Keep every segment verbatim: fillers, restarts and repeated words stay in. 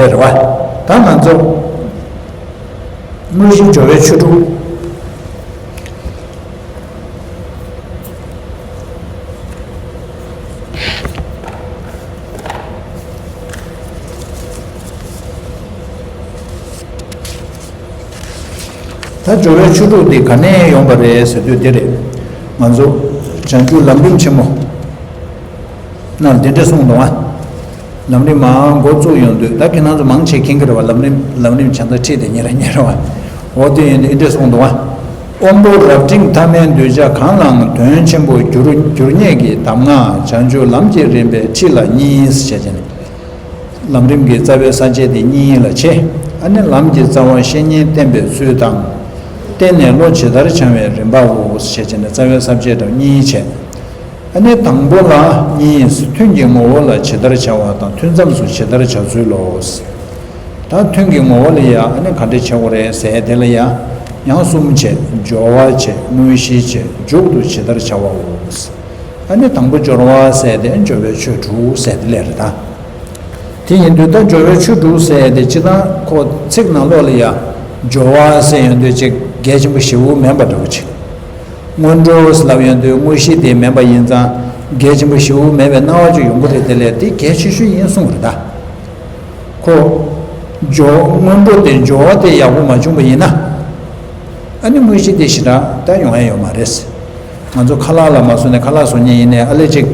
རེད་བ། ད་ང་ཚོ་དངོས་གཞི་སྦྱོར་བའི་ཆོས་དྲུག་ད་སྦྱོར་བའི་ཆོས་དྲུག་དེ་ག་ནས་ཡོང་པ་རེད་ཟེར་དུས་དེ་རེད། ང་ཚོ་བྱང་ཆུབ་ལམ་རིམ་ཆེན་མོ་ནང་དེ་འདྲ་གསུངས་འདུག་ཨ། ལམ་རིམ་མར་འགོ་བཙུགས་ཡོང་དུས་ད་ཁྱེད་རང་ཚོ་མང་ཆེ་མཁྱེན་གྱི་རེད་བ། ལམ་རིམ་ལམ་རིམ་བྱང་ཚར་ཁྲིད་དེ་ཉེ་ར་ཉེ་ར་བ། འོ་དེ་ཡིན་དུས་འདི་འདྲ་གསུངས་འདུག་ཨ། དབང་པོ་རབ་འབྲིང་ཐ་མལ་གདུལ་བྱ་གང་ལའང་དོན་ཆེན་པོ་འགྱུར་འགྱུར་ངེས་ཀྱི་གདམས་ངག་བྱང་ཆུབ་ལམ་གྱི་རིམ་པའི་ཁྲིད་ལ་གཉིས་ཞེས་བྱས་ནས། ལམ་རིམ་གྱི་རྩ་བའི་ས་བཅད་དེ་གཉིས་ལ་ཕྱེ། ཨ་ནི་ལམ་གྱི་རྩ་བ་བཤེས་གཉེན་བསྟེན་པའི་ཚུལ་དང་། བརྟེན་ནས་བློ་ཇི་ལྟར་བྱང་བའི་རིམ་པའོ་ཞེས་བྱས་ནས་རྩ་བའི་ས་བཅད་དང་གཉིས་ཕྱེ། ཨ་ནི་དང་པོ་ལ་གཉིས། ཐུན་གྱི་ངོ་བོ་ལ་ཇི་ལྟར་བྱ་བ་དང་ཐུན་མཚམས་སུ་ཇི་ལྟར་བྱ་ཚུལ་ལོ། ད་ཐུན་གྱི་ངོ་བོ་ལ་ཡ་ཨ་ནི་ག་འདྲ་བྱེད་དགོས་རེད་ཟེར་དེ་ལ་ཡ། ཡང་གསུམ་བྱེད། སྦྱོར་བ་བྱེད། དངོས་གཞི་བྱེད། མཇུག་ཏུ་ཇི་ལྟར་བྱ་བའོ། ཨ་ནི་དང་པོ་སྦྱོར་བ་ཟེར་དེ་སྦྱོར་བའི་ཆོས་དྲུག་ཟེར་དེ་ལས་རེད་ད། དེ་ཡིན་དུས་ད་སྦྱོར་བའི་ཆོས་དྲུག་ཟེར་དེ་སྤྱིར་བཏང་ཁོ་ཚིག་ནང་ལོགས་ལ་ཡ། སྦྱོར་བ་ཟེར་ཡོང་དུས་ཅིག་གལ་ཆེན་པོ་ཞེ་པོ་མིན་པ་འདྲ་བོ་ཅིག་སྔོན་འགྲོ་ལབ་ཡོང་དུས་དངོས་གཞི་དེ་མིན་པ་ཡིན་ཙང་གལ་ཆེན་པོ་ཞེ་པོ་མེད་པའི་སྣང་བ་ཅིག་ཡོང་གི་རེད། དེ་ལས་དེ་གལ་ཆེ་ཤོས་ཡིན་གསུངས་པ་རེད་ད། ཁོ། སྦྱོར་སྔོན་འགྲོ་དེ་སྦྱོར་བ་དེ་ཡག་པོ་མ་བྱུང་བ་ཡིན་ན། ཨ་ནི་དངོས་གཞི་དེ་ཞེ་དྲག་ད་ཡོང་ཡ་ཡོད་མ་རེད། ང་ཚོ་ཁ་ལག་ལ་མ་བཟོ་ནས་ཁ་ལག་བཟོ་མཁན་ཡིན་ནའི་ཨ་ལས་ཅིག་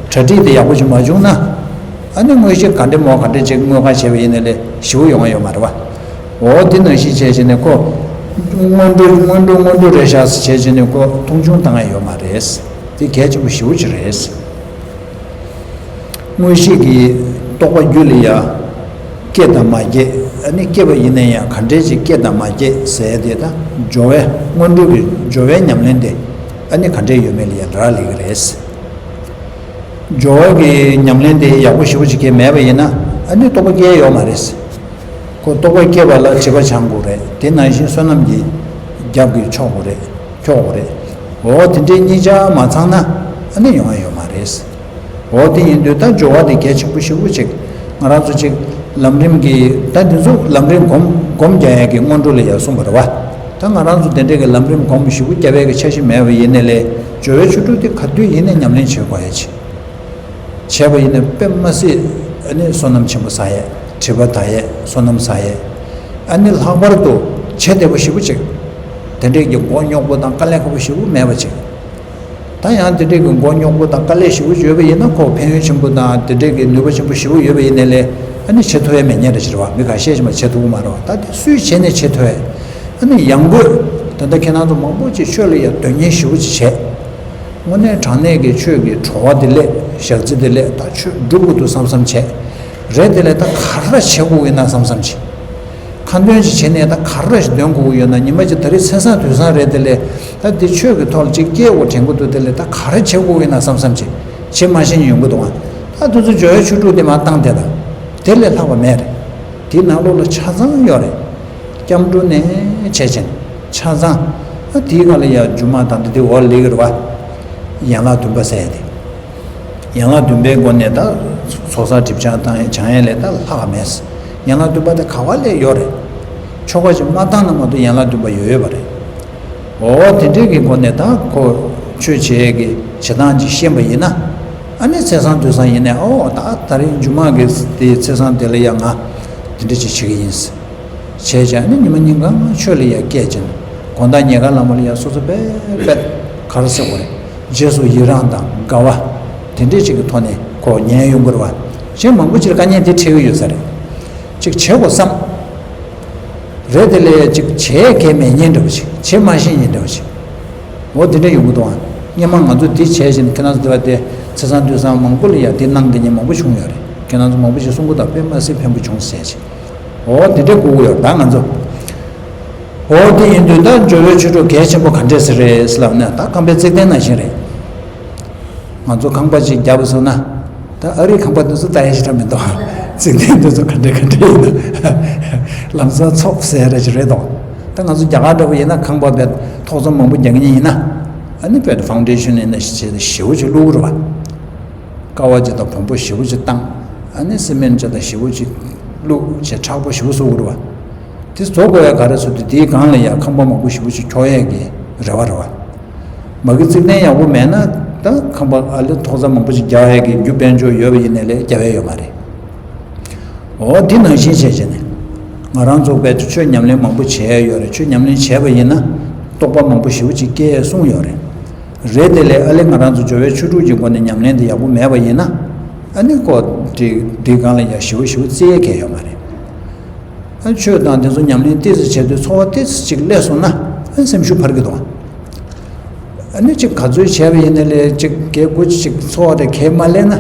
གྲ་སྒྲིག་དེ་ཡག་པོ་ཅིག་མ་བྱུང་ན། ཨ་ནི་དངོས་གཞི་ག་འདྲ་མོ་ག་འདྲ་ཅིག་དངོས་ཁ་བྱས་པ་ཡིན་ནའི་ལས་ཞེ་པོ་ཡོང་ཡ་ཡོད་མ་རེད་བ། འོ་དེ་ནང་བཞིན་བྱས་བྱས་ནས་ཁོ། སྔོན་འགྲོ་སྔོན་འགྲོ་སྔོན་འགྲོ་རེད་ཤག་བྱས་བྱས་ནས་ཁོ་མཐོང་ཆུང་བཏང་ཡ་ཡོད་མ་རེད། དེ་གལ་ཆེན་པོ་ཞེ་པོ་ཅིག་རེད། དངོས་གཞི་གི་རྟོགས་པ་རྒྱུད་ལ་ཡ། སྐྱེ་དང་མ་སྐྱེ། ཨ་ནི་སྐྱེས་པ་ཡིན་ན་ཡང་ག་འདྲས་ཅིག་སྐྱེ་དང་མ་སྐྱེ་ཟེར་དེ་དང་སྦྱོར་བའི་སྔོན་འགྲོ་གི་སྦྱོར་བའི་ཉམས་ལེན་དེ་ཨ་ནི་ག་འདྲས་ཡོད་མེད་ལ་ཡ་རག་ལས་ཀྱི་རེད། སྦྱོར་བ་གི་ཉམས་ལེན་དེ་ཡག་པོ་ཞེ་པོ་ཅིག་གས་མེད་པ་ཡིན་ན་ཨ་ནི་རྟོགས་པ་སྐྱེ་ཡ་ཡོད་མ་རེད། ཁོ་རྟོགས་པ་སྐྱེ་བ་ལ་དྲི་བ་འཆང་དགོས་རེད། དེ་ནང་བཞིན་བསོད་ནམས་ཀྱི་རྒྱབ་ཀྱི་འཁྱོག་དགོས་རེད། འཁྱོག་དགོས་རེད། འོ་དེ་འདྲའི་གཉིས་ཆ་མ་ཚང་ན་ཨ་ནི་ཡོང་ཡ་ཡོད་མ་རེད། འོ་དེ་ཡིན་དུས་ད་སྦྱོར་བ་དེ་གལ་ཆེན་པོ་ཞེ་པོ་ཅིག་ང་རང་ཚོ་ཅིག་ལམ་རིམ་གྱི་ད་འདི་ཚོ་ལམ་རིམ་སྒོམ་སྒོམ་རྒྱག་ཡ་གི་སྔོན་འགྲོ་ལ་ཡ་གསུངས་པ་རེད་བ། ད་ང་རང་ཚོ་དེ་འདྲའི་གི་ལམ་རིམ་སྒོམ་ཞེ་པོ་རྒྱབ་ཡ་གི་འཆར་གཞི་མེད་པ་ཡིན་ནའི་ལས་སྦྱོར་བའི་ཆོས་དྲུག་དེ་ག་དུས་ཡིན་ནའི་ཉམས་ལེན་བྱེད་དགོས་ཡ་ཅིག་བྱས་པ་ཡིན་ན་དཔེ་མ་སྲིད་ཨ་ནི་བསོད་ནམས་ཆེན་པོ་བསགས་ཡས། དྲི་བ་དག་ཡས། བསོད་ནམས་བསགས་ཡས། ཨ་ནི་ལྷག་པར་དུ་བྱེད་བདེ་པོ་ཞེ་པོ་ཅིག་དེ་འདྲས་ཀྱི་མགོ་རྙོག་པོ་དང་དཀའ་ལས་ཁག་པོ་ཞེ་པོ་མེད་པ་ཅིག་ད་ཡང་དེ་འདྲས་ཀྱི་མགོ་རྙོག་པོ་དང་དཀའ་ལས་ཞེ་པོ་ཡོད་པ་ཡིན་ན་ཁོ་ཕན་ཡོན་ཆེན་པོ་དང་དེ་འདྲས་ཀྱི་ནུས་པ་ཆེན་པོ་ཞེ་པོ་ཡོད་པ་ཡིན་ནའི་ལས་ཨ་ནི་བྱེད་ཐུབ་ཡས་མེད་མཁན་འདྲ་ཅིག་རེད་བ། མི་ཁ་ཤས་ཤིག་མ་བྱེད་ཐུབ་ཀྱི་མ་རེད་བ། ད་དེ་སུས་བྱས་ནས་བྱེད་ཐུབ་ཡས། ཨ་ནི་ཡང་སྒོས་ད་ལྟ་ཁྱེད་རང་ཚོ་མང་པོ་ཅིག་ཆོས་ལ་ཡང་དོན་གཉེར་ཞེ་པོ་ཅིག་བྱས། དངོས་གནས་དྲང་གནས་ཀྱི་ཆོས་ཀྱི་བྲོ་བ་དེ་ལས་ཞག་རྩི་དེ་ལས་ད་ཆོས་སྒྲུབ་དགོས་འདུག་བསམ་བསམ་བྱས། རེད་དེ་ལས་ད་ག་རེ་བྱེད་དགོས་ཡིན་ན་བསམ་བསམ་བྱས། ཁ་འདོན་ཅིག་བྱས་ནས་ད་ག་རེ་ཞིག་འདོན་དགོས་ཀྱི་ཡོད་ན་ཉི་མ་གཅིག་ད་རེས་ཚེས་བཟང་དུས་བཟང་རེད་དེ་ལས་ད་འདི་ཆོས་ཀྱི་ཐོག་ལ་ཅིག་སྐྱེལ་དགོས་དྲན་གྱི་འདུག་དེ་ལས་ད་ག་རེ་བྱེད་དགོས་ཡིན་ན་བསམ་བསམ་བྱས། བྱེད་མ་ཤེས་ནས་ཡོང་གི་འདུག་ཨ། ད་དུས་ཚོད་འཇོལ་བའི་ཆོས་དྲུག་དེ་མར་བཏང་དེ་དང་། དེ་ལས་ལྷག་པ་མེད་རེད། དེའི་ནང་ལོགས་ལ་ཆ་ཚང་ཡོད་རེད། སྐྱབས་འགྲོ་ནས་བྱས་ཕྱིན་ཆ་ཚང་། ཨ་དེའི་སྒང་ལ་ཡང་སྒྱུ་མ་དང་འདི་དེ་འོག་ལ་སླེབས་ཀྱི་རེད་བ། ཡན་ལག་བདུན་པ་ཟེར་ཡ་དེ། ཡན་ལག་བདུན་པའི་སྒོ་ནས་ད་ཚོགས་བསགས་སྒྲིབ་སྦྱང་བཏང་ཡ་སྦྱང་ཡ་ལས་ད་ལྷག་མེད། ཡན་ལག་བདུན་པ་དེ་ག་བ་ལས་ཡོད་རེད། ཆོ་ག་ཅིག་མ་བཏང་ན་མ་གཏོགས་ཡན་ལག་བདུན་པ་ཡོད་ཡོད་པ་རེད། འོ་དེ་འདྲའི་གི་སྒོ་ནས་ད་ཁོ་ཆོས་བྱེད་ཀྱི་བྱེད་སྟངས་ཅིག་ཤེས་པ་ཡིན་ན། ཨ་ནི་ཚེས་བཟང་དུས་བཟང་ཡིན་ནས་ཨོ་ད་ད་རེས་མཇུག་མ་གི་དེ་ཚེས་བཟང་དེ་ལ་ཡ་ང་དེ་འདྲ་ཅིག་བྱེད་ཀྱི་ཡིན། བྱས་ཀྱང་ནི་ཉི་མ་ཉིན་གང་ཆོས་ལ་ཡ་སྐྱེལ་ཅིང་། དགོང་དག་ཉལ་ཁང་ལ་མོ་ལ་ཡ་སོ་སོ་དཔེ་དཔེ་ག་རེ་ཟེར་དགོས་རེད། རྗེས་སུ་ཡི་རང་དང་དགའ་བ། དེ་འདྲས་ཅིག་གི་ཐོག་ནས་ཁོ་ཉན་ཡོང་གི་རེད་བ། གཞན་མང་པོ་ཅིག་དཀའ་ངལ་དེ་འཕྲད་ཀྱི་ཡོད་ས་རེད། ཅིག་བྱེད་དགོས་བསམ། རེད་དེ་ལས་ཅིག་བྱེད་མཁན་མེད་མཁན་འདྲ་པོ་ཅིག་བྱེད་མ་ཤེས་མཁན་འདྲ་པོ་ཅིག་འོ་དེ་འདྲ་ཡོང་གི་འདུག་ཨ། སྔོན་མ་ང་ཚོ་དེ་བྱས་བཞིན་ཁྱེད་རང་ཚོ་དེ་བ་དེ་ཚེས་བཟང་དུས་བཟང་མང་པོ་ལ་ཡ་དེ་གནང་མཁན་མང་པོ་བྱུང་ཡོད་རེད། ཁྱེད་རང་ཚོ་མང་པོ་ཞིག་གསུང་གི་འདུག་དཔེ་མ་སྲིད་ཕན་པོ་བྱུང་ཟེར་ཅིག་འོ་དེ་འདྲ་དགོས་ཀྱི་ཡོད་རེད་ད་ང་ཚོ། འོ་དེ་ཡིན་དུས་ད་སྦྱོར་བའི་ཆོས་དྲུག་གལ་ཆེན་པོ་ག་འདྲས་ཟེར་རེད་ཟེར་ལབ་ན་ད་ཁང་པའི་བརྩེགས་སྟོན་ནང་བཞིན་རེད། ང་ཚོ་ཁང་པ་ཅིག་རྒྱབ་སོང་ན། ད་ཨ་རིའི་ཁང་པ་འདི་ཚོ་ལྟ་ཡ་ཞེ་དྲག་མི་འདུག་བརྩེགས་སྟོན་འདི་ཚོ་ག་འདྲ་ག་འདྲ་ཡིན་ན། ལམ་སང་ཚོགས་ཟེར་ར་ཅིག་རེད་དོ། ད་ང་ཚོ་རྒྱ་གར་འདྲ་པོ་ཡིན་ན་ཁང་པ་དཔེ་ཐོག་ཚོམ་མང་པོ་རྒྱག་མཁན་ཡིན་ན། ཨ་ནི་དཔེ་ཕའུན་ཌེ་ཤན་ཡིན་ན་ཞེ་ཞེ་པོ་ཅིག་བླུགས་རེད་བ། ཀ་བ་ཅིག་དང་བོང་བུ་ཞེ་པོ་ཅིག་བཏང་། ཨ་ནི་སི་མེན་ཅིག་དང་ཞེ་པོ་ཅིག་ བླུགས་བྱས་མཁྲེགས་པོ་ཞེ་པོ་བཟོ་དགོས་རེད་བ། དེ་བཟོ་དགོས་ཡ་ག་རེ་བཟོ་དུས་དེའི་སྒང་ལ་ཡ་ཁང་པ་མང་པོ་ཞེ་པོ་ཅིག་འཁྱོག་ཡས་ཀྱི་རེ་བ་རེད་བ། མ་གི་རྩིག་གདན་ཡག་པོ་མེད་ན་ད་ཁང་པ་ཨ་ལེ་ཐོག་རྩེག་མང་པོ་ཅིག་རྒྱག་ཡས་ཀྱི་རྒྱུ་དཔལ་འབྱོར་ཡོད་པ་ཡིན་ནའི་ལས་རྒྱབ་ཡས་ཡོད་མ་རེད། འོ་དེ་ནང་བཞིན་བྱས་བྱས་ནས་ང་རང་ཚོ་དཔེ་ཆོས་ཉམས་ལེན་མང་པོ་བྱས་ཡས་ཡོད་རེད། ཆོས་ཉམས་ལེན་བྱས་པ་ཡིན་ན་རྟོགས་པ་མང་པོ་ཞེ་པོ་ཅིག་སྐྱེ་ཡས་གསུངས་ཡོད་རེད། རེད་དེ་ལས་ཨ་ལེ་ང་རང་ཚོ་སྦྱོར་བའི་ཆོ་འཕྲུལ་གྱི་སྒོ་ནས་ཉམས་ལེན་དེ་ཡག་པོ་མེད་པ་ཡིན་ན་ཨ་ནི་ཁོ་དེ་དེའི་སྒང་ལ་ཡ་ཞེ་པོ་ཞེ་པོ་བརྩི་ཡས་གལ་ཡོད་མ་རེད། ཨ་ཆོས་དང་དེ་ཚོ་ཉམས་ལེན་ཏོག་ཙམ་བྱས་དུས་ཚོར་བ་ཏོག་ཙམ་ཅིག་སླེབས་སོང་ན་ཨ་སེམས་ཤུགས་འཕར་གི་འདུག་ཨ་ནི་ཅིག་ག་ཚོད་བྱས་པ་ཡིན་ནའི་ལས་ཅིག་གལ་དགུ་ཅིག་ཚོར་བ་དེ་གལ་མ་སླེབས་ན་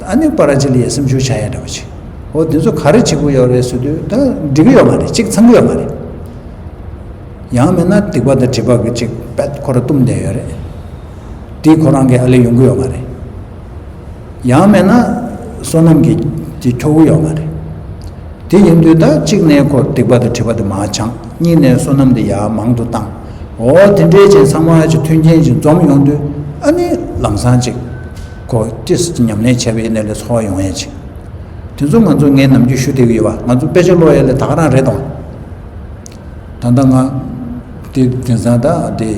ཨ་ནི་པ་ར་ཅིག་ལ་ཡ་སེམས་ཤུགས་ཆག་ཡ་འདྲ་བོ་ཅིག་འོ་དེ་ཚོ་ག་རེ་བྱེད་དགོས་ཡོད་རེད་ཟེར་དུས་ད་འགྲིག་གི་ཡོད་མ་རེད། ཅིག་ཚང་གི་ཡོད་མ་རེད། ཡང་མིན་ན་སྡིག་པ་དང་སྒྲིབ་པ་གི་ཅིག་པད་ཁོ་ར་བཏུམས་བསྡད་ཡོད་རེད། དེ་ཁོ་རང་གི་ཨ་ལེ་ཡོང་གི་ཡོད་མ་རེད། ཡང་མིན་ན་བསོད་ནམས་ཀྱི་དེ་འཁྱོག་གི་ཡོད་མ་རེད། དེ་ཡིན་དུས་ད་གཅིག་ནས་ཁོ་སྡིག་པ་དང་སྒྲིབ་པ་དེ་མར་སྦྱངས། གཉིས་ནས་བསོད་ནམས་དེ་ཡར་མང་དུ་བཏང་། འོ་དེ་འདྲའི་ཅན་ཚང་མ་ཅིག་མཐུན་རྐྱེན་ཅིག་འཛོམས་ཡོང་དུས་ཨ་ནི་ལམ་སང་ཅིག་ཁོ་ཏིས་ཉམས་ལེན་བྱས་པ་ཡིན་ནའི་ལས་ཚོར་བ་ཡོང་ཡས་ཅིག་དེ་ཚོ་ང་ཚོ་ངས་ནམ་རྒྱུན་ཞུ་བསྡད་ཀྱི་ཡོད་པ། ང་ཚོ་དཔེ་ཆ་ཀློག་ཡས་ལས་ད་ག་རང་རེད་དང་། ད་ལྟ་ང་དེ་དེང་སང་ད་དེ་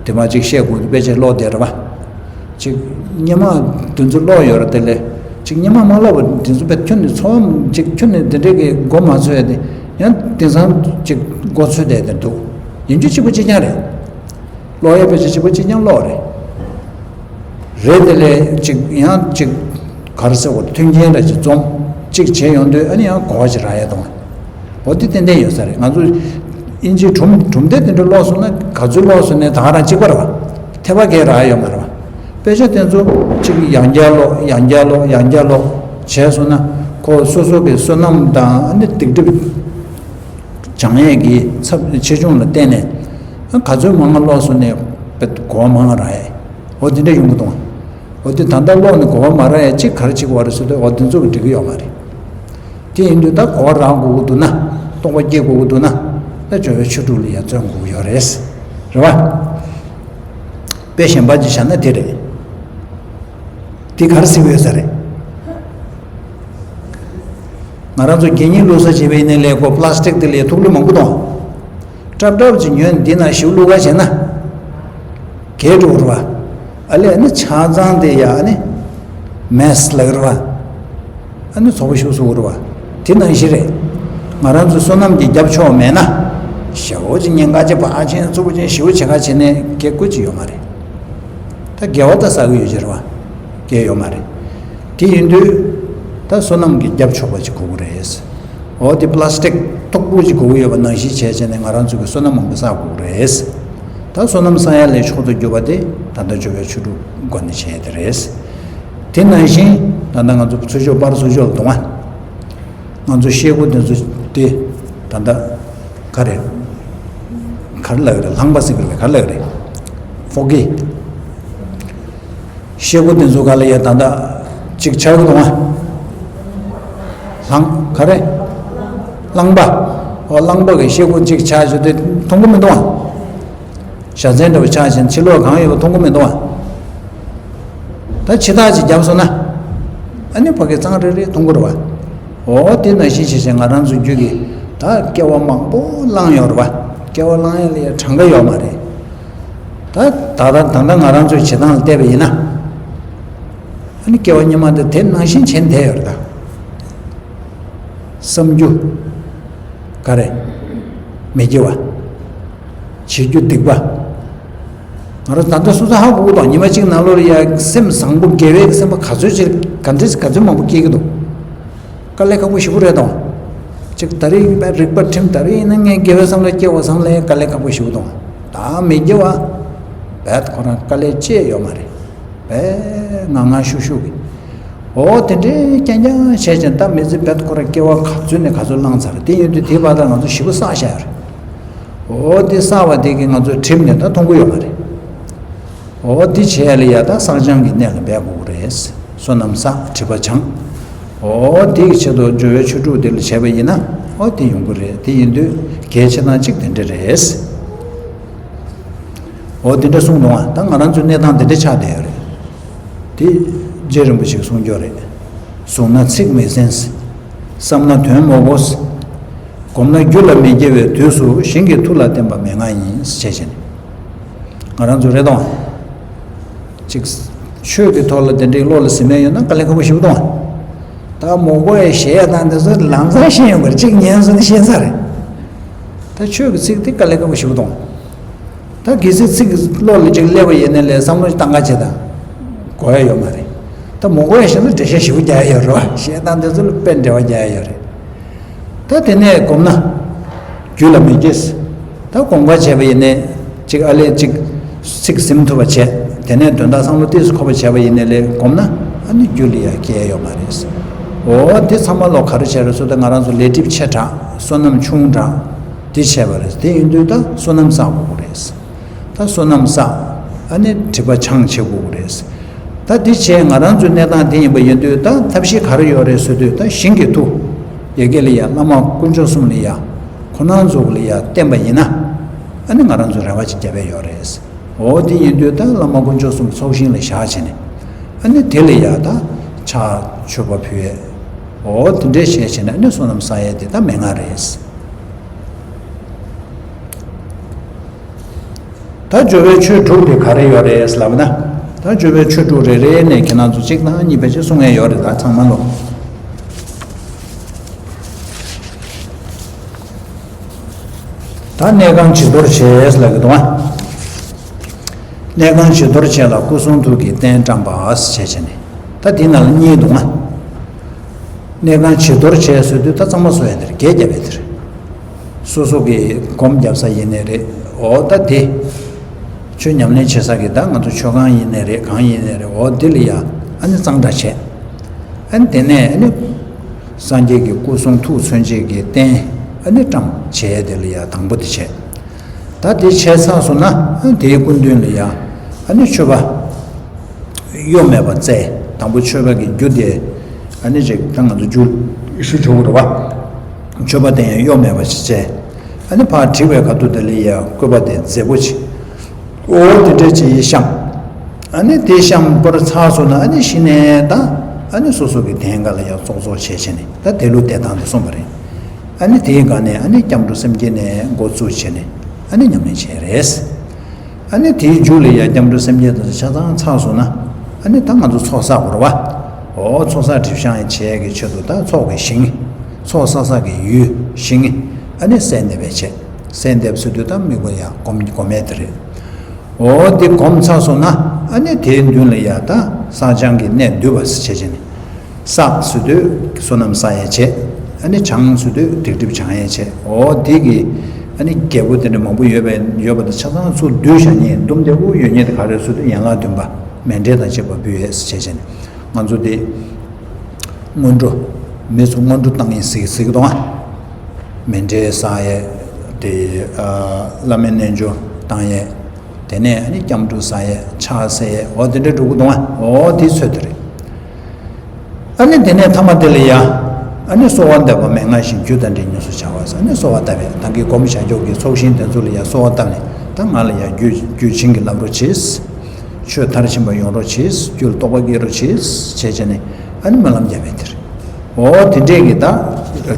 དེ་མ་ཅིག་བཤད་དགོས་དུས་དཔེ་ཆ་ཀློག་བསྡད་རེད་པ། ཅིག་སྔོན་མ་དེ་ཚོ་ཀློག་ཡོད་རེད་དེ་ལས་ཅིག་སྔོན་མ་མ་ཀློག་པ་དེ་ཚོ་དཔེ་ཁྱོན་ནས་ཚོར་བ་ཅིག་ཁྱོན་ནས་དེ་འདྲའི་གི་མགོ་མ་ཚོས་ཡ་དེ་ཡང་དེང་སང་ཅིག་མགོ་ཚོས་བསྡད་དེ་འདུག་ཡིན་རྒྱུ་གཅིག་པ་གཅིག་རྐྱང་རེད། ཀློག་ཡས་དཔེ་ཆ་གཅིག་པ་གཅིག་རྐྱང་ཀློག་རེད། རེད་དེ་ལས་ཅིག་ཡང་ཅིག་ག་རེ་ཟེར་བ་མཐུན་རྐྱེན་འདྲ་ཅིག་འཛོམས་ཅིག་བྱས་ཡོང་དུས་ཨ་ནི་ཡང་གོ་བ་ཅིག་རག་ཡས་དང་། འོ་དེ་ཏན་ཏན་ཡོད་ས་རེད། ང་ཚོ་ཨིན་ཇིའི་སྒྲུང་སྒྲུང་དེབ་དེ་འདྲ་ཀློག་སོང་ན་ག་ཚོད་ཀློག་སོང་ནའི་ད་ག་རང་གཅིག་པ་རེད་པ། ཐེ་བ་གས་རག་ཡོད་མ་རེད་པ། དཔེ་ཆ་དེ་ཚོ་ཅིག་ཡང་བསྐྱར་ཀློག་ཡང་བསྐྱར་ཀློག་ཡང་བསྐྱར་ཀློག་བྱས་སོང་ན་ཁོ་སོ་སོ་གི་བསོད་ནམས་དང་ཨ་ནི་སྡིག་སྒྲིབ་སྦྱང་ཡས་ཀྱི་ཚབ་ཆེ་ཆུང་ལ་བརྟེན་ནས་ག་ཚོད་མང་ང་ཀློག་སོང་ནའི་དཔེ་གོ་བ་མང་ང་རག་ཡས། འོ་དེ་འདྲ་ཡོང་གི་འདུག་འོ་དེ་ད་ལྟ་ཀློག་ནས་གོ་བ་མ་རག་ཡ་གཅིག་ག་རེ་གཅིག་བ་རེད་ཟེར་དུས་འོ་དེ་ཚོ་གི་འགྲིག་གི་ཡོད་མ་རེད། དེ་ཡིན་དུས་ད་གོ་བ་རག་དགོས་ཀྱི་འདུག་ན་རྟོགས་པ་སྐྱེ་དགོས་ཀྱི་འདུག་ན་ད་སྦྱོར་བའི་ཆོ་འཕྲུལ་ལ་ཡ་བརྩོན་དགོས་ཀྱི་ཡོད་རེད། རེད་བ། དཔེ་གཞན་པ་ཅིག་བཞག་ན་དེ་རེད། དེ་ག་རེ་ཟེར་གྱི་ཡོད་ས་རེད། ང་རང་ཚོ་དགེ་བསྙེན་བླུགས་ས་བྱེད་པ་ཡིན་ནའི་ལས་ཁོ་པ་ལ་སི་ཊིག་དེ་ལས་ཐུག་ལུགས་མང་པོ་གཏོང་། སྲབ་སྲབ་ཅིག་ཉོས་ནས་འདི་ན་ཞིག་བླུགས་པ་བྱས་ན། གས་འགྲོ་རེད་བ། ཨ་ལས་ཨ་ནི་ཆ་ཚང་དེ་ཡ་ཨ་ནི་མེ་སི་ལབ་རེད་བ། ཨ་ནི་ཚོགས་པ་ཤུགས་སུ་རེད་བ། དེ་ནང་བཞིན་རེད། ང་རང་ཚོ་བསོད་ནམས་ཀྱི་རྒྱབ་ཕྱོགས་མེད་ན། ཞེ་པོ་ཅིག་ཉེན་ཁ་ཅིག་ཕར་ཕྱིན་ཚུར་ཕྱིན་ཞེ་པོ་བྱེད་ཁ་བྱེད་ནས་གས་དགོས་ཀྱི་ཡོད་མ་རེད། ད་དགེ་བ་ད་བསགས་ཀྱི་ཡོད་ཀྱི་རེད་བ། གས་ཡོད་མ་རེད། དེ་ཡིན་དུས། ད་བསོད་ནམས་ཀྱི་རྒྱབ་ཕྱོགས་པ་ཅིག་དགོས་ཀྱི་རེད། འོ་དེ་པ་ལ་སི་ཊིག་མཐུག་པོ་ཅིག་དགོས་ཀྱི་ཡོད་པ་ནང་བཞིན་བྱས་བྱས་ནས་ང་རང་ཚོ་གི་བསོད་ནམས་མང་པོ་བསགས་དགོས་ཀྱི་རེད། ད་བསོད་ནམས་བསགས་ཡ་ལས་མཆོག་ཏུ་གྱུར་པ་དེ་ད་ལྟ་སྦྱོར་བའི་ཆོ་འཕྲུལ་སྒོ་ནས་བྱས་དེ་རེད། དེ་ནང་བཞིན་ད་ལྟ་ང་ཚོ་ཚུར་ཕྱོགས་པར་ཚུར་ཕྱོགས་ལ་གཏོང་བ། ང་ཚོ་ཤེལ་སྒོ་དེ་ཚོ་དེ་ད་ལྟ་ག་རེ། ག་རེ་ལབ་ཀྱི་རེད། ལྷང་པ་ཟེར་གྱི་རེད། ག་རེ་ལབ་ཀྱི་རེད། ཕོ་གི། ཤེལ་སྒོ་དེ་ཚོ་ག་ལ་ཡ་ད་ལྟ་གཅིག་ཆགས་ཀྱི་འདུག་ཨ། ལྷང་ག་རེ། རླངས་པ། ཨོ་རླངས་པ་གི་ཤེལ་སྒོ་གཅིག་ཆགས་བྱས་དེ་མཐོང་གི་མི་འདུག་ཨ། བཞའ་ཚན་འདྲ་བོ་ཆགས་བྱས་ཕྱི་ལོགས་གང་ཡོད་པ་མཐོང་གི་མི་འདུག་ཨ། ད་ཕྱི་ཐག་ཅིག་བརྒྱབ་སོང་ན། ཨ་ནི་ཕ་གི་གཙང་རེ་རེ་མཐོང་གི་རེད་བ། འོ་དེ་ནང་བཞིན་བྱས་བྱས་ང་རང་ཚོ་རྒྱུད་ཀྱི་ད་སྐྱེ་བ་མང་པོ་བླངས་ཡོད་རེད་བ། སྐྱེ་བ་བླངས་ཡ་ལ་ཡ་གྲངས་ཀ་ཡོད་མ་རེད། ད་ད་ད་ད་ལྟ་ང་རང་ཚོའི་བྱེད་སྟངས་ལ་བལྟས་པ་ཡིན་ན། ཨ་ནི་སྐྱེ་བ་སྔོན་མ་དེ་དེ་ནང་བཞིན་བྱས་བསྡད་ཡོད་རེད་ད། བསམ་རྒྱུ། ག་རེ། མི་དགེ་བ། བྱེད་རྒྱུ་སྡིག་པ། ང་རང་ད་ལྟ་སོ་སོ་ཧ་གོ་གི་འདུག་ཉི་མ་གཅིག་ནང་ལོགས་ལ་ཡ་སེམས་བཟང་པོ་དགེ་བའི་སེམས་པ་ག་ཚོད་ཅིག་ག་འདྲ་ག་ཚོད་མང་པོ་སྐྱེ་གི་འདུག་དཀའ་ལས་ཁག་པོ་ཞེ་པོ་རེད་དང་། ཅིག་ད་རེས་རིག་པ་ཁྲིམས་ད་རེས་ཡིན་ན་ངས་དགེ་བའི་བསམ་བློ་སྐྱེ་བ་བསམ་ལས་དཀའ་ལས་ཁག་པོ་ཞེ་པོ་དང་། ད་མི་དགེ་བ། བས་ཁོ་རང་དཀའ་ལས་ཅི་ཡོད་མ་རེད། བས་ང་ང་ཤུག་ཤུག་གི། འོ་དེ་འདྲའི་རྐྱང་རྐྱང་བྱས་ཀྱང་ད་མི་ཚེ་བས་ཁོ་རང་སྐྱེ་བ་ག་ཚོད་ནས་ག་ཚོད་བླངས་ཚར་དེ་ཡོད་དུས་དེའི་བར་དུ་ང་ཚོ་ཞེ་པོ་བསགས་བཞག་ཡོད་རེད། འོ་དེ་བསགས་པ་དེ་གིས་ང་ཚོའི་གྲིབ་ནས་ད་མཐོང་གི་ཡོད་མ་རེད། འོ་དེ་བྱས་ལ་ཡ་ད་བསགས་སྦྱང་གི་གནས་ལ་འབད་དགོས་ཀྱི་རེད། བསོད་ནམས་བསགས་གྲིབ་པ་སྦྱང་། འོ་དེ་གི་ཆེད་དུ་སྦྱོར་བའི་ཆོ་འཕྲུལ་དེ་ལ་བྱས་པ་ཡིན་ན་འོ་དེ་ཡོང་གི་རེད། དེ་ཡིན་དུས་གལ་ཆེ་ཐང་གཅིག་དེ་འདྲ་རེད། འོ་དེ་འདྲ་གསུངས་འདུག་ཨ། ད་ང་རང་ཚོའི་གནས་སྟངས་དེ་འདྲ་ཆགས་བསྡད་ཡོད་རེད། དེ་རྗེ་རིན་པོ་ཆེས་གསུངས་རྒྱུ་རེད། གཟུགས་ན་ཚིག་མི་གསན། བསམ་ན་དོན་མོ་གོ། སྒོམ་ན་རྒྱུ་ལ་མི་སྐྱེ་བའི་དུས་སུ་ཞིང་གི་མཐུ་ལ་བརྟེན་པ་མན་ངག་ཡིན་ཞེས་བྱས་ནས། ང་རང་ཚོ་རེད་དང་། ཅིག་ཆོས་ཀྱི་ཐོག་ལ་དེ་འདྲའི་བློ་ལ་ཟིན་མེད་ཡོད་ན་དཀའ་ལས་ཁག་པོ་ཞིག་གཏོང་། ད་མོ་གོ་ཡ་ཞེས་ཡ་དང་དེ་ཚོ་ལམ་སང་ཤེས་ཡོང་བར་གཅིག་ཉན་སོང་ནས་ཤེས་ཚར་རེད། ད་ཆོས་ཀྱི་ཚིག་དེ་དཀའ་ལས་ཁག་པོ་ཞིག་གཏོང་། ད་གལ་སྲིད་ཚིག་གི་བློ་ལ་ཅིག་སླེབས་པ་ཡིན་ན་ལས་བསམ་བློ་བཏང་ག་བྱེད་དང་། གོ་ཡ་ཡོད་མ་རེད། ད་མོ་གོ་ཡ་ཞེས་ན་འགྲེལ་བཤད་ཞིབ་པོ་རྒྱག་ཡ་ཡོད་རེད་བ། ཞེས་དང་དེ་ཚོ་ལ་དཔེ་འགྲེལ་བ་རྒྱག་ཡ་ཡོད་རེད། ད་དེ་ནས་སྒོམ་ན། རྒྱུ་ལ་མི་སྐྱེ། ད་སྒོམ་པ་བྱས་པ་ཡིན་ནས་ཅིག་ཨ་ལས་ཅིག་ཚིག་ཟིན་ཐུབ་པ་བྱས། དེ་ནས་དོན་དག་བསམ་བློ་ཏོག་ཙམ་འཁོར་བ་བྱས་པ་ཡིན་ནས་ལས་སྒོམ་ན་ཨ་ནི་རྒྱུ་ལ་ཡ་སྐྱེ་ཡ་ཡོད་མ་རེད། འོ་དེ་ཚང་མ་ལོ་ག་རེ་བྱས་རེད་ཟེར་དུས་ང་རང་ཚོ་ལས་སྒྲིབ་ཆེ་དྲགས་བསོད་ནམས་ཆུང་དྲགས་དེ་བྱས་པ་རེད། དེ་ཡིན་དུས་ད་བསོད་ནམས་བསགས་དགོས་ཀྱི་རེད། ད་བསོད་ནམས་བསགས། ཨ་ནི་སྒྲིབ་པ་སྦྱང་བྱེད་དགོས་ཀྱི་རེད། ད་འདི་བྱས་ང་རང་ཚོའི་གནས་སྟངས་དེ་ཡིན་པ་ཡིན་དུས་ད་ཐབས་ཤེས་ག་རེ་ཡོད་རེད་ཟེར་དུས་ད་ཞིང་གི་མཐུ། ཡ་གི་ལ་ཡ་བླ་མ་དཀོན་མཆོག་གསུམ་ལ་ཡ། ཁོ་རང་ཚོ་ལ་ཡ་བརྟེན་པ་ཡིན་ན། ཨ་ནི་ང་རང་ཚོ་རེ་བ་ཅིག་བརྒྱབ་པ་ཡོད་རེད། འོ་དེ་ཡིན་དུས་ད་བླ་མ་དཀོན་མཆོག་གསུམ་ཚོགས་ཞིང་ལ་བཞག་བྱས་ནས། ཨ་ནི་དེ་ལ་ཡ་ད་ཕྱག་མཆོད་པ་ཕུལ་ཡས། འོ་དེ་འདྲས་བྱས་བྱས་ནས་ཨ་ནི་བསོད་ནམས་བསགས་ཡས་དེ་ད་མན་ངག་རེད། ད་སྦྱོར་བའི་ཆོས་དྲུག་དེ་ག་རེ་ཡོད་རེད་ལབ་ན། ད་སྦྱོར་བའི་ཆོས་དྲུག་རེ་རེ་ནས་ཁྱེད་རང་ཚོ་གཅིག་དང་གཉིས་ཕལ་ཆེར་གསུང་ཡས་ཡོད་རེད། ད་ཚང་མ་ལོ། ད་གནས་ཁང་བྱི་དོར་བྱས་ལབ་ཀྱི་འདུག་ཨ། གནས་ཁང་བྱི་དོར་བྱས་ལ་སྐུ་གསུང་ཐུགས་ཀྱི་རྟེན་བཀྲམ་པ་ཞེས་བྱས་ནས། ད་དེ་ནང་ལ་གཉིས་འདུག་ཨ། གནས་ཁང་བྱི་དོར་བྱས་ཟེར་དུས་ད་གཙང་མ་བཟོ་ཡ་དེ་རེད། སྒེར་རྒྱབ་ཡ་དེ་རེད། སོ་སོ་གི་སྒོམ་རྒྱབ་ས་ཡིན་ནའི་རེད། འོ་ད་དེ། ཆོས་ཉམས་ལེན་བྱེད་ས་གི་ད་ང་ཚོ་མཆོད་ཁང་ཡིན་ནའི་རེད། གང་ཡིན་ནའི་རེད། འོ་དེ་ལ་ཡ་ཨ་ནི་གཙང་སྦྲ་བྱས། ཨ་ནི་དེ་ནས་ཨ་ནི་སངས་རྒྱས་ཀྱི་སྐུ་གསུང་ཐུགས་མཚོན་བྱེད་ཀྱི་རྟེན་ཨ་ནི་བཀྲམ་བྱས་དེ་ལ་ཡ་དང་པོ་དེ་བྱས། ད་དེ་བྱས་ཚར་སོང་ན་ཨ་ནི་དེའི་སྐུ་མདུན་ལ་ཡ་ཨ་ནི་མཆོད་པ། གཡོ་མེད་པ་བཙལ། དང་པོ་མཆོད་པ་གི་རྒྱུ་དེ། ཨ་ནི་ཅིག་ད་ང་ཚོ་རྒྱུ་ཞུ་ཆོག་གི་རེད་བ། མཆོད་པ་དེ་ཡང་གཡོ་མེད་པ་ཞིག་བཙལ། ཨ་ནི་ཕར་བྲི་བའི་ཁ་ཐུག་དེ་ལ་ཡ་བཀོད་པ་དེ་མཛེས་པོ་ཅིག་འོ་དེ་འདྲས་ཅིག་བཤམས། ཨ་ནི་དེ་བཤམས་པར་ཚར་སོང་ན་ཨ་ནི་གཞི་ནས་ད་ཨ་ནི་སོ་སོ་གི་གདན་ཁ་ལ་ཡ་ཙོག་ཙོག་བྱས་བྱས་ནས་ད་དེ་ལུགས་བསྡད་སྟངས་དེ་གསུངས་པ་རེད། ཨ་ནི་དེའི་སྒང་ནས་ཨ་ནི་སྐྱབས་འགྲོ་སེམས་བསྐྱེད་ནས་འགོ་བཙུགས་བྱས་ནས་ཨ་ནི་ཉམས་ལེན་བྱས་རེད། ཨ་ནི་དེའི་མཇུག་ལ་ཡ་སྐྱབས་འགྲོ་སེམས་བསྐྱེད་དང་ཆ་ཚང་ཚར་སོང་ན། ཨ་ནི་ད་ང་ཚོ་ཚོགས་བསགས་དགོས་རེད་བ། འོ་ཚོགས་བསགས་སྒྲིབ་སྦྱང་ཡི་བྱས་ཀྱི་ཆེད་དུ་ད་ཚོགས་ཀྱི་ཞིང་། ཚོགས་བསགས་ས་གི་ཡུལ་ཞིང་། ཨ་ནི་གསལ་འདེབས་པའི་བྱས། གསལ་འདེབས་ཟེར་དུས་ད་དམིགས་པ་ཡ་སྒོམ་སྒོམ་མེད་དེ་རེད། འོ་དེ་སྒོམ་ཚར་སོང་ན་ཨ་ནི་དེའི་མདུན་ལ་ཡ་ད་བསགས་སྦྱང་གི་གནད་བསྡུས་པ་ཟེར་བྱས་བྱས་ནས། བསགས་ཟེར་དུས་བསོད་ནམས་བསགས་ཡས་བྱས། ཨ་ནི་སྦྱང་ཟེར་དུས་སྡིག་སྒྲིབ་སྦྱང་ཡས་བྱས། འོ་དེ་གི་ཨ་ནི་རྒྱལ་པོ་དེ་འདྲ་མང་པོ་ཡོད་པའི་ཡོད་པ་དང་ཆ་ཚང་ཚུར་བསྡུས་བཞག་མཁན་དུམ་བདེ་པོ་ཡོད་མཁན་དེ་ག་རེ་ཟེར་དུས་ཡན་ལག་བདུན་པ་མཎྜལ་དང་བཅས་པ་འབུལ་ཡས་ཟེར་བྱས་བྱས་ནས་ང་ཚོ་དེ་སྔོན་འགྲོ་མི་ཚོ་སྔོན་འགྲོ་བཏང་ཡས་ཟེར་གི་ཟེར་གི་འདུག་ཨ། མཎྜལ་བསགས་ཡས་དེ་ཨ་བླ་མའི་རྣལ་འབྱོར་བཏང་ཡས། དེ་ནས་ཨ་ནི་སྐྱབས་འགྲོ་བསགས་ཡས་ཕྱག་འཚལ་ཡས་འོ་དེ་འདྲ་འགྲོ་གི་འདུག་ཨ། འོ་དེ་ཚོད་དེ་རེད། ཨ་ནི་དེ་ནས་ཐ་མ་དེ་ལ་ཡ། ཨ་ནི་གསོལ་བ་འདེབས་པ་མན་ངག་བཞིན་རྒྱུ་དང་འབྲེལ་ཉམས་སུ་བྱ་བ་ཟེར། ཨ་ནི་གསོལ་བ་བཏབ་པས་ད་གིན་སྒོམ་བྱ་ཕྱོགས་ཀྱི་ཚོགས་ཞིང་དེ་ཚོ་ལ་ཡ་གསོལ་བ་བཏབ་ནས་ད་ང་ལ་ཡ་རྒྱུད་རྒྱུད་བྱིན་གྱིས་བརླབ་རོགས་གྱིས། ཆོས་མཐར་ཕྱིན་པ་ཡོང་རོགས་གྱིས། རྒྱུད་ལ་རྟོགས་པ་སྐྱེ་རོགས་གྱིས་བྱས་བྱས་ནས་ཨ་ནི་སྨོན་ལམ་བརྒྱབ་པས་དེ་རེད། འོ་དེ་འདྲས་ཀྱི་ད་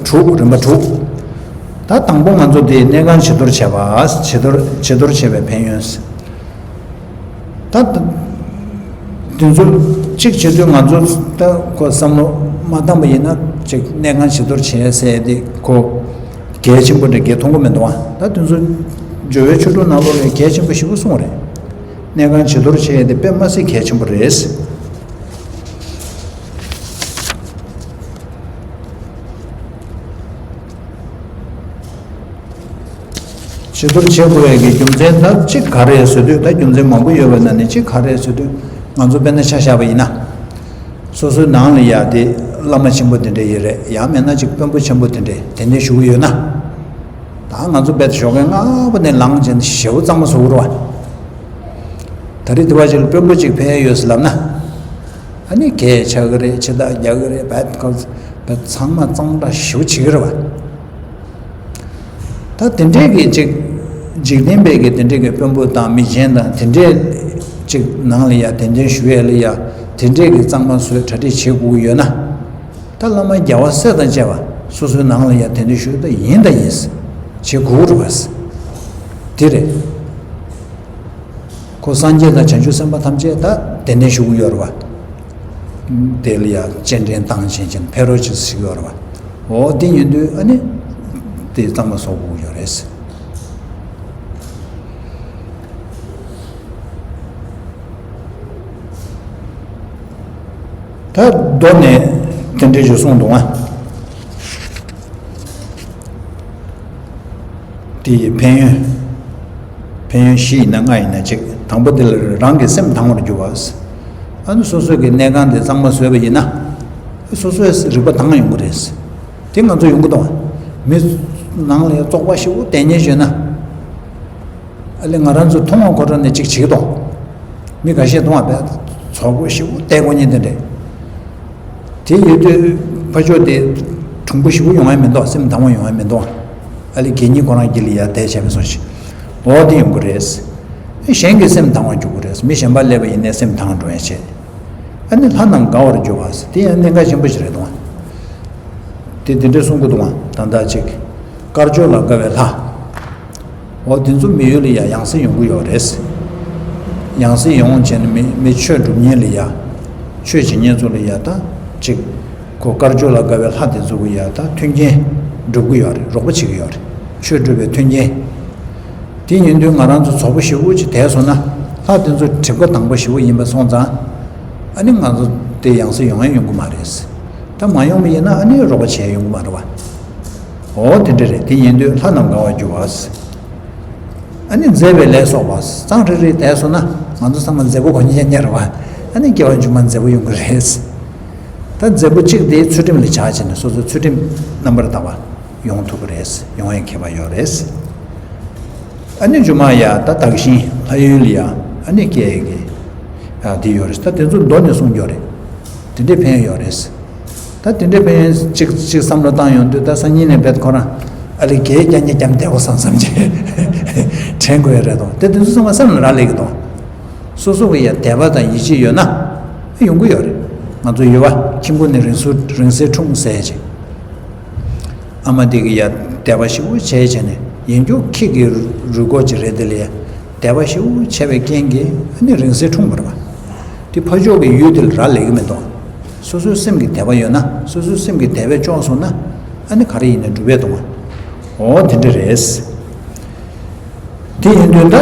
དྲུག་རིམ་པ་དྲུག་ད་དང་པོ་ང་ཚོ་དེ་གནས་ཁང་བྱི་དོར་བྱས་པ། བྱི་དོར་བྱི་དོར་བྱས་པའི་ཕན་ཡོན། ད་དེ་ཚོ་གཅིག་བྱེད་དུས་ང་ཚོ་ད་ཁོ་བསམ་བློ་མ་བཏང་པ་ཡིན་ན་ཅིག་གནས་ཁང་བྱི་དོར་བྱས་ཟེར་དེ་ཁོ་གལ་ཆེན་པོ་འདྲ་གལ་མཐོང་གི་མི་འདུག་ཨ། ད་དེ་ཚོ་སྦྱོར་བའི་ཆོས་དྲུག་ནང་ལོགས་ལས་གལ་ཆེན་པོ་ཞེ་པོ་གསུངས་རེད། གནས་ཁང་བྱི་དོར་བྱས་དེ་དཔེ་མ་སྲིད་གལ་ཆེན་པོ་རེད། བྱི་དོར་བྱེད་དགོས་ཡས་ཀྱི་རྒྱུ་མཚན་ད་གཅིག་ག་རེ་ཟེར་དུས་ད་རྒྱུ་མཚན་མང་པོ་ཡོད་པའི་ནང་ནས་གཅིག་ག་རེ་ཟེར་དུས་ང་ཚོ་དཔེར་ན་ཆ་བཞག་པ་ཡིན་ན། སོ་སོའི་ནང་ལ་ཡ་དེ་བླ་མ་ཆེན་པོ་དེ་འདྲ་ཡོད་རེད། ཡང་མིན་ན་ཅིག་དཔོན་པོ་ཆེན་པོ་དེ་འདྲ་དེ་འདྲ་བཞུགས་ཡོད་ན། ད་ང་ཚོ་དཔེ་ཞོགས་ཀས་སྔ་པོ་ནས་ལངས་བྱས་ནས་ཞེ་པོ་གཙང་མ་བཟོ་དགོས་རེད་བ། ད་རེས་དེ་བ་ཅིག་ལ་དཔོན་པོ་ཅིག་ཕེབས་ཡོད་ཟེར་ལབ་ན། ཨ་ནི་གད་ཆག་གི་རེད། འཆི་བདག་རྒྱག་གི་རེད། བད་ཁོ་བད་ཚང་མ་གཙང་སྦྲ་ཞེ་པོ་བྱེད་ཀྱི་རེད་བ། ད་དེ་འདྲས་ཀྱི་ཅིག་འཇིག་རྟེན་པའི་གི་དེ་འདྲས་ཀྱི་དཔོན་པོ་དང་མི་ཆེན་དང་དེ་འདྲས་ཅིག་ནང་ལ་ཡ་དེ་འདྲས་ཞུ་ཡས་ལ་ཡ་དེ་འདྲས་ཀྱི་གཙང་མ་བཟོས་གྲ་སྒྲིག་བྱེད་དགོས་ཀྱི་ཡོད་ན། ད་བླ་མ་རྒྱལ་བ་སྲས་དང་བཅས་པ་ སོ་སོའི་ནང་ལ་ཡང་དེ་འདྲ་ཞུ་ད་ཡིན་ད་ཡིན། བྱེད་དགོས་རེད་པ། དེ་རེད། ཁོ་སངས་རྒྱས་དང་བྱང་ཆུབ་སེམས་དཔའ་ཐམས་ཅད་ད་དེ་འདྲ་ཞུ་གི་ཡོད་རེད་པ། དེ་ལ་ཡང་སྤྱན་འདྲེན་བཏང་བྱས་ཕྱིན་ཕེབས་རོགས་བྱེད་ཞུ་གི་ཡོད་རེད་པ། འོ་དེ་ཡིན་དུས་ཨ་ནི་དེ་གཙང་མ་བཟོ་དགོས་ཀྱི་ཡོད་རེད། ད་མདོ་ནས་དེ་འདྲ་ཞིག་གསུངས་འདུག་ཨ། དེ་ཡི་ཕན་ཡོན། ཕན་ཡོན་བཞི་ཡིན་ན་ལྔ་ཡིན་ན་གཅིག་དང་པོ་དེ་ལ་རང་གི་སེམས་དྭངས་བར་འགྱུར་བ། ཨ་ནི་སོ་སོ་གི་གནས་ཁང་དེ་གཙང་མ་བཟོས་པ་ཡིན་ན། སོ་སོའི་རིག་པ་དྭངས་ཡོང་གི་རེད། དེ་ང་ཚོ་ཡོང་གི་འདུག་མི་ནང་ལ་བཙོག་པ་ཞེ་པོ་བསྡད་ཉེན་ཡོད་ན། ཨ་ལེ་ང་རང་ཚོ་མཐོང་བ་ཁོ་རང་ནས་གཅིག་བྱེད་ཀྱི་འདུག་མི་འགའ་ཤས་མཐོང་བ་བས་བཙོག་པོ་ཞེ་པོ་བསྡད་དགོས་ཉེན་དེ་འདྲས། དེ་ཡོད་དུས་ཕ་ཕྱོགས་དེ་གྲུང་པོ་ཞེ་པོ་ཡོང་ཡ་མི་འདུག་སེམས་དྭངས་པོ་ཡོང་ཡ་མི་འདུག་ཨ་ལེ་གད་སྙིགས་ཁོ་རང་གི་ལ་ཡ་བསྡད་བྱས་པའི་བཟོ་ཞིག་འོ་དེ་ཡོང་གི་རེད། གཞན་གྱི་སེམས་དྭངས་པར་འགྱུར་གི་རེད། མི་གཞན་པ་སླེབས་པ་ཡིན་ནའི་སེམས་དྭངས་འགྲོ་ཡ་བྱེད། ཨ་ནི་ལྷ་རྣམས་དགའ་བར་འགྱུར་བ་ཟེར་དེ་ཡང་གནད་འགག་ཆེན་པོ་ཞིག་རེད་དོ། དེ་དེ་འདྲའི་གསུང་གི་འདུག་ད་ལྟ་ཅིག་དཀར་ཕྱོགས་ལ་དགའ་བའི་ལྷ། འོ་དེ་ཚོ་མི་ཡུལ་ལ་ཡ་ཡང་སེ་ཡོང་གི་ཡོད་རེད། ཡང་སེ་ཡོང་བྱས་ནས་མི་མི་ཆོས་སྒྲུབ་མཁན་ལ་ཡ། ཆོས་བྱེད་མཁན་ཚོ་ལ་ཡ་ད་ཅིག་ཁོ་དཀར་ཕྱོགས་ལ་དགའ་བའི་ལྷ་དེ་ཚོ་གི་ཡ་ད་མཐུན་རྐྱེན་སྒྲུབ་གི་ཡོད་རེད། རོགས་པ་བྱེད་ཀྱི་ཡོད་རེད། ཆོས་སྒྲུབ་པའི་མཐུན་རྐྱེན། དེ་ཡིན་དུས་ང་རང་ཚོ་བཙོག་པོ་ཞེ་པོ་ཅིག་བསྡད་སོང་ན། ལྷ་དེ་ཚོ་གྲིབ་ཁ་དྭངས་པོ་ཞེ་པོ་ཡིན་པ་སོང་ཙང་། ཨ་ནི་ང་ཚོ་དེ་ཡང་སེ་ཡོང་ཡང་ཡོང་གི་མ་རེད། ད་མ་ཡོང་བ་ཡིན་ན་ཨ་ནི་རོགས་པ་བྱས་ཡོང་གི་མ་རེད་བ། འོ་དེ་འདྲ་རེད། དེ་ཡིན་དུས་ལྷ་རྣམས་དགའ་བར་འགྱུར་བ། ཨ་ནི་མཛེས་པའི་ལས་གསོག་པ། གཙང་རིལ་རིལ་བསྡད་སོང་ན་ང་ཚོ་ཚང་མ་མཛེས་པོ་གོ་ཉན་ཉན་རེད་བ། ཨ་ནི་སྐྱེ་བ་མཇུག་མ་མཛེས་པོ་ཡོང་གི་རེད། ད་མཛེས་པོ་གཅིག་དེ་ཚུལ་ཁྲིམས་ལ་བྱ་བྱས་ནས་སོ་སོའི་ཚུལ་ཁྲིམས་རྣམ་པར་དག་པ་ཡོང་ཐུབ་ཀྱི་རེད། ཡོང་ཡའི་ཁྱད་པར་ཡོད་རེད། ཨ་ནི་སྒྱུ་མ་ཡ་ད་བདག་གཞན་ལྷ་ཡུལ་ལ་ཡ་ཨ་ནི་སྐྱེ་ཡི་གི་ཡ་དེ་ཡོད་རེད། ད་དེ་ཚོ་མདོ་ནས་གསུངས་ཡོད་རེད། དེ་འདྲའི་ཕན་ཡོན་ཡོད་རེད། ད་དེ་འདྲའི་ཕན་ཡོན་གཅིག་གཅིག་བསམ་བློ་བཏང་ཡོང་དུས་ད་སང་ཉིན་ནས་བེད་ཁོ་རང་ཨ་ལེ་གད་རྒྱག་ཉེ་རྒྱམ་བསྡད་གོ་བསམ་བསམ་གྱི་དྲན་དགོས་ཡ་རེད་དོ། དེ་དེ་ཚོ་ཚང་མ་སེམས་ལ་རག་ལས་ཀྱི་དོ། སོ་སོ་གི་ཡ་དད་པ་དང་ཡིད་ཆེས་ཡོད་ན་ཨ་ཡོང་གི་ཡོད་རེད། ང་ཚོ་ཡོད་པ་ཁྱིམ་གུ་ནས་རིང་སུ་རིང་སའི་འཁྲུངས་ཟེར་ཅིག་ཨ་མ་དེ་གི་ཡ་དད་པ་ཞེ་པོ་བྱས་བྱས་ནས་ཡིན་རྒྱུ་ཁྱི་གི་རུས་ཁོག་ཅིག་རེད། དེ་ལ་ཡ་དད་པ་ཞེ་པོ་བྱས་པའི་རྐྱེན་གྱིས་ཨ་ནི་རིང་སའི་འཁྲུངས་པ་རེད་བ། དེ་ཕ་ཕྱོགས་ཀྱི་ཡུལ་དེ་ལ་རག་ལས་ཀྱི་མི་འདུག་སོ་སོའི་སེམས་ཀྱི་དད་པ་ཡོད་ན། སོ་སོའི་སེམས་ཀྱི་དད་པས་སྐྱོང་སོང་ན་ཨ་ནི་ག་རེ་ཡིན་ནའི་འགྲུབ་པས་འདུག་འོ་དེ་འདྲ་རེད། དེ་ཡིན་དུས་ད།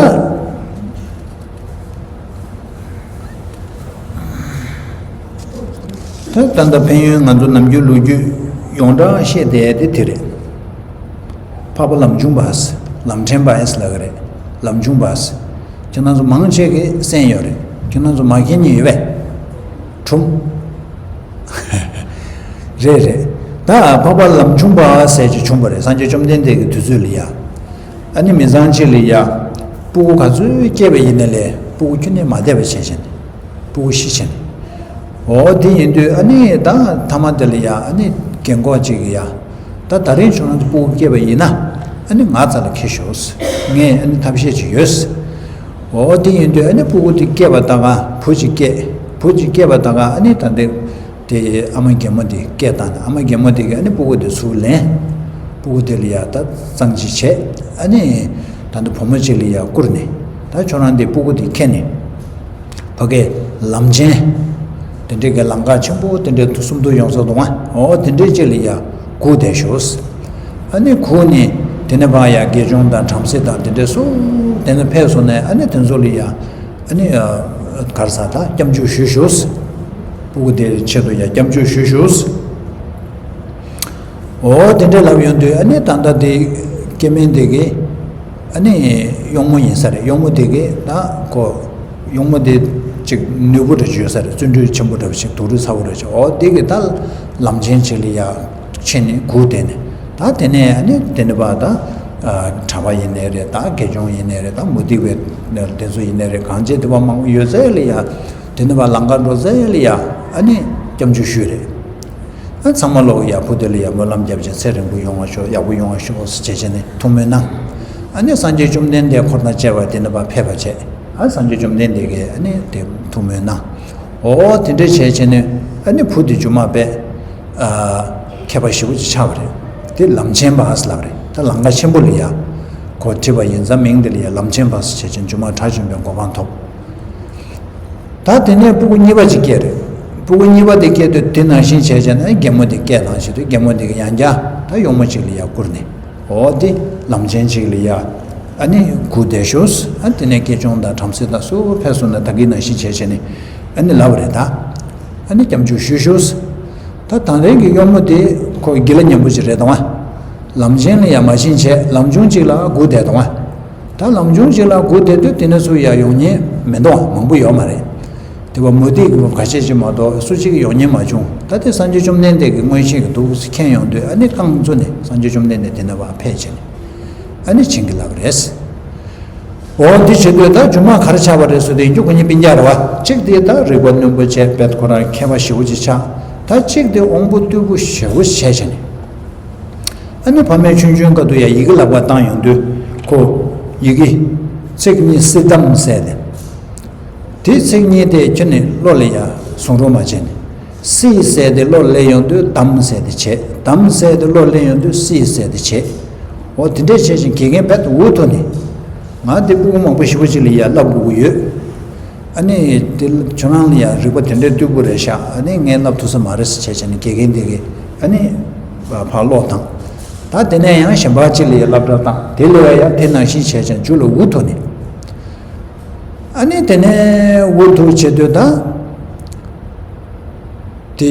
ད་ད་ལྟ་ཕན་ཡོན་ང་ཚོ་ནམ་རྒྱུན་ལོ་རྒྱུས་ཡོངས་གྲགས་བཤད་བསྡད་དེ་དེ་རེད། འཕགས་པ་ལམ་ཆུང་པ། ལམ་ཕྲན་པ་ལབ་ཀྱི་རེད། ལམ་ཆུང་པ། ཁྱེད་རང་ཚོ་མང་ཆེ་གིས་གསན་ཡོད་རེད། ཁྱེད་རང་ཚོ་མ་མཁྱེན་མཁན་ཡོད་པས། གྲུམ། རེད་རེད། ད་འཕགས་པ་ལམ་ཆུང་པ་ཟེར་གྱི་བྱུང་པ་རེད། སངས་རྒྱས་བཅོམ་ལྡན་འདས་ཀྱི་དུས་ཚོད་ལ་ཡ། ཨ་ནི་མི་ཚང་གཅིག་ལ་ཡ། སྤུ་གུ་ག་ཚོད་སྐྱེས་པ་ཡིན་ན་ལས་སྤུ་གུ་ཁྱོན་ནས་མ་བསྡད་པ་བྱས་བྱས་ནས། སྤུ་གུ་ཤི་བྱས་ནས། འོ་དེ་ཡིན་དུས་ཨ་ནི་ད་མཐའ་མ་དེ་ལ་ཡ་ཨ་ནི་རྒན་གོག་ཅིག་གིས་ཡ། ད་ད་རིང་ཁྱོད་རང་ཚོ་སྤུ་གུ་སྐྱེས་པ་ཡིན་ན། ཨ་ནི་ང་རྩ་ལ་འཁྱེར་ཤོག་ངས་ཨ་ནི་ཐབས་ཤེས་ཅིག་ཡོད། འོ་དེ་ཡིན་དུས་ཨ་ནི་སྤུ་གུ་དེ་སྐྱེས་པ་ད་ག་བུ་ཅིག་སྐྱེས། བུ་ཅིག་སྐྱེས་པ་ད་ག་ཨ་ནི་ད་འདི། དེ་ཨ་མ་རྒན་མོ་དེ་སྐད་བཏང་ནས། ཨ་མ་རྒན་མོ་དེ་གིས་ཨ་ནི་སྤུ་གུ་དེ་ཚུར་ལེན། སྤུ་གུ་དེ་ལ་ཡ་ད་གཙང་ཅིག་བྱས། ཨ་ནི་ད་ལྟ་བུ་མོ་ཅིག་ལ་ཡ་བསྐུར་ནས། ད་ཁྱོད་རང་དེ་སྤུ་གུ་དེ་ཁྱེར་ནས་ཕ་གིའི་ལམ་ཆེན། དེ་འདྲའི་གི་ལམ་ཁ་ཆེན་པོ་དེ་འདྲའི་སུམ་མདོ་ཡོངས་རྫོགས་འདུག་ཨ། འོ་དེ་འདྲའི་ཅིག་ལ་ཡ་སྒུག་བསྡད་ཤོག་ཨ་ནི་སྒུག་ནས་དེ་ནས་ཕར་ཡ་དགེ་སྦྱོང་དང་བྲམ་ཟེ་དང་དེ་འདྲའི་སུ་དེ་ནས་ཕེབས་སོང་ནས་ཨ་ནི་དེ་ཚོ་ལ་ཡ། ཨ་ནི་ག་རེ་ཟ་ད་སྐྱབས་འཇུག་ཞུས་ཤོག་སྤུ་གུ་དེའི་ཆེད་དུ་ཡ་སྐྱབས་འཇུག་ཞུས་ཤོག་འོ་དེ་འདྲ་ལབ་ཡོང་དུས་ཨ་ནི་ད་ལྟ་དེ་སྐྱེ་དམན་དེ་གིས་ཨ་ནི་གཡོག་མོ་ཡིན་ས་རེད། གཡོག་མོ་དེ་གིས་ད་ཁོ་གཡོག་མོ་དེ་ཅིག་ནུས་པོ་འདྲ་ཅིག་ཡོད་ས་རེད། བརྩོན་འགྲུས་ཆེན་པོ་འདྲ་ཅིག་དུག་སྦྲུལ་ཚ་པོ་འདྲ་ཅིག་འོ་དེ་གིས་ད་ལམ་ཆེན་ཅིག་ལ་ཡ་ཕྱིན་ནས་སྒུག་བསྡད་ནས། ད་དེ་ནས་ཨ་ནི་དེ་ནས་ཕར་ད་གྲྭ་པ་ཡིན་ནའི་རེད། ད་དགེ་སྦྱོང་ཡིན་ནའི་རེད། ད་མུ་སྟེགས་པའི་དེ་ཚོ་ཡིན་ནའི་རེད། གང་བྱས་དེ་བ་མང་པོ་ཡོད་ཚད་ལ་ཡ། དེ་ནས་ཕར་ལམ་ཁ་འགྲོ་ཚད་ལ་ཡ་ཨ་ནི་སྐྱབས་འཇུག་ཞུས་རེད། ཨ་ཚང་མ་ལོག་ཡ་བུ་དེ་ལ་ཡ་སྨོན་ལམ་རྒྱབ་བྱས་ཚེ་རིང་པོ་ཡོང་བ་ཤོག་ཡག་པོ་ཡོང་བ་ཤོག་ཟེར་བྱས་བྱས་ནས་ཐུགས་སྨོན་གནང་། ཨ་ནི་སངས་རྒྱས་བཅོམ་ལྡན་འདས་འཁོར་དང་བཅས་པ་དེ་ནས་ཕར་ཕེབས་པ་བྱས། ཨ་སངས་རྒྱས་བཅོམ་ལྡན་འདས་ཀྱིས་ཨ་ནི་དེ་ཐུགས་སྨོན་གནང་། འོ་དེ་འདྲ་བྱས་བྱས་ནས་ཨ་ནི་བུ་དེ་མཇུག་མ་དཔེ་མཁས་པ་ཞེ་པོ་ཅིག་ཆགས་པ་རེད། དེ་ལམ་ཆེན་པ་ཟེར་ལབ་རེད། ད་ལམ་ཁ་ཆེན་པོ་ལ་ཡ་ཁོ་ཁྲིད་པ་ཡིན་ཙང་མིང་དེ་ལ་ཡ་ལམ་ཆེན་པ་ཟེར་བྱས་ཅིང་སྒྱུ་མ་དགྲ་བཅོམ་པའི་གོ་འཕང་ཐོབ། ད་དེ་ནས་སྤུ་གུ་གཉིས་པ་ཅིག་སྐྱེས་རེད། སྤུ་གུ་གཉིས་པ་དེ་སྐྱེས་དུས་དེ་ནང་བཞིན་བྱས་བྱས་ན་རྒན་མོ་དེ་སྐད་བཏང་བྱེད་དུས་རྒན་མོ་དེ་གི་ཡང་བསྐྱར་ད་གཡོག་མོ་ཅིག་ལ་ཡ་བསྐུར་ནས། འོ་དེ་ལམ་ཆེན་ཅིག་ལ་ཡ་ཨ་ནི་སྒུག་བསྡད་ཤོག་ཨ་དེ་ནས་སྐད་ཆུང་དང་བྲམ་ཟེ་དང་སུ་ཕེབས་སོང་ན་ད་གིན་ནང་བཞིན་བྱས་བྱས་ནས་ཨ་ནི་ལབ་རེད་ད། ཨ་ནི་སྐྱབས་འཇུག་ཞུས་ཤོག་ད་དང་རེས་ཀྱི་གཡོག་མོ་དེ་ཁོ་དགེ་ལ་ཉན་པོ་ཅིག་རེད་དང་བ། ལམ་ཆེན་ལ་ཡ་མ་ཕྱིན་བྱས་ལམ་ཆུང་ཅིག་ལ་སྒུག་བསྡད་དང་བ། ད་ལམ་ཆུང་ཅིག་ལ་སྒུག་བསྡད་དུས་དེ་ནས་ཚུར་ཡ་ཡོང་མཁན་མི་འདུག་མང་པོ་ཡོད་མ་རེད། དེ་བ་མུ་སྟེགས་ཀྱི་བ་ཁ་ཤས་ཅིག་མ་གཏོགས་སུ་གཅིག་ཡོང་མཁན་མ་བྱུང་། ད་དེ་སངས་རྒྱས་བཅོམ་ལྡན་འདས་ཀྱི་མངོན་ཤེས་ཀྱི་འདུག་མཁྱེན་ཡོང་དུས་ཨ་ནི་རྐང་བཙུགས་ནས་སངས་རྒྱས་བཅོམ་ལྡན་འདས་དེ་ནས་བ་ཕེབས་བྱས་ནས་ཨ་ནི་བྱིན་གྱིས་བརླབས་རེད། འོ་འདི་བྱེད་དུས་ད་སྒྱུ་མ་ག་རེ་ཆགས་པ་རེད་ཟེར་དུས་ཡིན་རྒྱུ་ཁོ་གཉིས་སྤུན་ཀྱག་རེད་བ། གཅིག་དེ་ད་རིག་པ་རྣོན་པོ་བྱས་པས་ཁོ་རང་མཁས་པ་ཞེ་པོ་ཅིག་ཆགས། ད་གཅིག་དེ་དབང་པོ་རྟུལ་པོ་ཞེ་པོ་བྱས་བྱས་ནས། ཨ་ནི་ཕ་མས་ཆུང་ཆུང་སྐབས་དུ་ཡ་ཡི་གེ་ལག་པར་བཏང་ཡོང་དུས་ཁོ་ཡི་གེ་ཚིག་གཉིས་སི་དམ་ཟེར་ཏེ། དེ་ཚིག་གཉིས་དེ་ཁྱོན་ནས་བློ་ལ་ཡ་བཟུང་རོགས་མ་བྱས་ནས། སི་ཟེར་ཏེ་བློ་སླེབས་ཡོང་དུས་དམ་ཟེར་ཏེ་བྱས། དམ་ཟེར་ཏེ་བློ་སླེབས་ཡོང་དུས་སི་ཟེར་ཏེ་བྱས། འོ་དེ་འདྲས་བྱས་ཤིང་དགེ་རྒན་རྦད་དེ་འུ་ཐུག་ནས། ང་དེ་སྤུ་གུ་མང་པོ་ཞེ་པོ་ཅིག་ལ་ཡ་བསླབ་དགོས་ཀྱི་ཡོད། ཨ་ནི་དེ་ཁྱོད་རང་ལ་ཡང་རིག་པ་དེ་འདྲའི་རྟུལ་པོ་རེད་ཤག་ཨ་ནི་ངས་བསླབ་ཐུབ་ས་མ་རེད་ཟེར་བྱས་བྱས་ནས་དགེ་རྒན་དེ་གིས་ཨ་ནི་ཕར་ཀློག་བཏང་། ད་དེ་ནས་ཡང་གཞན་པ་ཅིག་ལ་ཡང་སློབ་གྲྭ་བཏང་། དེ་ལ་ཡང་དེ་ནང་བཞིན་བྱས་བྱས་མཇུག་ལ་འུ་ཐུག་ནས། ཨ་ནི་དེ་ནས་འུ་ཐུག་བྱེད་དུས་ད། དེ་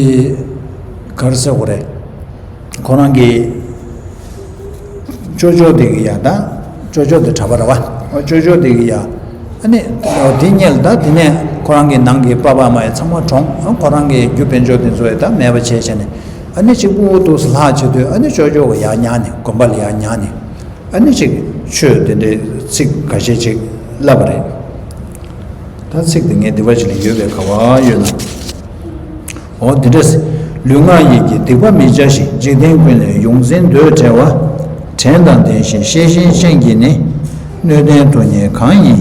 ག་རེ་ཟེར་དགོས་རེད། ཁོ་རང་གི་ཅོ་ཅོ་དེ་གི་ཡ་ད། ཅོ་ཅོ་དེ་གྲྭ་པ་རེད་བ། ཅོ་ཅོ་དེ་གི་ཡ། ཨ་ནི་དེ་ཉལ་ད་དེ་ནས་ཁོ་རང་གི་ནང་གི་པ་ཕ་མ་ཡ་ཚང་མ་གྲོངས། ཁོ་རང་གི་རྒྱུ་དཔལ་འབྱོར་དེ་ཚོ་ཡ་ད་མེད་པ་བྱས་བྱས་ནས། ཨ་ནི་གཅིག་པུ་འུ་ཐུག་སེ་ལྷག་བྱེད་དུས་ཨ་ནི་ཅོ་ཅོ་གི་ཡ་ཉལ་ནས་དགོན་པ་ལ་ཡ་ཉལ་ནས། ཨ་ནི་ཅིག་ཆོས་དེ་འདྲའི་ཚིག་འགའ་ཤས་ཅིག་བསླབ་པ་རེད། ད་ཚིག་དེ་ངའི་སྡིག་པ་ཅིག་ལ་ཡོད་པའི་ག་བ་ཡོད་ན། འོ་དེ་འདྲས། ལུས་ངག་ཡིད་ཀྱི་སྡིག་པ་མི་བྱ་ཞིང་། འཇིག་རྟེན་ཀུན་ལས་ཡོངས་འཛིན་འདོད་བྲལ་བ། དྲན་དང་ལྡན་ཞིང་ཤེས་བཞིན་ཅན་གྱིས་ནི། སྣོད་ལྡན་ཐུགས་ཉིད་གང་ཡིན་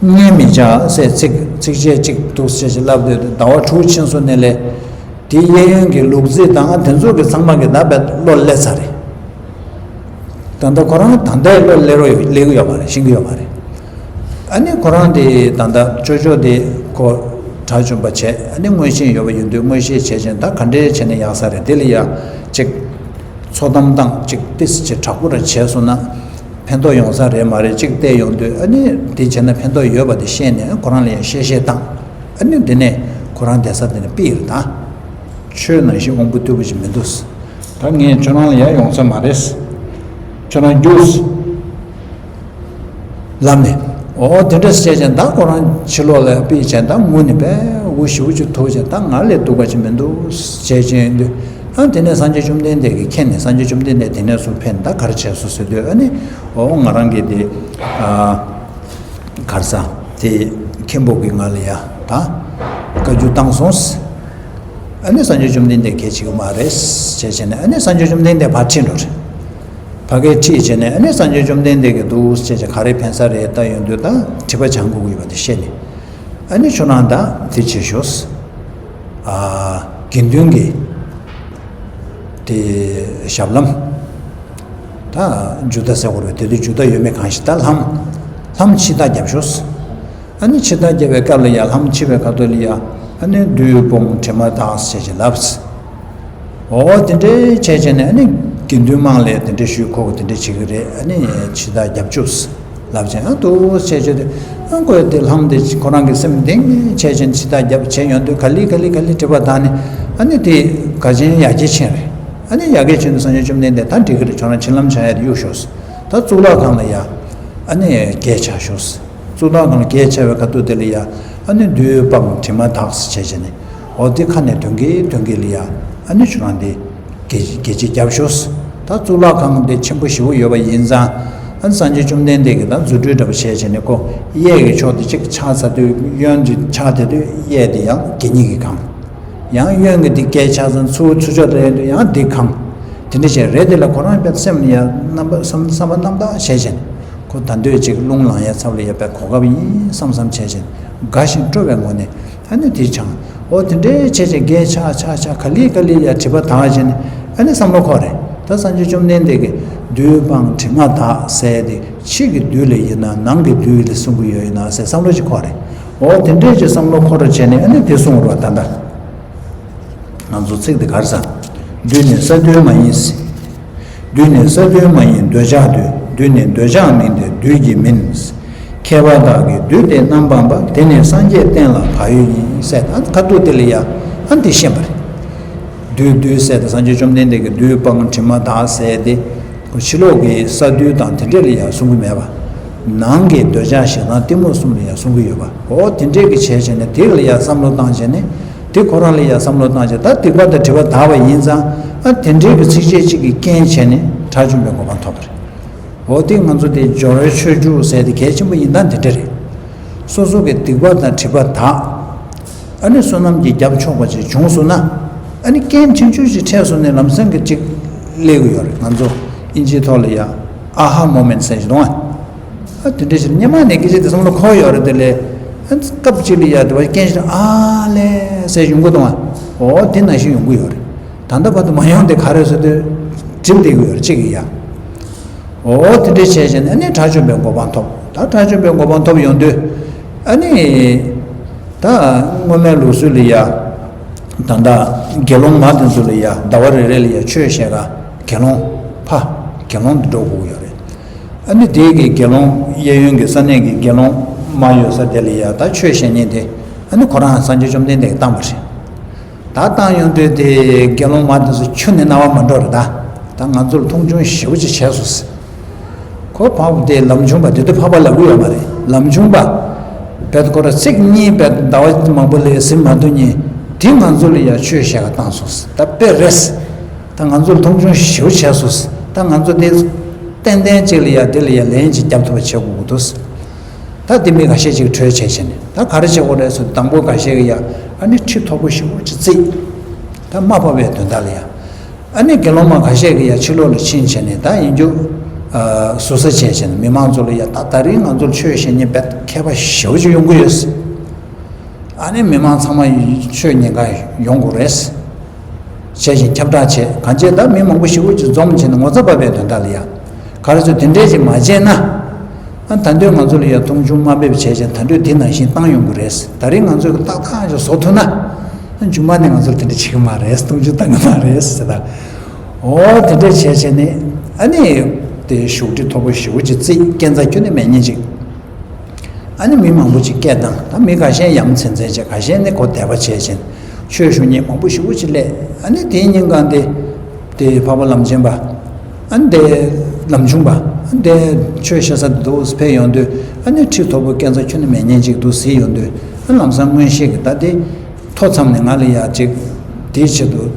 བསྙེལ་མི་བྱ། ཟེར་ཚིག་ཚིགས་བཅད་གཅིག་འདུག་སེ་ཅིག་བསླབ་སྡོད་དེ་ཟླ་བ་དྲུག་ཕྱིན་སོང་ནས་ལས། དེ་གཡས་གཡོན་གྱི་ལུག་རྫི་དང་དེ་ཚོ་གི་ཚང་མ་གི་ད་བས་བློ་སླེབས་ཚར་རེད། ད་ལྟ་ཁོ་རང་ད་ལྟའི་བློ་སླེབས་རོགས་ཡོད་སླེབས་ཀྱི་ཡོད་མ་རེད། ཤེས་ཀྱི་ཡོད་མ་རེད། ཨ་ནི་ཁོ་རང་དེ་ད་ལྟ་ཅོ་ཅོ་དེ་ཁོ་དགྲ་བཅོམ་པ་བྱས། ཨ་ནི་མངོན་ཤེས་ཡོད་པ་ཡིན་དུས་མངོན་ཤེས་བྱས་ཅན་ད་ག་འདྲས་བྱས་ན་ཡག་ས་རེད། དེ་ལ་ཡ་ཅིག་ཚོགས་གཏམ་བཏང་ཅིག་ཏིས་ཅིག་དྲག་པོ་ར་བྱས་སོང་ན་ཕན་ཐོགས་ཡོང་ས་རེད་མ་རེད་ཅིག་བལྟས་ཡོང་དུས་ཨ་ནི་དེ་བྱས་ན་ཕན་ཐོགས་ཡོད་པ་དེ་ཤེས་ནས་ཁོ་རང་ལ་ཡ་བཤད་བཤད་བཏང་། ཨ་ནི་དེ་ནས་ཁོ་རང་བསྡད་ས་དེ་ནས་ཕུད་རེད་ད། ཆོས་ནང་བཞིན་དབང་པོ་རྟུལ་པོ་ཞིག་མི་འདུག་ད་ངས་ཁྱོད་རང་ལ་ཡ་ཡོང་ས་མ་རེད། ཁྱོད་རང་རྒྱུགས། ལབ་ནས། འོ་དེ་འདྲ་བྱས་ཀྱང་ད་ཁོ་རང་ཕྱི་ལོགས་ལ་ཕུད་ཀྱང་ད་ངུ་ནས་པས་འུ་ཞེ་པོ་ཅིག་ཐུག་ཀྱང་ད་ང་ལས་སྡུག་པ་ཅིག་མི་འདུག་བྱས་ཀྱིན་འདུག་ཨ་དེ་ནས་སངས་རྒྱས་བཅོམ་ལྡན་འདས་ཀྱིས་མཁྱེན་ནས་སངས་རྒྱས་བཅོམ་ལྡན་འདས་དེ་ནས་སུ་ཕེབས་ནས་ད་ག་རེ་བྱས་སོང་ཟེར་དུས་ཨ་ནི། འོ་ང་རང་གིས་དེ། ཨ། གར་ས་དེ་མཁན་པོ་གི་ང་ལ་ཡ་ད་བཀའ་བཀྱོན་བཏང་སོང་། ཨ་ནི་སངས་རྒྱས་བཅོམ་ལྡན་འདས་གལ་ཆེ་གི་མ་རེད་ཅེས་བྱས་ནས་ཨ་ནི་སངས་རྒྱས་བཅོམ་ལྡན་འདས་ཕར་ཁྲིད་འགྲོ་རེད། ཕ་གིར་ཁྲིད་བྱས་ནས་ཨ་ནི་སངས་རྒྱས་བཅོམ་ལྡན་འདས་ཀྱིས་འདུག་ཅེས་བྱས་ག་རེ་ཕན་ས་རེད་ལྟ་ཡོང་དུས་ད་དྲི་བ་བྱང་དགོས་ཀྱི་ཡོད་པ་དེ་བཤད་ནས་ཨ་ནི་ཁྱོད་རང་ད་དེ་བྱེད་ཤོག་ཨ་དགེ་འདུན་གྱི་དེ་ཞབས་ལྷམ། ད་འཇུ་ད་ཟེར་དགོས་རེད། དེ་དུས་འཇུ་ད་ཡོད་མེད་གང་ཞིག་ད་ལྷམ། ལྷམ་ཕྱི་ཐག་བརྒྱབ་ཤོག་ཨ་ནི་ཕྱི་ཐག་བརྒྱབ་པའི་སྐབས་ལ་ཡ་ལྷམ་ཕྱི་བའི་ཁ་ཐུག་ལ་ཡ་ཨ་ནི་བདུད་དཔུང་དྲི་མ་དག་ཟེར་བྱས་ལབ། འོ་དེ་འདྲའི་བྱས་བྱས་ནས་ཨ་ནི་དགེ་འདུན་དམངས་ལ་དེ་འདྲ་ཞུས་ཁོ་གིས་དེ་འདྲ་བྱེད་ཀྱི་རེད། ཨ་ནི་ཕྱི་ཐག་བརྒྱབ་བཅུག་ལབ་བྱས་ཨ་འདུག་བྱས་བྱས་ཏེ་ཨ་ཁོས་དེ་ལྷམ་དེ་ཁོ་རང་གི་སེམས་གཏིང་ནས་བྱས་བྱས་ཕྱི་ཐག་བརྒྱབ་བྱས་ཡོང་དུས་ག་ལེ་ག་ལེ་ག་ལེ་དྲི་བ་དག་ནས་ཨ་ནི་དེ་ག་ཅན་ཡར་རྒྱས་ཕྱིན་རེད། ཨ་ནི་ཡར་རྒྱས་ཕྱིན་དུས་སངས་རྒྱས་བཅོམ་ལྡན་འདས་ད་འགྲིག་གི་རེད། ཁྱོད་རང་ཕྱི་ལམ་བྱ་ཡ་དེ་གཡུག་ཤོག་ད་གཙུག་ལག་ཁང་ལ་ཡ་ཨ་ནི་བརྒྱད་ཆགས་ཤོག་གཙུག་ལག་ཁང་ལ་བརྒྱད་ཆགས་པའི་ཁ་ཐུག་དེ་ལ་ཡ་ཨ་ནི་བདུད་དཔུང་དྲི་མ་དག་ཟེར་བྱས་བྱས་ནས་འོ་དེ་ཁ་ནས་དོན་གྱི་དོན་གྱི་ལ་ཡ་ཨ་ནི་ཁྱོད་རང་དེ་བརྒྱད་བརྒྱད་ཅིག་བརྒྱབ་ཤོག་ད་གཙུག་ལག་ཁང་དེ་ཆེན་པོ་ཞེ་པོ་ཡོད་པ་ཡིན་ཙང་ཨ་ནི་སངས་རྒྱས་བཅོམ་ལྡན་འདས་ཀྱིས་ད་རྫུ་འཕྲུལ་འདྲ་པོ་བྱས་བྱས་ནས་ཁོ་གཡས་ཀྱི་ཕྱོགས་དེ་གཅིག་ཕྱག་འཚལ་དུས་གཡོན་གྱི་ཕྱག་དེ་དུས་གཡས་དེ་ཡང་དགེ་བསྙེན་གྱིས་གང་། ཡང་གཡོན་གྱི་འདི་སྐད་ཆ་ཚང་ཚུར་ཚུར་ཕྱོགས་དེ་ཡོད་དུས་ཡང་འདི་གང་། དེ་འདྲ་བྱས་རེད། དེ་ལ་ཁོ་རང་དཔེ་སེམས་ལ་ཡ་རྣམ་པ་བསམ་བསམ་པ་རྣམ་དག་བྱས་བྱས་ནས་ཁོ་ད་འདོད་ཅིག་རླུང་ལངས་ཡ་ཚབ་ལ་ཡ་དཔེ་གོ་སྐབས་ཡིན་བསམ་བསམ་བྱས་བྱས་ནས་དགའ་ཞིང་སྤྲོ་བའི་ངང་ནས་ཨ་ནི་དེ་འཆང་། འོ་དེ་འདྲའི་བྱས་བྱས་སྐད་ཆ་ཆ་ཆ་ག་ལེ་ག་ལེ་ཡ་དྲི་བ་དག་བྱས་ནས་ཨ་ནི་བསམ་བློ་འཁོར་རེད། ད་སངས་རྒྱས་བཅོམ་ལྡན་འདས་ཀྱིས་བདུད་སྤངས་དྲི་མ་དག་ཟེར་ཏེ་ཕྱི་གི་བདུད་ལ་ཡིན་ན་ནང་གི་བདུད་ལ་གསུང་གི་ཡོད་ཡིན་ན་ཟེར་བསམ་བློ་ཅིག་འཁོར་རེད། འོ་དེ་འདྲས་ཀྱི་བསམ་བློ་འཁོར་རོ་བྱས་ནས་ཨ་ནི་དེ་གསུང་རོགས་ད་ལྟ། ང་ཚོ་ཚིག་དེ་ག་རེ་ཟ། བདུད་ནི་ས་བདུད་མ་ཡིན། བདུད་ནི་ས་བདུད་མ་ཡིན་འདོད་ཆགས་བདུད། བདུད་ནི་འདོད་ཆགས་མིན་ཏེ་བདུད་ཀྱིས་མིན། མཁས་པ་དག་གིས་བདུད་དེ་རྣམ་སྤངས་པ། དེ་ནི་སངས་རྒྱས་བསྟན་ལ་བག་ཡོད་ཡིན། ཟེར་ཨ་ཁ་ཐུག་དེ་ལ་ཡ་ཨ་འདི་ཤེས་པ་རེད། བདུད་བདུད་ཟེར་ཏེ་སངས་རྒྱས་བཅོམ་ལྡན་འདས་ཀྱིས་བདུད་སྤངས་དྲི་མ་དག་ཟེར་ཏེ། ཕྱི་ལོགས་ཀྱི་ས་བདུད་དང་དེ་འདྲས་ལ་ཡང་གསུང་གི་མེད་པ། ནང་གི་འདོད་ཆགས་ཞེ་སྡང་གཏི་མུག་གསུམ་ལ་ཡང་གསུང་གི་ཡོད་པ། འོ་དེ་འདྲས་ཀྱི་བྱས་བྱས་ནས་དེ་ལ་ཡང་བསམ་བློ་བཏང་བྱས་ནས། དེ་ཁོ་རང་ལ་ཡང་བསམ་བློ་བཏང་བྱས་ད་སྡིག་པ་དང་སྒྲིབ་པ་དག་པ་ཡིན་ཙང་ཨ་དེ་འདྲས་ཀྱི་ཚིགས་བཅད་གཅིག་གིས་རྐྱེན་བྱས་ནས་དགྲ་བཅོམ་པའི་གོ་འཕང་ཐོབ་པ་རེད། འོ་དེ་ང་ཚོ་དེ་སྦྱོར་བའི་ཆོས་དྲུག་ཟེར་དེ་གལ་ཆེན་པོ་ཡིན་སྟངས་དེ་འདྲ་རེད། སོ་སོ་གི་སྡིག་པ་དང་སྒྲིབ་པ་དག་ཨ་ནི་བསོད་ནམས་ཀྱིས་རྒྱབ་ཕྱོགས་པ་ཅིག་བྱུང་སོང་ན། ཨ་ནི་རྐྱེན་ཆུང་ཆུང་ཞིག་འཕྲད་སོང་ནས་ལམ་སེང་གི་ཅིག་སླེབས་ཀྱི་ཡོད་རེད། ང་ཚོ་ཨིན་ཇིའི་ཐོག་ལ་ཡ་ཨ་ཧ་མོ་མེན་ཊི་ཟེར་གྱི་འདུག་ཨ། ཨ་དེ་འདྲ་ཞིག་སྔོན་མ་ནས་སྐད་ཆ་དེ་བསམ་བློ་འཁོར་ཡོད་རེད། དེ་ལས་ཨ་སྐབས་ཅིག་ལ་ཡ་དེ་བ་རྐྱེན་ཞིག་ཨ་ལས་ཟེར་ཡོང་གི་འདུག་ཨ། འོ་དེ་ནང་བཞིན་ཡོང་གི་ཡོད་རེད། ད་ལྟ་བར་དུ་མ་ཡོང་དེ་ག་རེ་ཟེར་དུས་འགྲིམ་བསྡད་ཀྱི་ཡོད་རེད་གཅིག་གིས་ཡ། འོ་དེ་འདྲ་བྱས་བྱས་ནས་ཨ་ནི་དགྲ་བཅོམ་པའི་གོ་འཕང་ཐོབ། ད་དགྲ་བཅོམ་པའི་གོ་འཕང་ཐོབ་ཡོང་དུས་ཨ་ནི་ད་སྔོན་མའི་ལུགས་སྲོལ་ལ་ཡ་ད་ལྟ་དགེ་སློང་མ་དེ་ཚོ་ལ་ཡ་ཟླ་བ་རེ་རེ་ལ་ཡ་ཆོས་བཤད་ག་དགེ་སློང་ཕ་དགེ་སློང་དུ་འགྲོ་དགོས་ཀྱི་ཡོད་རེད། ཨ་ནི་དེའི་གི་དགེ་སློང་གཡས་གཡོན་གྱི་ས་གནས་ཀྱི་དགེ་སློང་མ་ཡོད་ས་དེ་ལ་ཡ་ད་ཆོས་བཤད་མཁན་དེ་ཨ་ནི་ཁོ་རང་སངས་རྒྱས་བཅོམ་ལྡན་འདས་ཀྱིས་བཏང་བ་རེད། ད་བཏང་ཡོང་དུས་དེ་དགེ་སློང་མ་དེ་ཚོ་ཁྱོན་ནས་རྣ་བ་མ་འགྲོ་རེད་ད། ད་ང་ཚོར་མཐོང་ཆུང་ཞེ་པོ་ཅིག་བྱས་སོང་ཟེར། ཁོ་འཕགས་པ་དེ་ལམ་ཆུང་པ་དེ་དུས་འཕགས་པ་ལབ་གི་ཡོད་མ་རེད། ལམ་ཆུང་པ། བེད་ཁོ་ར་ཚིག་གཉིས་བེད་ཟླ་བ་མང་པོ་ལས་ཟིན་མ་ཐུབ་མཁན་དེ་ང་ཚོ་ལ་ཡ་ཆོས་བཤད་ག་བཏང་སོང་ཟེར། ད་དཔེ་རེད་ཟེར། ད་ང་ཚོར་མཐོང་ཆུང་ཞེ་པོ་བྱས་སོང་ཟེར། ད་ང་ཚོ་དེ་ཏན་ཏན་ཅིག་ལ་ཡ་དེ་ལ་ཡ་ལན་ཅིག་རྒྱབ་ཐུབ་པ་བྱེད་དགོས་ཀྱི་འདུག་ཟེར། ད་དེ་མི་འགའ་ཤས་ཅིག་གྲོས་བྱས་བྱས་ནས་ད་ག་རེ་བྱེད་དགོས་རེད་ཟེར་དུས་དང་པོ་འགའ་ཤས་ཀྱིས་ཡ་ཨ་ནི་ཁྲི་མཐོ་པོ་ཞེ་པོ་ཅིག་བརྩིགས། ད་དམའ་ཕབ་པའི་དོན་དག་ལ་ཡ། ཨ་ནི་དགེ་སློང་མ་འགའ་ཤས་ཀྱིས་ཡ་ཕྱི་ལོགས་ལ་ཕྱིན་བྱས་ནས་ད་ཡིན་རྒྱུ། ཨ་ཟུར་ཟ་བྱས་བྱས་ནས་མི་མང་ཚོ་ལ་ཡ་ད་ད་རིང་ང་ཚོར་ཆོས་བཤད་མཁན་དཔེ་མཁས་པ་ཞེ་པོ་ཅིག་ཡོང་གི་ཡོད་ཟེར། ཨ་ནི་མི་མང་ཚང་མ་ཆོས་ཉན་ག་ཡོང་དགོས་རེད་ཟེར། བྱས་ཤིང་ཁྱབ་བསྒྲགས་བྱས་གང་བྱས་ད་མི་མང་པོ་ཞེ་པོ་ཅིག་འཛོམས་བྱས་ནས་ངོ་ཚ་བབས་པའི་དོན་དག་ལ་ཡ། ག་རེ་ཚོ་དེ་འདྲས་ཅིག་མ་བྱས་ན། ཨ་ད་དུང་ང་ཚོ་ལ་ཡ་མཐོང་ཆུང་དམའ་འབེབས་བྱས་ཀྱང་ད་དུང་དེ་ནང་བཞིན་བཏང་ཡོང་གི་རེད། ད་རིང་ང་ཚོས་ཏག་ཏག་ཅིག་བཟོ་ཐུབ་ན། ཨ་མཇུག་མ་ནས་ང་ཚོར་དེ་འདྲ་བྱེད་ཀྱི་མ་རེད། མཐོང་ཆུང་བཏང་གི་མ་རེད་ཟེར་ད། འོ་དེ་འདྲས་བྱས་བྱས་ནས་ཨ་ནི། དེ་བཞུགས་ཁྲི་མཐོ་པོ་ཞེ་པོ་ཅིག་བརྩིགས། སྐས་འཛེག་ཁྱོན་ནས་མེད་མཁན་ཅིག་ཨ་ནི་མི་མང་པོ་ཅིག་སྐད་བཏང་། ད་མི་ཁ་ཤས་ཡ་མཚན་མཚན་བྱས། ཁ་ཤས་ནི་ཁོ་དད་པ་བྱས་བྱས་ཆོས་ཞུ་མཁན་མང་པོ་ཞེ་པོ་ཅིག་སླེབས། ཨ་ནི་དེའི་ཉིན་གང་དེ་དེ་འཕགས་པ་ལམ་ཆེན་པ། ཨ་ནི་དེ་ལམ་ཆུང་པ། ཨ་ནི་དེ་ཆོས་བཤད་ས་དེ་འདུག་ཕེབས་ཡོང་དུས་ཨ་ནི་ཁྲི་མཐོ་པོ་སྐས་འཛེག་ཁྱོན་ནས་མེད་མཁན་ཅིག་འདུག་གཟིགས་ཡོང་དུས་ཨ་ལམ་སང་མངོན་ཤེས་ཀྱིས་ད་དེ་མཐོ་མཚམས་ནས་ང་ལ་ཡ་ཅིག་དེའི་ཆེད་དུ་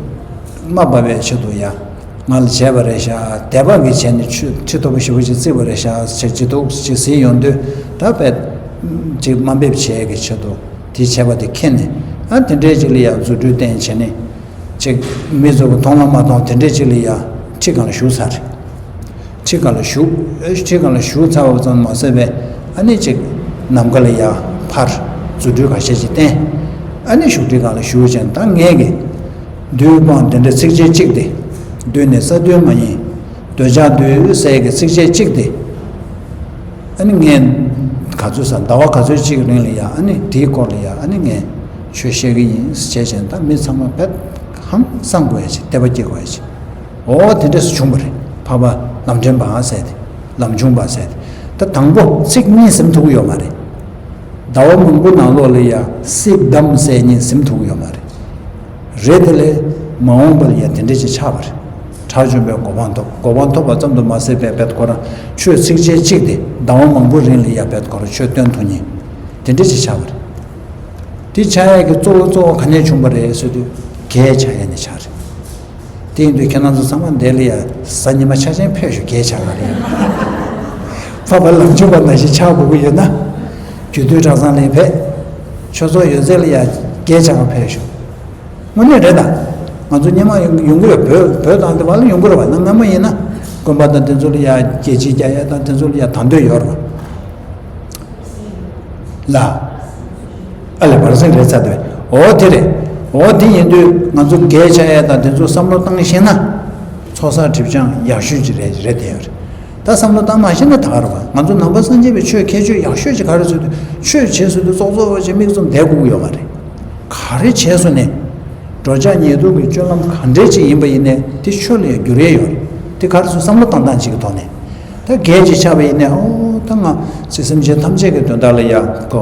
དམའ་འབེབས་པའི་ཆེད་དུ་ཡ། ང་ལ་བྱས་པ་རེད་ཤག་དད་པ་གིས་བྱས་ནས་ཁྲི་ཁྲི་མཐོ་པོ་ཞེ་པོ་ཅིག་བརྩིགས་པ་རེད་ཤག་ཟེར་ཅིག་འདུག་ཅིག་ཟེར་ཡོང་དུས་ད་དཔེ་ཅིག་དམའ་འབེབས་བྱས་ཀྱི་ཆེད་དུ་དེ་བྱས་པ་དེ་མཁྱེན་ནས་ཨ་དེ་འདྲའི་ཅིག་ལ་ཡ་རྫུ་འཕྲུལ་བསྟན་བྱས་ནས་ཅིག་མི་ཚོ་གི་མཐོང་ལ་མ་མཐོང་དེ་འདྲའི་ཅིག་ལ་ཡ་ཁྲི་སྒང་ལ་བཞུགས་ཚར་རེད། ཁྲི་སྒང་ལ་བཞུགས། ཁྲི་སྒང་ལ་བཞུགས་ཚར་བ་ཙམ་མ་ཟད་པས་ཨ་ནི་ཅིག་ནམ་མཁའ་ལ་ཡ་ཕར་རྫུ་འཕྲུལ་ཁ་ཤས་ཅིག་བསྟན། ཨ་ནི་བཞུགས་ཁྲི་སྒང་ལ་བཞུགས་བྱས་ད་ངས་ཀྱི་བདུད་སྤངས་དེ་འདྲ་ཚིགས་བཅད་གཅིག་དེ། བདུད་ནི་ས་བདུད་མ་ཡིན། འདོད་ཆགས་བདུད་ཟེར་གྱི་ཚིགས་བཅད་གཅིག་དེ། ཨ་ནི་ངས་ག་ཚོད་ཟ་ཟླ་བ་ག་ཚོད་ཅིག་རིང་ལ་ཡ་ཨ་ནི་དེའི་སྐོར་ལ་ཡ་ཨ་ནི་ངས་ཆོས་བཤད་ཀྱི་ཡིན་ཟེར་བྱས་བྱས་ད་མི་ཚང་མ་དཔེ་ཧང་སང་དགོས་ཡ་ཅིག་དད་པ་སྐྱེ་དགོས་ཡ་ཅིག་འོ་དེ་འདྲས་སུ་བྱུང་བ་རེད། འཕགས་པ་ལམ་འདྲེན་པ་ཟེར་ཏེ། ལམ་ཆུང་པ་ཟེར་ཏེ། ད་དང་པོ་ཚིག་གཉིས་ཟིན་ཐུབ་ཀྱི་ཡོད་མ་རེད། ཟླ་བ་མང་པོ་ནང་ལོགས་ལ་ཡ་སིདྡྷཾ་ཟེར་གཉིས་ཟིན་ཐུབ་ཀྱི་ཡོད་མ་རེད། རེད་དེ་ལས་མ་འོངས་པ་ལ་ཡ་དེ་འདྲས་ཅིག་ཆགས་པ་རེད། དགྲ་བཅོམ་པའི་གོ་འཕང་ཐོབ། གོ་འཕང་ཐོབ་པ་ཙམ་དུ་མ་ཟད་པའི་དཔེ་ཁོ་རང་ཆོས་ཚིགས་བཅད་གཅིག་དེ་ཟླ་བ་མང་པོ་རིང་ལ་ཡ་དཔེ་ཁོ་རང་ཆོས་སྟོན་ཐུབ་མཁན་དེ་འདྲས་ཅིག་ཆགས་པ་རེད། དེ་ཆགས་ཡས་ཀྱི་གཙོ་བོ་གཙོ་བོ་ག་ནས་བྱུང་བ་རེད་ཟེར་དུས་རྒས་ཆགས་ཡས་ནས་ཆགས་རེད། དེ་ཡིན་དུས་ཁྱེད་རང་ཚོ་ཚང་མ་འདི་ལ་ཡ་གཟའ་ཉི་མ་ཆ་ཆེན་ཕེབས་ཤོག་རྒས་ཆགས་ག་རེད། འཕགས་པ་ལམ་ཆུང་པ་ནང་བཞིན་ཆགས་དགོས་ཀྱི་ཡོད་ན། རྒྱུད་སྟོད་གྲྭ་ཚང་ལ་ཕེབས། ཆོས་ཚོགས་ཡོད་ཚད་ལ་ཡ་རྒས་ཆགས་ག་ཕེབས་ཤོག་དངོས་གནས་རེད་ད། ང་ཚོ་སྔོན་མ་ཡོང་ཡོང་གི་ཡོད། བོད་བོད་དང་དེ་བ་ལ་ཡོང་གི་རེད་བ། ན་སྔ་མོ་ཡིན་ན་དགོན་པ་དང་དེ་ཚོ་ལ་ཡ་རྒྱལ་སྤྱིའི་རྒྱ་ཡ་དང་དེ་ཚོ་ལ་ཡ་དང་དོད་ཡོད་རེད་བ། ལ། ཨ་ལས་བར་སེང་རེད་ཚར་དེ། འོ་དེ་རེད། འོ་དེ་ཡིན་དུས་ང་ཚོ་རྒས་ཆགས་ཡས་དང་དེ་ཚོ་བསམ་བློ་བཏང་ཤེས་ན། ཚོགས་བསགས་སྒྲིབ་སྦྱང་ཡག་ཤོས་ཅིག་རེད་རེད་བསྡད་ཡོད་རེད། ད་བསམ་བློ་བཏང་མ་ཤེས་ན་ད་ག་རེད་བ། ང་ཚོ་ནང་པ་སངས་རྒྱས་པའི་ཆོས་ཁྱད་ཆོས་ཡག་ཤོས་ཅིག་ག་རེ་ཟེར་དུས། ཆོས་བྱེད་ཟེར་དུས་ཙོག་ཙོག་ཅིག་མིག་བཙུམ་བསྡད་དགོས་ཀྱི་ཡོད་མ་རེད། ག་རེ་བྱས་སོང་ནས། འགྲོ་འཆག་ཉལ་འདུག་གི་སྤྱོད་ལམ་ག་འདྲས་ཅིག་ཡིན་པ་ཡིན་ནའི་དེ་ཆོས་ལ་ཡང་འགྱུར་ཡས་ཡོད་རེད། དེ་ག་རེ་ཟེར་བསམ་བློ་བཏང་སྟངས་ཅིག་གི་ཐོག་ནས། ད་རྒས་ཅིག་ཆགས་པ་ཡིན་ནའི་ཨོ་ད་ང་ཚེ་སེམས་ཅན་ཐམས་ཅད་ཀྱི་དོན་དག་ལ་ཡ་གོ་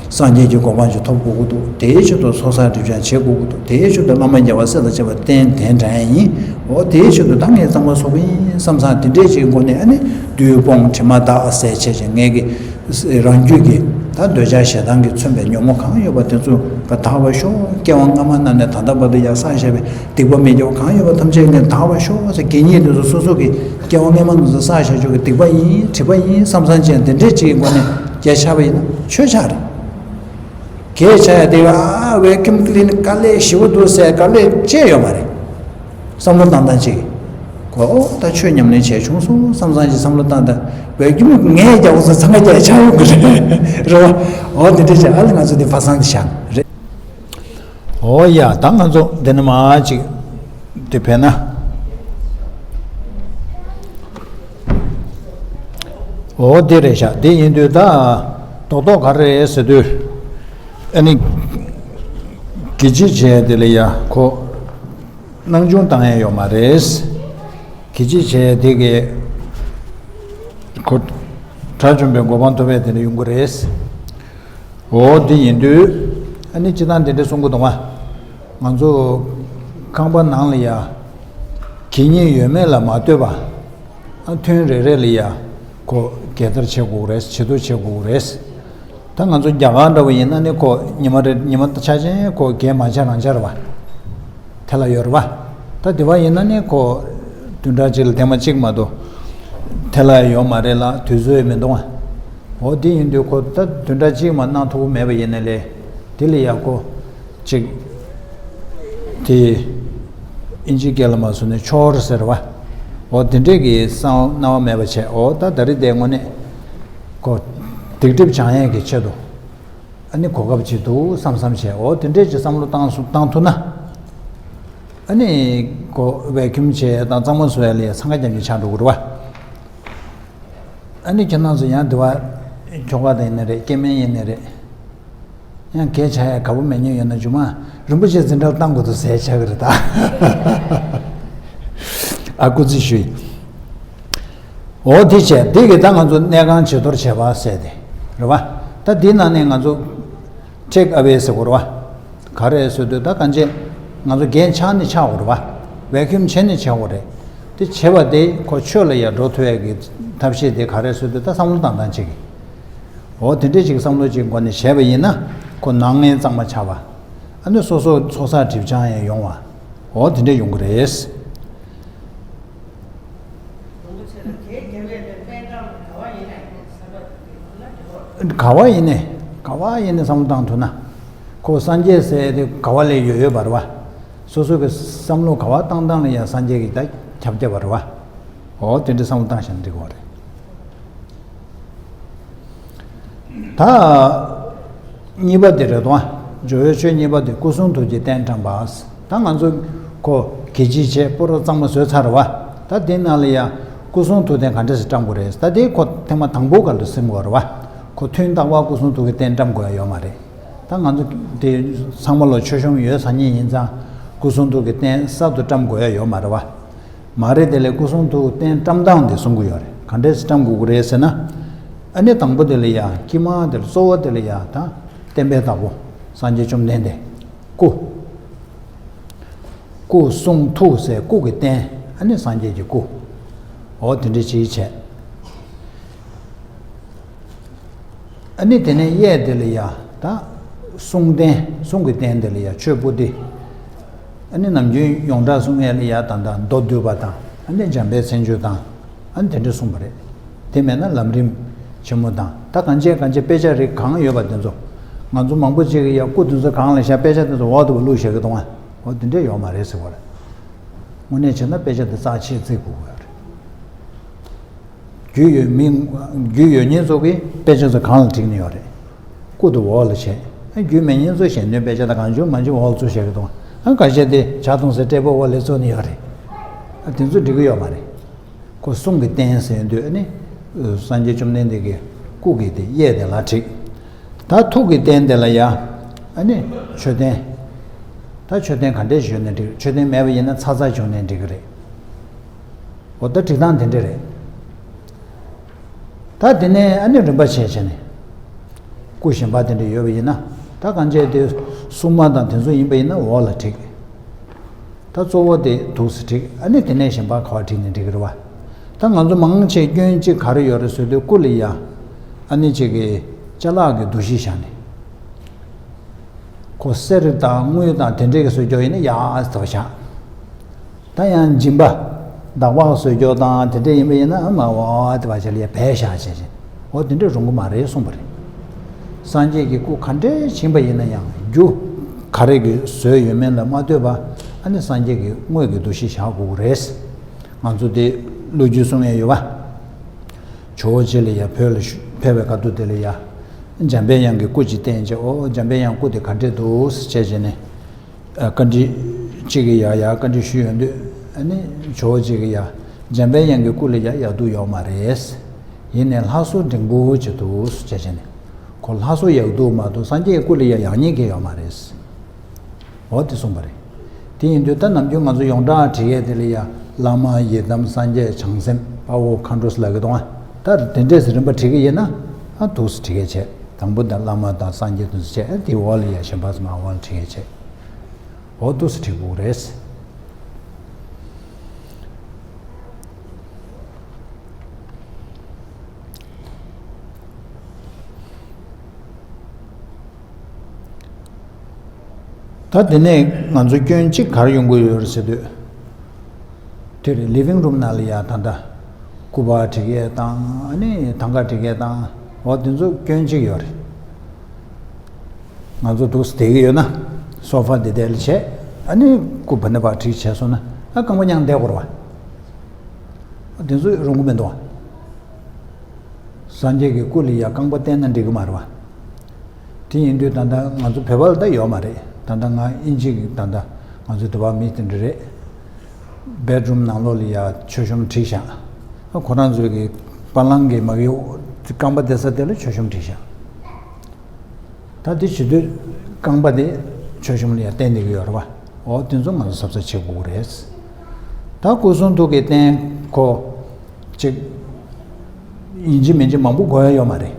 སངས་རྒྱས་ཀྱི་གོ་འཕང་ཅིག་ཐོབ་དགོས་ཀྱི་འདུག་དེའི་ཆེད་དུ་ཚོགས་བསགས་སྒྲིབ་སྦྱང་བྱེད་དགོས་ཀྱི་འདུག་དེའི་ཆེད་དུ་བླ་མ་རྒྱལ་བ་སྲས་དང་བཅས་པ་རྟེན་དྲན་དྲན་ཡིན། འོ་དེའི་ཆེད་དུ་ད་ངས་གཙང་མ་བཟོ་གི་ཡིན་བསམ་བསམ་དེ་འདྲས་ཅིག་གི་སྒོ་ནས། ཨ་ནི་བདུད་དཔུང་དྲི་མ་དག་ཟས་བྱས་ཅིང་ངས་ཀྱི་རང་རྒྱུད་ཀྱི་ད་འདོད་ཆགས་ཞེ་སྡང་གིས་མཚོན་པའི་ཉོན་མོངས་གང་ཡོད་པ་དེ་ཚོ་ག་དག་པར་ཤོག་སྐྱེ་བ་སྔ་མ་ནང་ནས་ད་ལྟ་བར་དུ་ཡང་བསགས་བཞག་པའི་སྡིག་པ་མི་དགེ་བ་གང་ཡོད་པ་ཐམས་ཅད་ངས་དག་པར་ཤོག་ཟེར། དགེ་བསྙེན་དེ་ཚོ་སོ་སོ་གི་སྐྱེ་བ་སྔ་མ་ནང་ཚོ་བསགས་བཞག་ཆོག་གི་སྡིག་པ་ཡིན་གྲིབ་པ་ཡིན་བསམ་བསམ་ཅན་དེ་འདྲས་ཅིག་གི་སྒོ་ནས་རྒྱལ་ཆགས་པ་ཡིན་ན་ཆོས་ཆགས་རེད། རྒྱལ་ཆགས་ཡ་དེ་ཨ་ཝེ་ཁྱུམ་ཀི་ལིན་དཀའ་ལས་ཞེ་པོ་འདུག་ཟེར་དཀའ་ལས་ཅི་ཡོད་མ་རེད། བསམ་བློ་བཏང་སྟངས་ཅིག་གོ་ཨོ་ད་ཆོས་ཉམས་ལེན་བྱས་བྱུང་སོང་བསམ་བསམ་ཅིག་བསམ་བློ་བཏང་སྟངས་བས་རྒྱུ་མོ་ངས་རྒྱག་འོ་ཚོ་ཚང་མ་རྒྱག་ཆགས་ཡོང་གི་རེད་རེད་བ། ཨོ་དེ་འདྲས་བྱས་ཨ་ལ་ང་ཚོ་དེ་ཕ་སང་དེ་བཞག་རེད། ཨོ་ཡ་ད་ང་ཚོ་འདི་ནས་མར་ཅིག་དེ་བས་ན། ཨོ་དེ་རེད་ཤག་དེ་ཡིན་དུས་ད་རྡོག་རྡོག་ག་རེ་རེད་ཟེར་དུས། ཨ་ནི་གི་ཅི་བྱས་དེ་ལ་ཡ་ཁོ། སྣང་ཆུང་བཏང་ཡས་ཡོད་མ་རེད། གི་ཅི་བྱས་དེ་གས་ཁོ་དགྲ་བཅོམ་པའི་གོ་འཕང་ཐོབ་པའི་དེ་ནས་ཡོང་གི་རེད། འོ་དེ་ཡིན་དུས་ཨ་ནི་སྤྱིར་བཏང་དེ་འདྲ་གསུང་གི་འདུག་ང་ང་ཚོ་ཁང་པ་ནང་ལ་ཡ་གད་སྙིགས་ཡོད་མེད་ལ་མ་ལྟོས་པ། ཨ་ཐུན་རེ་རེ་ལ་ཡ་ཁོ་རྒྱལ་དར་བྱེད་དགོས་རེད། བྱེད་དུ་བྱེད་དགོས་རེད། ད་ང་ཚོ་རྒྱ་གར་འདྲ་བོ་ཡིན་ན་ནི་ཁོ་ཉི་མ་རེ་ཉི་མ་ཆ་ཆེན་ཁོ་རྒྱལ་མ་ཆ་རང་ཆ་རེད་བ། དེ་ལ་ཡོད་རེད་བ། ད་དེ་བ་ཡིན་ན་ནི་ཁོ་བདུན་ཕྲག་གཅིག་ལ་ཐེངས་མ་གཅིག་མ་གཏོགས་དེ་ལ་ཡོད་མ་རེད་ལ་དུས་ཚོད་མི་འདུག་ཨ། འོ་དེ་ཡིན་དུས་ཁོ་ད་བདུན་ཕྲག་གཅིག་མ་གནང་ཐུབ་ཀྱི་མེད་པ་ཡིན་ན་ལས་དེ་ལ་ཡག་པོ་གཅིག་དེ་ཨིན་ཇི་སྐད་ལ་མ་སོང་ནས་ཆོར་ཟེར་བ། འོ་དེ་འདྲས་ཀྱི་སང་སྣང་བ་མེད་པ་བྱས། འོ་ད་ད་རེས་དེ་དངོས་གནས་ཁོ་སྡིག་སྒྲིབ་སྦྱང་ཡས་ཀྱི་ཆེད་དུ། ཨ་ནི་གོ་སྐབས་ཅིག་འདུག་བསམ་བསམ་བྱས། འོ་དེ་འདྲས་ཀྱི་བསམ་བློ་བཏང་སོང་བཏང་ཐུབ་ན། ཨ་ནི་གོ་བའི་ཁྱིམ་བྱས་དང་གཙང་མ་བཟོ་ཡ་ལ་ཡ་འཚང་ཁ་རྒྱབ་ཀྱི་ཆགས་འགྲོ་གི་རེད་བ། ཨ་ནི་ཁྱེད་རང་ཚོ་ཡང་འདི་བ་ཁྱོ་ག་དང་ཡིན་ན་རེད། སྐྱེ་དམན་ཡིན་ན་རེད། ཡང་གས་ཆ་ཡ་དགའ་པོ་མེད་མཁན་ཡོད་ན་རྒྱུ་མ་རིན་པོ་ཆེ་འཛིན་གྲྭ་བཏང་དགོས་འདུག་ཟེར་ཆགས་ཀྱི་རེད་ད། ཨ་སྐུ་རྩིས་ཞུ་ཡིན། འོ་དེ་བྱས་དེ་གི་ད་ང་ཚོ་གནས་ཁང་བྱི་དོར་བྱས་པ་ཟེར་དེ་རེད་བ། ད་དེའི་ནང་ནས་ང་ཚོ་ཊེག་ཨ་ཝེ་ཟེར་དགོས་རེད་བ། ག་རེ་ཟེར་དུས་ད་གང་ཅི་ང་ཚོ་འགན་ཆགས་ནི་ཆགས་དགོས་རེད་བ། བེ་ཁྱུམ་བྱས་ནི་བྱས་དགོས་རེད། དེ་བྱས་པ་དེ་ཁོ་ཆོས་ལ་ཡར་འགྲོ་ཐུབ་ཡས་ཀྱི་ཐབས་ཤེས་དེ་ག་རེ་ཟེར་དུས་ད་བསམ་བློ་བཏང་སྟངས་ཅིག་འོ་དེ་འདྲས་ཅིག་བསམ་བློ་ཅིག་སྒོ་ནས་བྱས་པ་ཡིན་ན་ཁོ་ནང་ངན་གཙང་མ་ཆགས་པ། ཨ་ནི་སོ་སོ་ཚོགས་བསགས་སྒྲིབ་སྦྱང་ཡང་ཡོང་བ། འོ་དེ་འདྲས་ཡོང་གི་རེད། ག་བ་ཡིན་ནས་ག་བ་ཡིན་ནས་བསམ་བློ་བཏང་ཐུབ་ན། ཁོ་སངས་རྒྱས་ཟེར་དེ་ག་བ་ལས་ཡོད་ཡོད་པ་རེད་བ། སོ་སོ་གི་བསམ་བློ་ག་བ་བཏང་སྟངས་ལ་ཡང་སངས་རྒྱས་ཀྱི་ད་ཁྱབ་རྒྱ་པ་རེད་བ། འོ་དེ་འདྲས་བསམ་བློ་བཏང་བཞག་ན་འགྲིག་གི་རེད། ད་གཉིས་པ་དེ་རེད་དོ། སྦྱོར་བའི་ཆོས་གཉིས་པ་དེ་སྐུ་གསུང་ཐུགས་ཀྱི་རྟེན་བཀྲམ་པ། ད་ང་ཚོ་ཁོ་གི་ཅི་བྱས་པོ་རོ་གཙང་མ་བཟོས་ཚར་བ། ད་དེ་ནང་ལ་ཡང་སྐུ་གསུང་ཐུགས་རྟེན་ག་འདྲ་ཞིག་བཀྲམ་དགོས་རེད། ད་དེ་ཁོ་ཐེངས་མ་དང་པོ་ག་ལ་སེམས་དགོས་རེད་བ། ཁོ་ཐུན་རྟག་པར་སྐུ་གསུང་ཐུགས་ཀྱི་རྟེན་བཀྲམ་དགོས་ཡ་ཡོད་མ་རེད། ད་ང་ཚོ་དེ་ཚང་མ་ལོ་ཆོས་གཞུང་ཡོད་སང་ཉིན་ཡིན་ཙང་སྐུ་གསུང་ཐུགས་ཀྱི་རྟེན་གསར་དུ་བཀྲམ་དགོས་ཡ་ཡོད་མ་རེད་བ། མ་རེད། དེ་ལས་སྐུ་གསུང་ཐུགས་རྟེན་བཀྲམ་སྟངས་དེ་གསུང་གི་ཡོད་རེད། ག་འདྲས་སེ་བཀྲམ་དགོས་ཀྱི་རེད་ཟེར་ན། ཨ་ནི་དང་པོ་དེ་ལ་ཡ་དཀྱིལ་མ་དེ་ལ་གཙོ་བོ་དེ་ལ་ཡ་ད་བསྟན་པའི་བདག་པོ་སངས་རྒྱས་བཅོམ་ལྡན་འདས་སྐུ། སྐུ་གསུང་ཐུགས་ཟེར་སྐུ་གི་རྟེན། ཨ་ནི་སངས་རྒྱས་ཀྱི་སྐུ། འོ་དེ་འདྲ་ཅིག་བྱས། ཨ་ནི་དེ་ནས་གཡས་དེ་ལ་ཡ་ད་གསུང་རྟེན། གསུང་གི་རྟེན་དེ་ལ་ཡ་མཆོད་ཕུད་དེ། ཨ་ནི་ནམ་རྒྱུན་ཡོངས་གྲགས་གསུང་ཡས་ལ་ཡ་ད་ད་མདོ་སྡུད་པ་དང་། ཨ་ནི་འཇམ་དཔལ་མཚན་བརྗོད་དང་། ཨ་ནི་དེ་འདྲ་གསུངས་པ་རེད། དེ་མེད་ན་ལམ་རིམ་ཆེན་མོ་དང་། ད་གང་བྱས་གང་བྱས་དཔེ་ཆ་རིགས་གང་ཡོད་པ་དེ་ཚོ། ང་ཚོ་མང་པོ་ཅིག་གིས་ཡ་སྐུ་དེ་ཚོ་གང་ལ་བཞག་དཔེ་ཆ་དེ་ཚོ་འོག་ཏུ་བླུགས་བཞག་གི་འདུག་ཨ། འོ་དེ་འདྲ་ཡོད་མ་རེད་ཟེར་བ་རེད། དངོས་གནས་བྱས་ན་དཔེ་ཆ་དེ་རྩ་ཆེ་བརྩི་དགོས་ཀྱི་ཡོད་རེད། རྒྱུས་ཡོད་མི། རྒྱུས་ཡོད་མཁན་ཚོ་གིས་དཔེ་ཆ་ཚོ་གང་ལ་བསྒྲིགས་ནས་ཡོད་རེད། སྐུ་དེ་འོག་ལ་བྱས། ཨ་རྒྱུས་མེད་མཁན་ཚོ་གཞན་དོན་དཔེ་ཆ་དང་གང་བྱུང་མང་བྱུང་འོག་ལ་བཙུགས་བཞག་གི་འདུག་ཨ་ཁ་ཤས་དེ་ཇ་འཐུང་སའི་ཊེ་བལ་འོག་ལ་བཙུགས་ནས་ཡོད་རེད། དེ་ཚོ་འགྲིག་གི་ཡོད་མ་རེད། ཁོ་གསུང་གི་རྟེན་ཟེར་དུས་ཨ་ནི། སངས་རྒྱས་བཅོམ་ལྡན་འདས་ཀྱི་སྐུ་གི་དེ་གཡས་དེ་ལ་འགྲིག་ད་ཐུགས་ཀྱི་རྟེན་དེ་ལ་ཡ། ཨ་ནི་མཆོད་རྟེན། ད་མཆོད་རྟེན་ག་འདྲས་བྱོན་ནས་འགྲིག་མཆོད་རྟེན་མེད་པ་ཡིན་ན་ཚ་ཚ་བྱུང་ནས་འགྲིག་གི་རེད། འོ་ད་འགྲིག་སྟངས་དེ་འདྲས་རེད། ད་དེ་ནས་ཨ་ནི་རིམ་པ་བྱས་བྱས་ནས། སྐུ་གཞན་པ་དེ་འདྲ་ཡོད་པ་ཡིན་ན། ད་གང་བྱས་དེ་སྲུང་མ་དང་དེ་ཚོ་ཡིན་པ་ཡིན་ན་འོག་ལ་བྲིས། ད་གཙོ་བོ་དེ་འདུག་སེ་བྲིས། ཨ་ནི་དེ་ནས་གཞན་པ་ག་བ་བྲིས་ནས་འགྲིག་གི་རེད་བ། ད་ང་ཚོ་མང་ཆེ་སྐྱོན་གཅིག་ག་རེ་ཡོད་རེད་ཟེར་དུས་སྐུ་ལ་ཡ། ཨ་ནི་གཅིག་གི་ཅ་ལག་གི་འདུ་ཤེས་བཞག་ནས། ཁོ་གསེར་དང་དངུལ་དང་དེ་འདྲས་ཀྱི་བཟོ་རྒྱུ་ཡིན་ན་ཡ་ཟེར་བ་བཞག་ད་ཡང་སྦྱིན་པ། འདག་པ་བཟོ་རྒྱུ་དང་དེ་འདྲས་ཡིན་པ་ཡིན་ན་མ་འོ་དེ་བ་ཅིག་ལ་ཡ་བས་བཞག་བྱས་བྱས། འོ་དེ་འདྲས་རུང་གི་མ་རེད་གསུངས་པ་རེད། སངས་རྒྱས་ཀྱི་སྐུ་ག་འདྲས་བྱིན་པ་ཡིན་ན་ཡང་རྒྱུ། ག་རེ་གི་བཟོས་ཡོད་མེད་ལ་མ་ལྟོས་པ། ཨ་ནི་སངས་རྒྱས་ཀྱི་དངོས་ཀྱི་འདུ་ཤེས་བཞག་དགོས་ཀྱི་རེད། ང་ཚོ་དེ་ལོ་རྒྱུས་གསུང་ཡས་ཡོད་པ། ཇོ་བོ་རྗེ་ལ་ཡ་བོད་ལ་ཤུ་ཕེབས་པའི་སྐབས་དུས་དེ་ལ་ཡ། འཇམ་པའི་དབྱངས་ཀྱི་སྐུ་ཅིག་བསྟན་བྱས། ཨོ་འཇམ་པའི་དབྱངས་སྐུ་དེ་ག་འདྲས་འདུག་ཟེར་བྱས་བྱས་ནས། ཨ་བཀའ་འདྲི་གཅིག་གི་ཡ་ཡ་བཀའ་འདྲི་ཞུས་ཡོང་དུས་ཨ་ནི་ཇོ་བོ་རྗེ་གི་ཡ། འཇམ་པའི་དབྱངས་ཀྱི་སྐུ་ལ་ཡ་ཡག་སྡུག་ཡོད་མ་རེད། ཡིན་ནའི་ལྷ་བཟོ་འབྲིང་པོ་ཅིག་འདུག་ཟེར་བྱས་བྱས་ནས། ཁོ་ལྷ་བཟོ་ཡག་སྡུག་མ་གཏོགས་སངས་རྒྱས་ཀྱི་སྐུ་ལ་ཡ་ཡག་ཉེས་ཀྱི་ཡོད་མ་རེད། འོ་དེ་གསུངས་པ་རེད། དེ་ཡིན་དུས་ད་ནམ་རྒྱུན་ང་ཚོ་ཡོངས་གྲགས་བྲིས་ཡས་དེ་ལ་ཡ་བླ་མ་ཡི་དམ་སངས་རྒྱས་བྱང་སེམས་དཔའ་བོ་མཁའ་འགྲོ་ཟེར་ལབ་ཀྱི་འདུག་ཨ། ད་དེ་འདྲས་སེ་རིམ་པ་བྲིས་ཀྱི་ཡིན་ན་ཨ་འདུག་སེ་བྲིས་ཀྱི་བྱས། དང་པོ་ད་བླ་མ་དང་སངས་རྒྱས་དེ་ཚོ་བྱས། ཨ་དེའི་འོག་ལ་ཡ་གཞན་པ་ཚོ་མར་འོག་ལ་བྲིས་ཀྱི་བྱས། འོ་འདུག་སེ་བྲིས་དགོས་རེད། ད་དེ་ནས་ང་ཚོ་སྐྱོན་གཅིག་ག་རེ་ཡོང་གི་ཡོད་རེད་ཟེར་དུས། དེ་རེད། ལི་ཝིང་རུམ་ནང་ལ་ཡ་ད་ལྟ་སྐུ་པར་བྲིས་ཡས་དང་ཨ་ནི་ཐང་ག་བྲིས་ཡས་དང་འོ་དེ་ཚོ་སྐྱོན་གཅིག་ཡོད་རེད། ང་ཚོ་འདུག་སེ་བསྡད་ཀྱི་ཡོད་ན། སོ་ཕ་འདི་དེ་ལ་བྱས། ཨ་ནི་སྐུ་བ་ནི་པ་བྲིས་བྱས་སོང་ན་ཨ་རྐང་པ་བརྐྱངས་བསྡད་དགོས་རེད་བ། དེ་ཚོ་རུང་གི་མི་འདུག་བ། སངས་རྒྱས་ཀྱི་སྐུ་ལ་ཡ་རྐང་པ་བསྟན་ན་འགྲིག་གི་མ་རེད་བ། དེ་ཡིན་དུས་ད་ལྟ་ང་ཚོ་བོད་པ་ལ་ད་ཡོད་མ་རེད། ད་ལྟ་ང་དབྱིན་ཇི་གི་ད་ལྟ་ང་ཚོ་འདི་པར་མི་དེ་འདྲ་རེད། བེད་རུམ་ནང་ལོགས་ལ་ཡ་མཆོད་གཤོམ་བྲིས་བཞག་ཨ་ཁོ་རང་ཚོའི་གི་པ་ལང་གི་མ་གི་རྐང་པ་བསྡད་ས་དེ་ལ་མཆོད་གཤོམ་བྲིས་བཞག་ད་དེ་བྱེད་དུས་རྐང་པ་དེ་མཆོད་གཤོམ་ལ་ཡ་བསྟན་བསྡད་ཀྱི་ཡོད་རེད་བ། འོ་དེ་ཚོ་ང་ཚོ་གཟབ་གཟབ་བྱེད་དགོས་ཀྱི་རེད། ད་སྐུ་གསུང་ཐུགས་ཀྱི་རྟེན་ཁོ་ཅིག་ཡིན་གཅིག་མིན་གཅིག་མང་པོ་དགོས་ཡ་ཡོད་མ་རེད།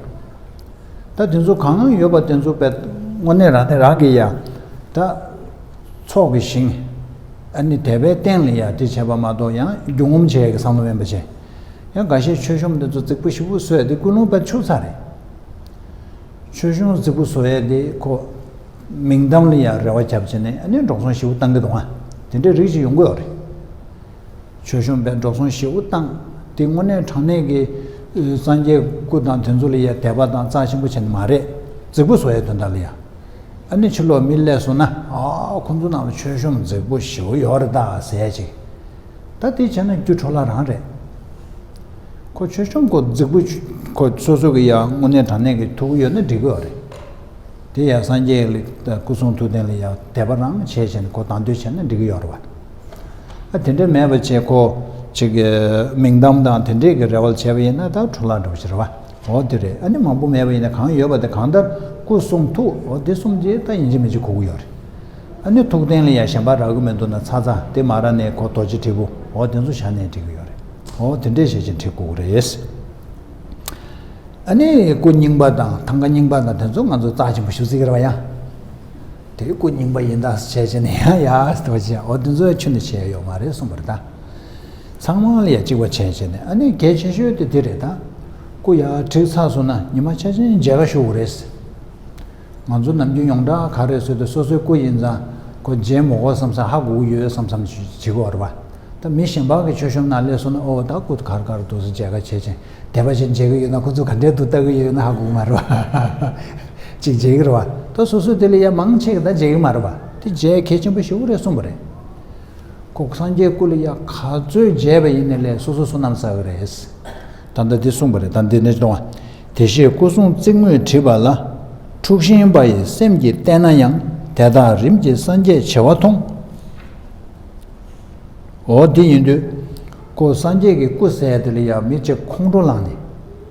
ད་དེ་ཚོ་གང་ཡོད་པ་དེ་ཚོ་དཔེ་དངོས་གནས་རང་ནས་རང་གིས་ཡ། ད་ཚོགས་ཀྱི་ཞིང་། ཨ་ནི་དད་པའི་རྟེན་ལ་ཡ་དེ་བྱས་པ་མ་གཏོགས་ཡང་རྒྱུ་ངོམ་བྱེད་ཡ་གི་བསམ་བློ་མེད་པ་བྱས། ཡང་འགའ་ཤས་མཆོད་གཤོམ་དེ་ཚོ་རྫིག་པོ་ཞེ་པོ་བཟོ་ཡ་དེ་ཀུན་སློང་དཔེ་ཆུག་ཚར་རེད། མཆོད་གཤོམ་རྫིག་པོ་བཟོ་ཡ་དེ་ཁོ། མིང་གཏམ་ལ་ཡང་རེ་བ་བརྒྱབ་བྱས་ནས་ཨ་ནི་འགྲོ་སོང་ཞེ་པོ་བཏང་གི་འདུག་ཨ། དེ་འདྲའི་རིགས་ཅིག་ཡོང་གི་ཡོད་རེད། མཆོད་གཤོམ་པས་འགྲོ་སོང་ཞེ་པོ་བཏང་། དེ་དངོས་གནས་དྲང་གནས་ཀྱི་སངས་རྒྱས་སྐུ་དང་དེ་ཚོ་ལ་ཡ་དད་པ་དང་རྩ་ཆེན་པོ་བྱས་ནས་མ་རེད། རྫིག་པོ་བཟོ་ཡའི་དོན་དག་ལ་ཡ། ཨ་ནི་ཕྱི་ལོགས་མི་སླེབས་སོང་ན་ཨ་ཁོང་ཚོ་ནང་ལ་མཆོད་གཤོམ་རྫིག་པོ་ཞེ་པོ་ཡོད་རེད་ད་ཟེར་ཅིག་ད་དེ་བྱས་ན་རྒྱུ་འཕྲོ་བརླག་རང་རེད། ཁོ་མཆོད་གཤོམ་ཁོ་རྫིག་པོ་ཁོ་སོ་སོ་གི་ཡ་དངོས་གནས་དྲང་གནས་ཀྱི་ཐུགས་ཡོད་ན་འགྲིག་གི་ཡོད་རེད། དེ་ཡང་སངས་རྒྱས་ལ་སྐུ་གསུང་ཐུགས་རྟེན་ལ་ཡང་དད་པ་རང་བྱས་བྱས་ནས་ཁོ་དང་དོད་བྱས་ན་འགྲིག་གི་ཡོད་རེད་བ། ཨ་དེ་འདྲ་མེད་པ་བྱས་ཁོ་ཅིག་མིང་གཏམ་དང་དེ་འདྲས་ཀྱི་རེ་བ་བྱས་པ་ཡིན་ན་ད་འཕྲོ་བརླག་འགྲོ་ཞིག་རེད་བ། འོ་དེ་རེད། ཨ་ནི་མང་པོ་མེད་པ་ཡིན་ན་གང་ཡོད་པ་དེ་གང་ལྟར་སྐུ་གསུང་ཐུགས་འོ་དེ་གསུམ་གྱིས་ད་ཡིན་གཅིག་མིན་གཅིག་གོ་གི་ཡོད་རེད། ཨ་ནི་ཐུགས་རྟེན་ལ་ཡང་གཞན་པ་རག་གི་མི་འདུག་ན་ཚ་ཚ་དེ་མ་རག་ནས་ཁོ་རྡོ་རྗེ་དྲིལ་བུ་འོ་དེ་ཚོ་བཞག་ནས་འགྲིག་གི་ཡོད་རེད། འོ་དེ་འདྲས་བྱས་ཀྱི་འགྲིག་དགོས་ཀྱི་རེད། ཨ་ནི་སྐུ་རྙིང་པ་དང་ཐང་ག་རྙིང་པ་དང་དེ་ཚོ་ང་ཚོ་རྩ་ཆེན་པོ་ཞུ་སྲིད་ཀྱི་རེད་བ་ཡ། དེ་སྐུ་རྙིང་པ་ཡིན་ད་བྱས་བྱས་ནས་ཡ་ཡ་ཟེར་བ་བྱས་འོ་དེ་ཚོ་ཆུ་ནས་བྱས་ཡོད་མ་རེད་གསུངས་པ་རེད་ད། ཚང་མ་ལ་ཡ་གཅིག་པ་བྱས་བྱས་ནས་ཨ་ནི་གལ་ཆེ་ཤོས་དེ་དེ་རེད་ད། སྐུ་ཡ་བྲིས་ཚར་སོང་ན་ཉི་མ་ཆ་ཆེན་མཇལ་ཁ་ཞུ་དགོས་རེད། ང་ཚོ་ནམ་རྒྱུན་ཡོངས་གྲགས་ག་རེ་ཟེར་དུས་སོ་སོའི་སྐུ་ཡིན་ཙང་ཁོ་མཇལ་མི་དགོས་བསམ་བསམ་ཧ་གོ་གི་ཡོད་བསམ་བསམ་བྱེད་ཀྱི་ཡོད་རེད་བ། ད་མི་གཞན་པ་གི་མཆོད་གཤོམ་ནང་སླེབས་སོང་ན་ཨོ་ད་སྐུ་གར་གར་འདུག་སེ་མཇལ་ཁ་བྱེད་ཅིང་དད་པ་ཅན་མཇལ་གི་ཡོད་ན་ཁོ་ཚོ་ག་འདྲའི་འདུག་ལྟ་གི་ཡོད་ན་ཧ་གོ་གི་མ་རེད་བ། ཅིག་མཇལ་གི་རེད་བ། ད་སོ་སོ་དེ་ལ་ཡ་མང་ཆེ་གི་ད་མཇལ་གི་མ་རེད་བ། དེ་མཇལ་གལ་ཆེན་པོ་ཞེ་པོ་རེད་གསུངས་པ་རེད། ཁོ་སངས་རྒྱས་སྐུ་ལ་ཡ་ག་ཚོད་མཇལ་བ་ཡིན་ནའི་ལས་སོ་སོ་བསོད་ནམས་བསགས་ཀྱི་རེད། ད་ལྟ་འདི་གསུངས་པ་རེད། ད་འདི་ནས་གཏོང་བ། དེ་ཞེས་སྐུ་གསུང་ཚིག་དངོས་བྲིས་པ་ལ། འཁྲུགས་ཤིང་པ་ཡི་སེམས་ཀྱིས་བལྟས་ན་ཡང་། དེ་དག་རིམ་གྱིས་སངས་རྒྱས་བྱེ་བ་མཐོང་། འོ་དེ་ཡིན་དུས། ཁོ་སངས་རྒྱས་ཀྱི་སྐུ་ཟེར་དེ་ལ་ཡང་མི་གཅིག་ཁོང་ཁྲོ་ལངས་ནས།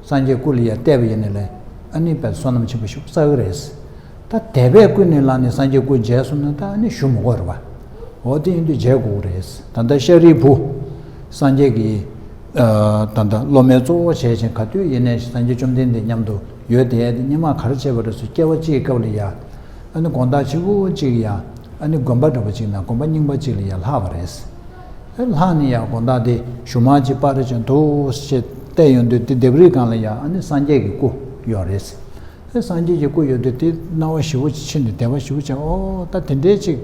སངས་རྒྱས་སྐུ་ལ་ཡང་བལྟས་པ་ཡིན་ནའི་ལས་ཨ་ནི་དཔེ་བསོད་ནམས་ཆེན་པོ་ཞིག་བསགས་ཀྱི་རེད། ད་དད་པས་ཀུན་ནས་བསླངས་ནས་སངས་རྒྱས་སྐུ་མཇལ་སོང་ན་ད་ཨ་ནི་ཞུ་མི་དགོས་རེད་བ། འོ་དེ་ཡིན་དུས་མཇལ་དགོས་ཀྱི་རེད། ད་ལྟ་ཤཱ་རིའི་བུ། སངས་རྒྱས་ཀྱི། ད་ལྟ་སློབ་མའི་གཙོ་བོ་བྱས་ཅིང་ག་དུས་ཡིན་ནའི་སངས་རྒྱས་བཅོམ་ལྡན་འདས་མཉམ་དུ་ཡོད་དེ་སྙན་མ་ག་རེ་བྱས་པ་རེད་ཟེར་སྐྱེ་བ་གཅིག་གི་སྐབས་ལ་ཡ། ཨ་ནི་དགོང་དག་ཆེ་བོ་གཅིག་ཡ། ཨ་ནི་དགོན་པ་འདྲ་པོ་གཅིག་ན་དགོན་པ་རྙིང་པ་གཅིག་ལ་ཡ་ལྷག་པ་རེད། ཨ་ལྷག་ནས་ཡ་དགོང་དག་དེ་གཞུག་མ་གཅིག་པར་ཅན་འདུག་ཅེས་བལྟས་ཡོང་དུས་དེ་ལྡེབས་རིས་སྒང་ལ་ཡ་ཨ་ནི་སངས་རྒྱས་ཀྱི་སྐུ་ཡོད་རེད། ཨ་སངས་རྒྱས་ཀྱི་སྐུ་ཡོད་དུས་དེ་སྣང་བ་ཞེ་པོ་ཅིག་ཕྱིན་ནས་དད་པ་ཞེ་པོ་ཅིག་ཨོ་ད་དེ་འདྲའི་ཅིག་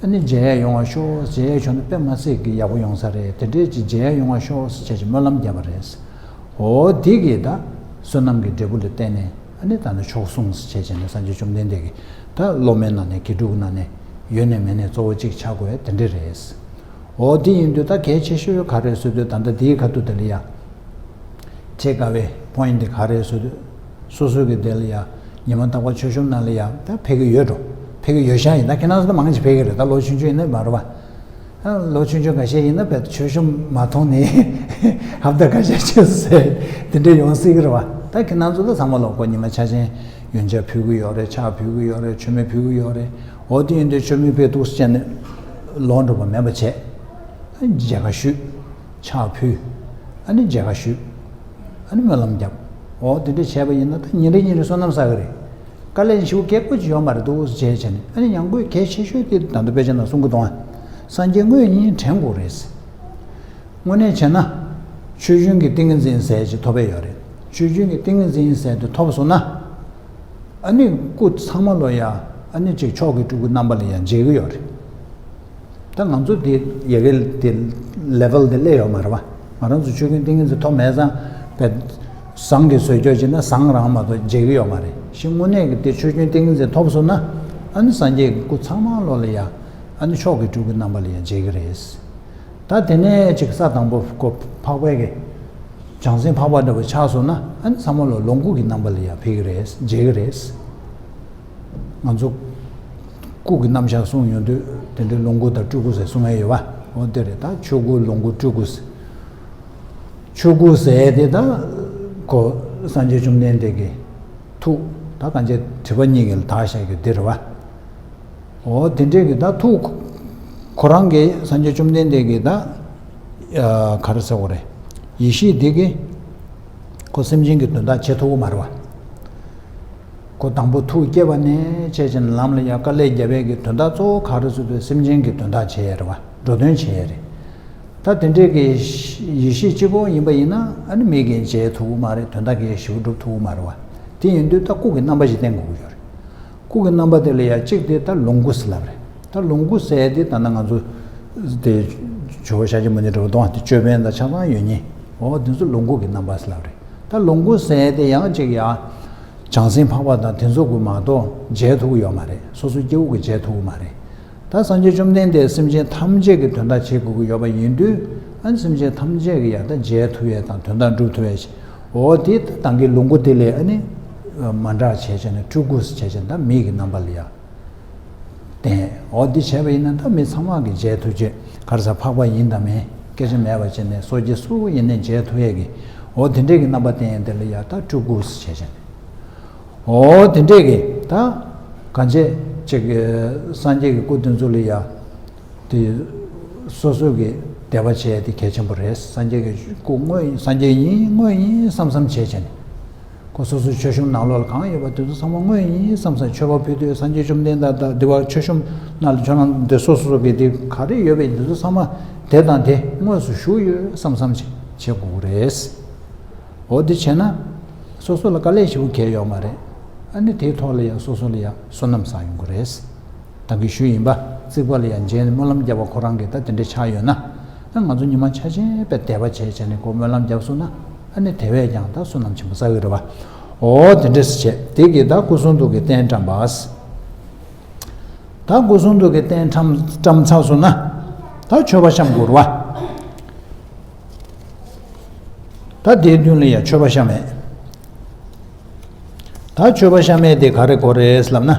ཨ་ནི་མཇལ་ཡ་ཡོང་བ་ཤོག་མཇལ་ཡ་བྱུང་ན་དཔེ་མ་སྲིད་ཀྱི་ཡག་པོ་ཡོང་ས་རེད། དེ་འདྲའི་ཅིག་མཇལ་ཡ་ཡོང་བ་ཤོག་ཟེར་བྱས་ཅིག་སྨོན་ལམ་བརྒྱབ་པ་རེད། འོ་དེ་གིས་ད་བསོད་ནམས་ཀྱི་འབྲས་བུ་ལ་བརྟེན་ནས་ཨ་ནི་ད་ནི་མཆོག་གསུངས་ཟེར་བྱས་བྱས་ནས་སངས་རྒྱས་བཅོམ་ལྡན་འདས་ཀྱི་ད་སློབ་མའི་ནང་ནས་དགེ་ཕྲུག་ནང་ནས་ཡོད་ནས་མེད་ནས་གཙོ་བོ་གཅིག་ཆགས་དགོས་དེ་འདྲ་རེད། འོ་དེ་ཡིན་དུས་ད་གལ་ཆེ་ཤོས་ག་རེ་ཟེར་དུས་ད་ལྟ་དེའི་ཁ་ཐུག་དེ་ལ་ཡ། ཆེས་དཀའ་བའི་point་དེ་ག་རེ་ཟེར་དུས། སོ་སོ་གི་དེ་ལ་ཡ། ཉི་མ་རྟག་པར་མཆོད་གཤོམ་ནང་ལ་ཡ་ད་ཕེབས་ཀྱི་ཡོད་འགྲོ། ཕེབས་ཀྱི་ཡོད་ཤག་ཡིན་ད་ཁྱེད་རང་ཚོ་ད་མང་ཆེ་ཕེབས་ཀྱི་རེད། ད་ལོ་ཆུང་ཆུང་ཡིན་ན་མ་རེད་བ། ཨ་ལོ་ཆུང་ཆུང་འགའ་ཤས་ཡིན་ན་བས་མཆོད་གཤོམ་མ་མཐོང་ནས་ཧབ་ད་འགའ་ཤས་ཆོས་ཟེར་དེ་འདྲ་ཡོང་སྲིད་ཀྱི་རེད་བ། ད་ཁྱེད་རང་ཚོ་ད་ཚང་མ་ལོ་ཁོ་ཉི་མ་ཆ་ཆེན་ཡོན་ཆབ་ཕུལ་གྱི་ཡོད་རེད། ཕྱག་ཕུལ་གྱི་ཡོད་རེད། མཆོད་མེ་ཕུལ་གྱི་ཡོད་རེད། འོ་དེ་ཡིན་དུས་མཆོད་མེ་ཕུལ་འདུག་ཟེར་ནས་ལོག་འགྲོ་བ་མེད་པ་བྱས། མཇལ་ཁ་ཞུས། ཕྱག་ཕུལ། ཨ་ནི་མཇལ་ཁ་ཞུས། ཨ་ནི་སྨོན་ལམ་བརྒྱབ། འོ་དེ་འདྲ་བྱས་པ་ཡིན་ན་ད་ཉིན་རེ་ཉིན་རེ་བསོད་ནམས་བསགས་ཀྱི་རེད། དཀའ་ལས་ཞེ་པོ་རྒྱག་དགོས་ཀྱི་ཡོད་མ་རེད་འདུག་ཟེར་བྱས་བྱས་ནས། ཨ་ནི་ཡང་སྒོས་གལ་ཆེ་ཤོས་དེ་ད་ལྟ་དཔེ་ཆ་ནང་གསུང་གི་འདུག་ཨ། སངས་རྒྱས་དངོས་གཉིས་དྲན་དགོས་རེད། དངོས་གནས་བྱས་ན། ཆོས་འབྱུང་གི་ཏིང་ངེ་འཛིན་ཟེར་ཅིག་ཐོབ་པ་ཡོད་རེད། ཆོས་འབྱུང་གི་ཏིང་ངེ་འཛིན་ཟེར་དེ་ཐོབ་སོང་ན། ཨ་ནི་སྐུ་ཚང་མ་ལོ་ཡ། ཨ་ནི་ཅིག་མཆོག་གི་སྤྲུལ་སྐུ་རྣམ་པ་ལ་ཡ་མཇལ་གི་ཡོད་རེད། ད་ང་ཚོ་དེ་ཡ་གི་དེ་level་དེ་སླེབས་ཡོད་མ་རེད་བ། ང་རང་ཚོ་ཆོས་འབྱུང་ཏིང་ངེ་འཛིན་ཐོབ་མེད་ཙང་བས། བཟང་གི་བཟོས་སྐྱོ་བྱས་ན་བཟང་རང་མ་གཏོགས་མཇལ་གི་ཡོད་མ་རེད། ཞེ་དངོས་གནས་ཀྱི་དེ་ཆོས་འབྱུང་ཏིང་ངེ་འཛིན་ཐོབ་སོང་ན། ཨ་ནི་སངས་རྒྱས་ཀྱི་སྐུ་ཚང་མ་ལོ་ལ་ཡ། ཨ་ནི་མཆོག་གི་སྤྲུལ་སྐུ་རྣམ་པ་ལ་ཡ་མཇལ་གི་རེད། ད་དེ་ནས་ཅིག་ས་དང་པོ་ཁོ་འཕགས་པའི་གི། བྱང་སེམས་འཕགས་པ་འདྲ་བོ་ཆགས་སོང་ན་ཨ་ནི་ཚང་མ་ལོ་ལོངས་སྐུ་གི་རྣམ་པ་ལ་ཡང་ཕེབས་ཀྱི་རེད། མཇལ་གྱི་རེད། ང་ཚོ་སྐུ་གི་རྣམ་གཞག་གསུངས་ཡོང་དུས་དེ་འདྲའི་ལོངས་སྐུ་དང་སྤྲུལ་སྐུ་ཟེར་གསུང་ཡ་ཡོད་པ། འོ་དེ་རེད། ད་ཆོས་སྐུ་ལོངས་སྐུ་སྤྲུལ་སྐུ་ཟེར། ཆོས་སྐུ་ཟེར་དེ་ད་ཁོ་སངས་རྒྱས་བཅོམ་ལྡན་འདས་ཀྱི་ཐུགས་ད་གང་ཅི་དྲི་བ་གཉིས་ཀྱི་ལ་དག་བཞག་གི་འདི་རེད་པ། འོ་དེ་འདྲས་ཀྱི་ད་ཐུགས་ཁོ་རང་གི་སངས་རྒྱས་བཅོམ་ལྡན་འདས་ཀྱི་ད་ག་རེ་ཟེར་དགོས་རེད། ཡེ་ཤེས་འདི་གི་ཁོ་སེམས་ཅན་གྱི་དོན་དག་བྱེད་ཐུབ་ཀྱི་མ་རེད་བ། ཁོ་དང་པོ་ཐུགས་བསྐྱེད་པ་ནས་བྱས་ཙང་ལམ་ལ་ཡང་དཀའ་ལས་བརྒྱབ་པའི་གི་དོན་དག་གཙོ་བོ་ག་རེ་ཟེར་དུས་སེམས་ཅན་གྱི་དོན་དག་བྱེད་ཡ་རེད་བ། འགྲོ་དོན་བྱེད་ཡ་རེད། ད་དེ་འདྲས་ཀྱི་ཡེ་ཤེས་གཅིག་པོ་ཡིན་པ་ཡིན་ན་ཨ་ནི་མི་གིས་མཇལ་ཐུབ་ཀྱི་མ་རེད། དོན་དག་གི་ཞིབ་སྒྲུབ་ཐུབ་ཀྱི་མ་རེད་བ། དེ་ཡིན་དུས་ད་སྐུ་གི་རྣམ་པ་ཞིག་བསྟན་དགོས་ཀྱི་ཡོད་རེད། སྐུ་གི་རྣམ་པ་དེ་ལ་ཡ་གཅིག་དེ་ད་ལོངས་སྐུ་ཟེར་ལབ་རེད། ད་ལོངས་སྐུ་ཟེར་དེ་ད་ནི་ང་ཚོ་དེ་ཇོ་བོ་ཤཱཀྱ་མུ་ནེ་འདྲ་བོ་གདོང་དེ་ཅོད་པན་དང་ཆ་ཚང་ཡོད་མཁན། འོ་དེ་ཚོ་ལོངས་སྐུ་གི་རྣམ་པ་ཟེར་ལབ་རེད། ད་ལོངས་སྐུ་ཟེར་དེ་ཡང་གཅིག་ཡ། བྱང་སེམས་འཕགས་པ་དང་དེ་ཚོ་གི་མ་གཏོགས་མཇལ་ཐུབ་ཀྱི་ཡོད་མ་རེད། སོ་སོ་སྐྱེ་བོ་གིས་མཇལ་ཐུབ་ཀྱི་མ་རེད། ད་སངས་རྒྱས་བཅོམ་ལྡན་འདས་སེམས་ཅན་ཐམས་ཅད་ཀྱི་དོན་དག་བྱེད་དགོས་ཀྱི་ཡོད་པ་ཡིན་དུས། ཨ་ནི་སེམས་ཅན་ཐམས་ཅད་ཀྱི་ཡང་ད་མཇལ་ཐུབ་ཡས་དང་དོན་དག་སྒྲུབ་ཐུབ་ཡས་ཤིག་འོ་དེ་ད་གང་གི་ལོངས་སྐུ་དེ་ལས་ཨ་ནི་མ་འདྲ་བྱས་བྱས་ནས་སྤྲུལ་སྐུ་ཟེར་བྱས་བྱས་ད་མི་གི་རྣམ་པ་ལ་ཡང་བསྟན། འོ་འདི་བྱས་པ་ཡིན་ན་ད་མི་ཚང་མ་གི་མཇལ་ཐུབ་ཅེས་ག་རེ་ཟེར་འཕགས་པ་ཡིན་དང་མིན་སྐད་ཆ་མེད་པ་བྱས་ནས་སོ་སྐྱེ་སུ་ཡིན་ནའི་མཇལ་ཐུབ་ཡས་ཀྱི་འོ་དེ་འདྲས་ཀྱི་རྣམ་པ་བསྟན་ཡས་དེ་ལ་ཡང་ད་སྤྲུལ་སྐུ་ཟེར་བྱས་བྱས་ནས། འོ་དེ་འདྲས་ཀྱི་ད་གང་བྱས་ཅིག་གི་སངས་རྒྱས་ཀྱི་སྐུ་དེ་ཚོ་ལ་ཡ་དེ་སོ་སོ་གི་དད་པ་བྱས་དེ་གལ་ཆེན་པོ་རེད། སངས་རྒྱས་ཀྱི་སྐུ་དངོས་ཡིན་སངས་རྒྱས་ཡིན་དངོས་ཡིན་བསམ་བསམ་བྱས་བྱས་ནས་ཁོ་སོ་སོའི་མཆོད་གཤོམ་ནང་ལོགས་ལ་གང་ཡོད་པ་དེ་ཚོ་ཚང་མ་དངོས་ཡིན་བསམ་བསམ་མཆོད་པ་ཕུལ་དུས་སངས་རྒྱས་བཅོམ་ལྡན་འདས་དང་འདི་བ་མཆོད་གཤོམ་ནང་ལ་ཁྱོད་རང་འདི་སོ་སོ་སོ་གི་དེ་ག་རེ་ཡོད་པའི་འདི་ཚོ་ཚང་མ་དེ་དང་དེ་དངོས་སུ་བཞུགས་ཡོད་བསམ་བསམ་བྱས་བྱེད་དགོས་ཀྱི་རེད། འོ་དེ་བྱས་ན། སོ་སོ་ལ་དཀའ་ལས་ཞེ་པོ་གལ་ཡོད་མ་རེད། ཨ་ནི་དེའི་ཐོག་ལ་ཡང་སོ་སོ་ལ་ཡང་བསོད་ནམས་བསགས་ཡོང་གི་རེད། ད་གིན་ཞུས་ཡིན་པ། རྩིག་པ་ལ་ཡང་མཇལ་ནས་སྨོན་ལམ་བརྒྱབ་པ་ཁོ་རང་གིས་ད་དེ་འདྲ་ཆགས་ཡོད་ན། ཨ་ང་ཚོ་ཉི་མ་ཆ་ཆེན་པའི་དད་པ་བྱས་བྱས་ནས་ཁོ་སྨོན་ལམ་བརྒྱབ་སོང་ན། ཨ་ནི་དེ་བས་ཀྱང་ད་བསོད་ནམས་ཆེན་པོ་བསགས་ཀྱི་རེད་པ། འོ་དེ་འདྲས་བྱས་དེ་གིས་ད་སྐུ་གསུང་ཐུགས་ཀྱི་རྟེན་བཀྲམ་པ། ད་སྐུ་གསུང་ཐུགས་ཀྱི་རྟེན་བཀྲམ་བཀྲམ་ཚར་སོང་ན། ད་མཆོད་པ་བཤམས་དགོས་རེད་པ། ད་དེའི་མདུན་ལ་ཡང་མཆོད་པ་བཤམས་ཡས། ད་མཆོད་པ་བཤམས་ཡས་དེ་ག་རེ་དགོས་རེད་ལབ་ན།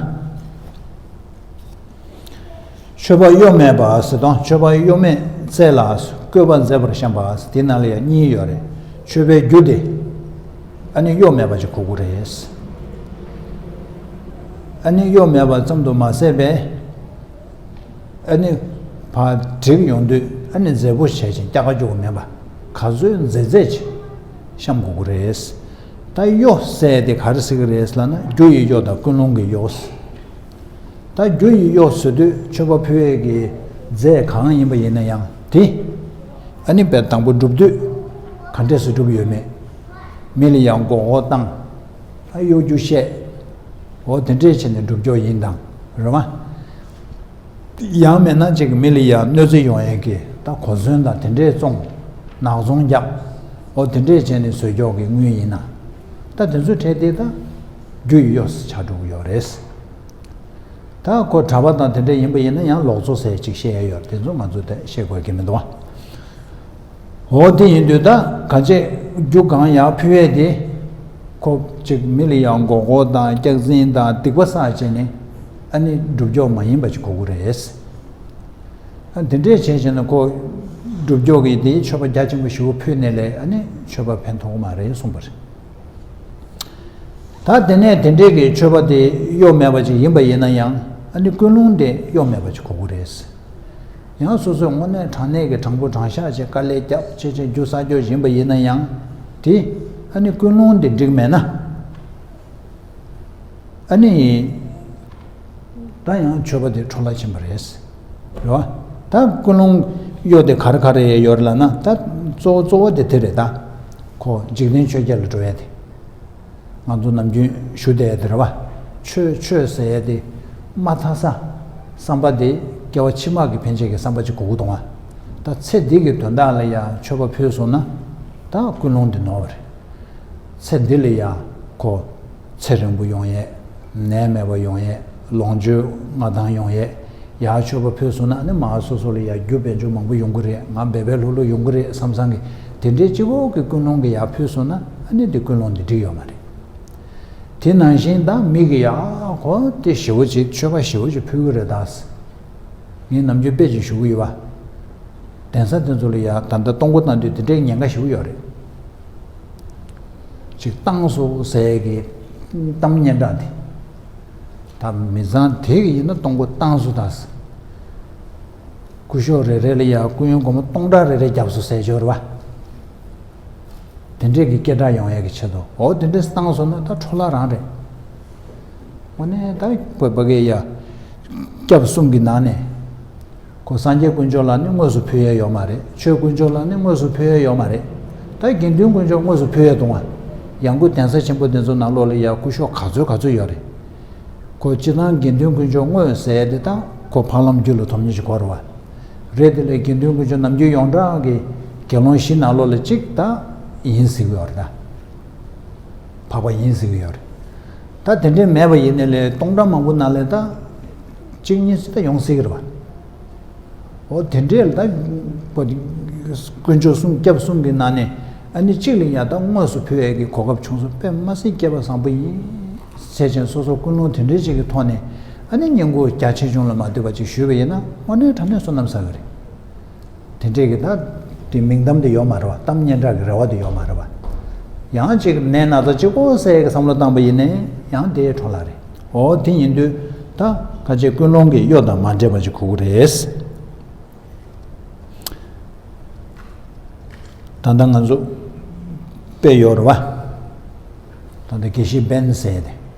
མཆོད་པ་གཡོ་མེད་པ་ཟེར་དང་མཆོད་པ་གཡོ་མེད་ སྲས་ལ་བཀོད་པ་མཛད་པར་བཤམས་པ། དེ་ནང་ལ་ཡང་གཉིས་ཡོད་རེད། མཆོད་པའི་རྒྱུ་དེ་ཨ་ནི་གཡོ་མེད་པ་ཅིག་དགོས་ཀྱི་རེད། ཨ་ནི་གཡོ་མེད་པ་ཙམ་དུ་མ་ཟད་པའི་ཨ་ནི་ཕར་འགྲིག་ཡོང་དུས་ཨ་ནི་མཛེས་པོ་བྱས་ཅིང་སྐྱ་ཀ་རྒྱུ་མེད་པ་ག་ཚོད་མཛེས་མཛེས་ཅིག་བཤམས་དགོས་ཀྱི་རེད། ད་གཡོ་ཟེར་དེ་ག་རེ་ཟེར་གྱི་རེད་ལབ་ན། རྒྱུ་ཡི་གཡོ་དང་ཀུན་སློང་གི་གཡོ། ད་རྒྱུ་ཡི་གཡོ་ཟེར་དུས་མཆོད་པ་ཕུལ་ཡས་ཀྱི་རྫས་གང་ཡིན་པ་ཡིན་ན་ཡང་དེ་ཨ་ནི་དཔེ་དང་པོ་སྒྲུབ་དུས་ག་འདྲས་སུ་སྒྲུབ་ཡོད་མེད། མི་ལ་ཡང་མགོ་སྐོར་བཏང་། ཨ་གཡོ་སྒྱུ་བཤད། འོ་དེ་འདྲས་བྱས་ནས་སྒྲུབ་ཀྱོག་ཡིན་དང་རེད་བ། ཡང་མིན་ན་ཅིག་མི་ལ་ཡང་གནོད་འཚེ་ཡོང་ཡས་ཀྱི་ད་གོ་མཚོན་དང་དེ་འདྲས་བཙོང་། ནག་ཚོང་རྒྱག། འོ་དེ་འདྲས་བྱས་ནས་བཟོས་ཀྱོག་གི་དངུལ་ཡིན་ན། ད་དེ་ཚོའི་གྲས་དེ་ད་རྒྱུ་ཡི་གཡོ་ཟེར་ཆགས་འགྲོ་གི་ཡོད་རེད། ད་ཁོ་གྲྭ་པ་དང་དེ་འདྲ་ཡིན་པ་ཡིན་ན་ཡང་ལོག་འཚོ་ཟེར་ཅིག་བཤད་ཡ་ཡོད། དེ་ཚོ་ང་ཚོ་ད་བཤད་དགོས་ཀྱི་མི་འདུག་བ། འོ་དེ་ཡིན་དུས་ད་ག་ཅེ་རྒྱུ་གང་ཡག་ཕུལ་ཡས་དེ་ཁོ་ཅིག་མི་ལ་ཡང་མགོ་སྐོར་དང་སྐྱག་རྫུན་དང་སྡིག་པ་བསགས་བྱས་ནས་ཨ་ནི་སྒྲུབ་ཀྱོག་མ་ཡིན་པ་ཅིག་དགོས་ཀྱི་རེད། ཨ་དེ་འདྲས་བྱས་བྱས་ན་ཁོ་སྒྲུབ་ཀྱོག་གི་དེའི་མཆོད་པ་རྒྱ་ཆེན་པོ་ཞེ་པོ་ཕུལ་ནས་ལས་ཨ་ནི་མཆོད་པ་ཕན་ཐོགས་མ་རེད་གསུངས་པ་རེད། ད་དེ་ནས་དེ་འདྲའི་གི་མཆོད་པ་དེ་གཡོ་མེད་པ་ཅིག་ཡིན་པ་ཡིན་ན་ཡང་ཨ་ནི་ཀུན་སློང་དེ་གཡོ་མེད་པ་ཅིག་དགོས་ཀྱི་རེད། ཡང་སོ་སོའི་དངོས་གནས་དྲང་གནས་ཀྱི་དྲང་པོ་དྲང་བཞག་བྱས་དཀའ་ལས་རྒྱབ་བྱས་བྱས་རྒྱུ་བསགས་ཀྱོག་ཡིན་པ་ཡིན་ན་ཡང་དེ་ཨ་ནི་ཀུན་སློང་དེ་འགྲིག་མེད་ན། ཨ་ནི། ད་ཡང་མཆོད་པ་དེ་འཕྲོ་བརླག་ཕྱིན་པ་རེད། རེད་བ། ད་ཀུན་སློང་གཡོ་དེ་ག་རེ་ག་རེ་ཡོད་རེད་ལབ་ན། ད་གཙོ་བོ་གཙོ་བོ་དེ་དེ་རེད་ད། ཁོ་འཇིག་རྟེན་ཆོས་བརྒྱད་ལ་འགྲོ་ཡ་དེ། ང་ཚོ་ནམ་རྒྱུན་ཞུ་བསྡད་ཡ་དེ་རེད་བ། ཆོས་ཆོས་ཟེར་ཡ་དེ་མ་མཐའ་ས། བསམ་པ་དེ་སྐྱེ་བ་ཕྱི་མ་གི་ཕན་ཆད་ཀྱི་བསམ་པ་ཅིག་དགོས་ཀྱི་འདུག་བ། ད་ཚེ་འདི་གི་དོན་དག་ལ་ཡང་མཆོད་པ་ཕུལ་སོང་ན། ད་ཀུན་སློང་དེ་ནོར་བ་རེད། ཚེ་འདི་ལ་ཡང་ཁོ་ཚེ་རིང་པོ་ཡོང་ཡས། ནད་མེད་པ་ཡོང་ཡས། ལོངས་སྤྱོད་མངའ་ཐང་ཡོང་ཡས། ཡར་མཆོད་པ་ཕུལ་སོང་ན་ཨ་ནི་མར་སོ་སོ་ལ་ཡར་རྒྱུ་དཔལ་འབྱོར་མང་པོ་ཡོང་གི་རེད། ང་འབད་འབད་ལྷོད་ལྷོད་ཡོང་གི་རེད་བསམ་བསམ་གི་དེ་འདྲའི་སྤྱི་བོ་གི་ཀུན་སློང་གི་ཡར་ཕུལ་སོང་ན་ཨ་ནི་དེ་ཀུན་སློང་དེ་འགྲིག་ཡོད་མ་རེད། དེ་ནང་བཞིན་ད་མི་གི་ཡར་ཁོ་དེ་ཞེ་པོ་ཅིག་མཆོད་པ་ཞེ་པོ་ཅིག་ཕུལ་གི་རེད་ད། ངས་ནམ་རྒྱུན་དཔེ་ཅིག་ཞུ་གི་ཡོད་པ། གདན་ས་དེ་ཚོ་ལ་ཡ་ད་ལྟ་གཏོང་སྒོ་བཏང་དུས་དེ་འདྲའི་ཉེན་ཁ་ཞིག་ཡོད་རེད། ཅིག་བཏང་སོང་ཟེར་གི་གཏམ་སྙན་གྲགས་དེ། ད་མི་ཚང་དེ་གི་ཡིན་ན་གཏོང་སྒོ་བཏང་སོང་ད། སྐུ་ཞབས་རེ་རེ་ལ་ཡ་སྐུ་ཡོན་སྒོར་མོ་སྟོང་ཕྲག་རེ་རེ་བརྒྱབ་སོང་ཟེར་ཞོར་བ། དེ་འདྲས་ཀྱི་སྐད་གྲགས་ཡོང་ཡས་ཀྱི་ཆེད་དུ། འོ་དེ་འདྲས་བཏང་སོང་ན་ད་འཕྲོ་བརླག་རང་རེད། དངོས་གནས་ད་བོད་པ་གི་ཡ། སྐྱབས་གསུམ་གྱི་ནང་ནས། ཁོ་སངས་རྒྱས་དཀོན་མཆོག་ལ་ནི་དངོས་སུ་ཕུལ་ཡས་ཡོད་མ་རེད། ཆོས་དཀོན་མཆོག་ལ་ནི་དངོས་སུ་ཕུལ་ཡས་ཡོད་མ་རེད། ད་དགེ་འདུན་དཀོན་མཆོག་དངོས་སུ་ཕུལ་ཡས་འདུག་ཨ། ཡང་སྒོས་གདན་ས་ཆེན་པོ་དེ་ཚོ་ནང་ལོགས་ལ་ཡ་སྐུ་ཞབས་ག་ཚོད་ག་ཚོད་ཡོད་རེད། ཁོ་སྤྱི་བཏང་དགེ་འདུན་དཀོན་མཆོག་དངོས་ཟེར་ཡས་དེ་ད་ཁོ་འཕགས་ལམ་རྒྱུད་ལ་ཐོབ་མཁན་ཞིག་གོ་རེད་བ། རེད། དེ་ལས་དགེ་འདུན་དཀོན་མཆོག་ནམ་རྒྱུན་ཡོངས་གྲགས་ཀྱི་དགེ་སློང་བཞི་ནང་ལོགས་ལ་གཅིག་ད་ཡིན་ཟེར་གྱི་ཡོད་རེད་ད། འཕགས་པ་ཡིན་ཟེར་གྱི་ཡོད་རེད། ད་དེ་འདྲས་མེད་པ་ཡིན་ནའི་ལས་སྟོང་ཕྲག་མང་པོ་ནང་ལས་ད་གཅིག་གཉིས་ཙམ་ད་ཡོང་སྲིད་ཀྱི་རེད་བ། འོ་དེ་འདྲས་ལ་ད་དཀོན་མཆོག་གསུམ་སྐྱབས་གསུམ་གྱི་ནང་ནས་ཨ་ནི་གཅིག་ལ་ཡ་ད་དངོས་སུ་ཕུལ་ཡས་ཀྱི་གོ་སྐབས་བྱུང་སོང་། དཔེ་མ་སྲིད་སྐལ་པ་བཟང་པོ་ཡིན། བྱས་ཙང་སོ་སོ་ཀུན་སློང་དེ་འདྲའི་ཅིག་གི་ཐོག་ནས་ཨ་ནི་བསྙེན་བཀུར་རྒྱ་ཆེ་ཆུང་ལ་མ་ལྟོས་པ་ཅིག་ཞུས་པ་ཡིན་ན་དངོས་གནས་དྲང་གནས་བསོད་ནམས་བསགས་ཀྱི་རེད། དེ་འདྲས་ཀྱི་ད་དེ་མིང་གཏམ་དེ་ཡོད་མ་རེད་བ། གཏམ་སྙན་གྲགས་ཀྱི་རེ་བ་དེ་ཡོད་མ་རེད་བ། ཡང་ཅིག་ནད་ན་ཚ་གཅིག་པོ་ཟེར་གྱི་བསམ་བློ་བཏང་པ་ཡིན་ནའི་ཡང་དེ་འཕྲོ་བརླག་རེད། འོ་དེ་ཡིན་དུས་ད་ཁ་ཆེ་ཀུན་སློང་གི་གཡོ་དང་མ་འདྲེས་པ་ཅིག་དགོས་ཀྱི་རེད། ད་ལྟ་ང་ཚོ་དཔེ་ཡོད་རེད་བ། ད་ལྟ་དགེ་བཤེས་བན་ཟེར་ཏེ།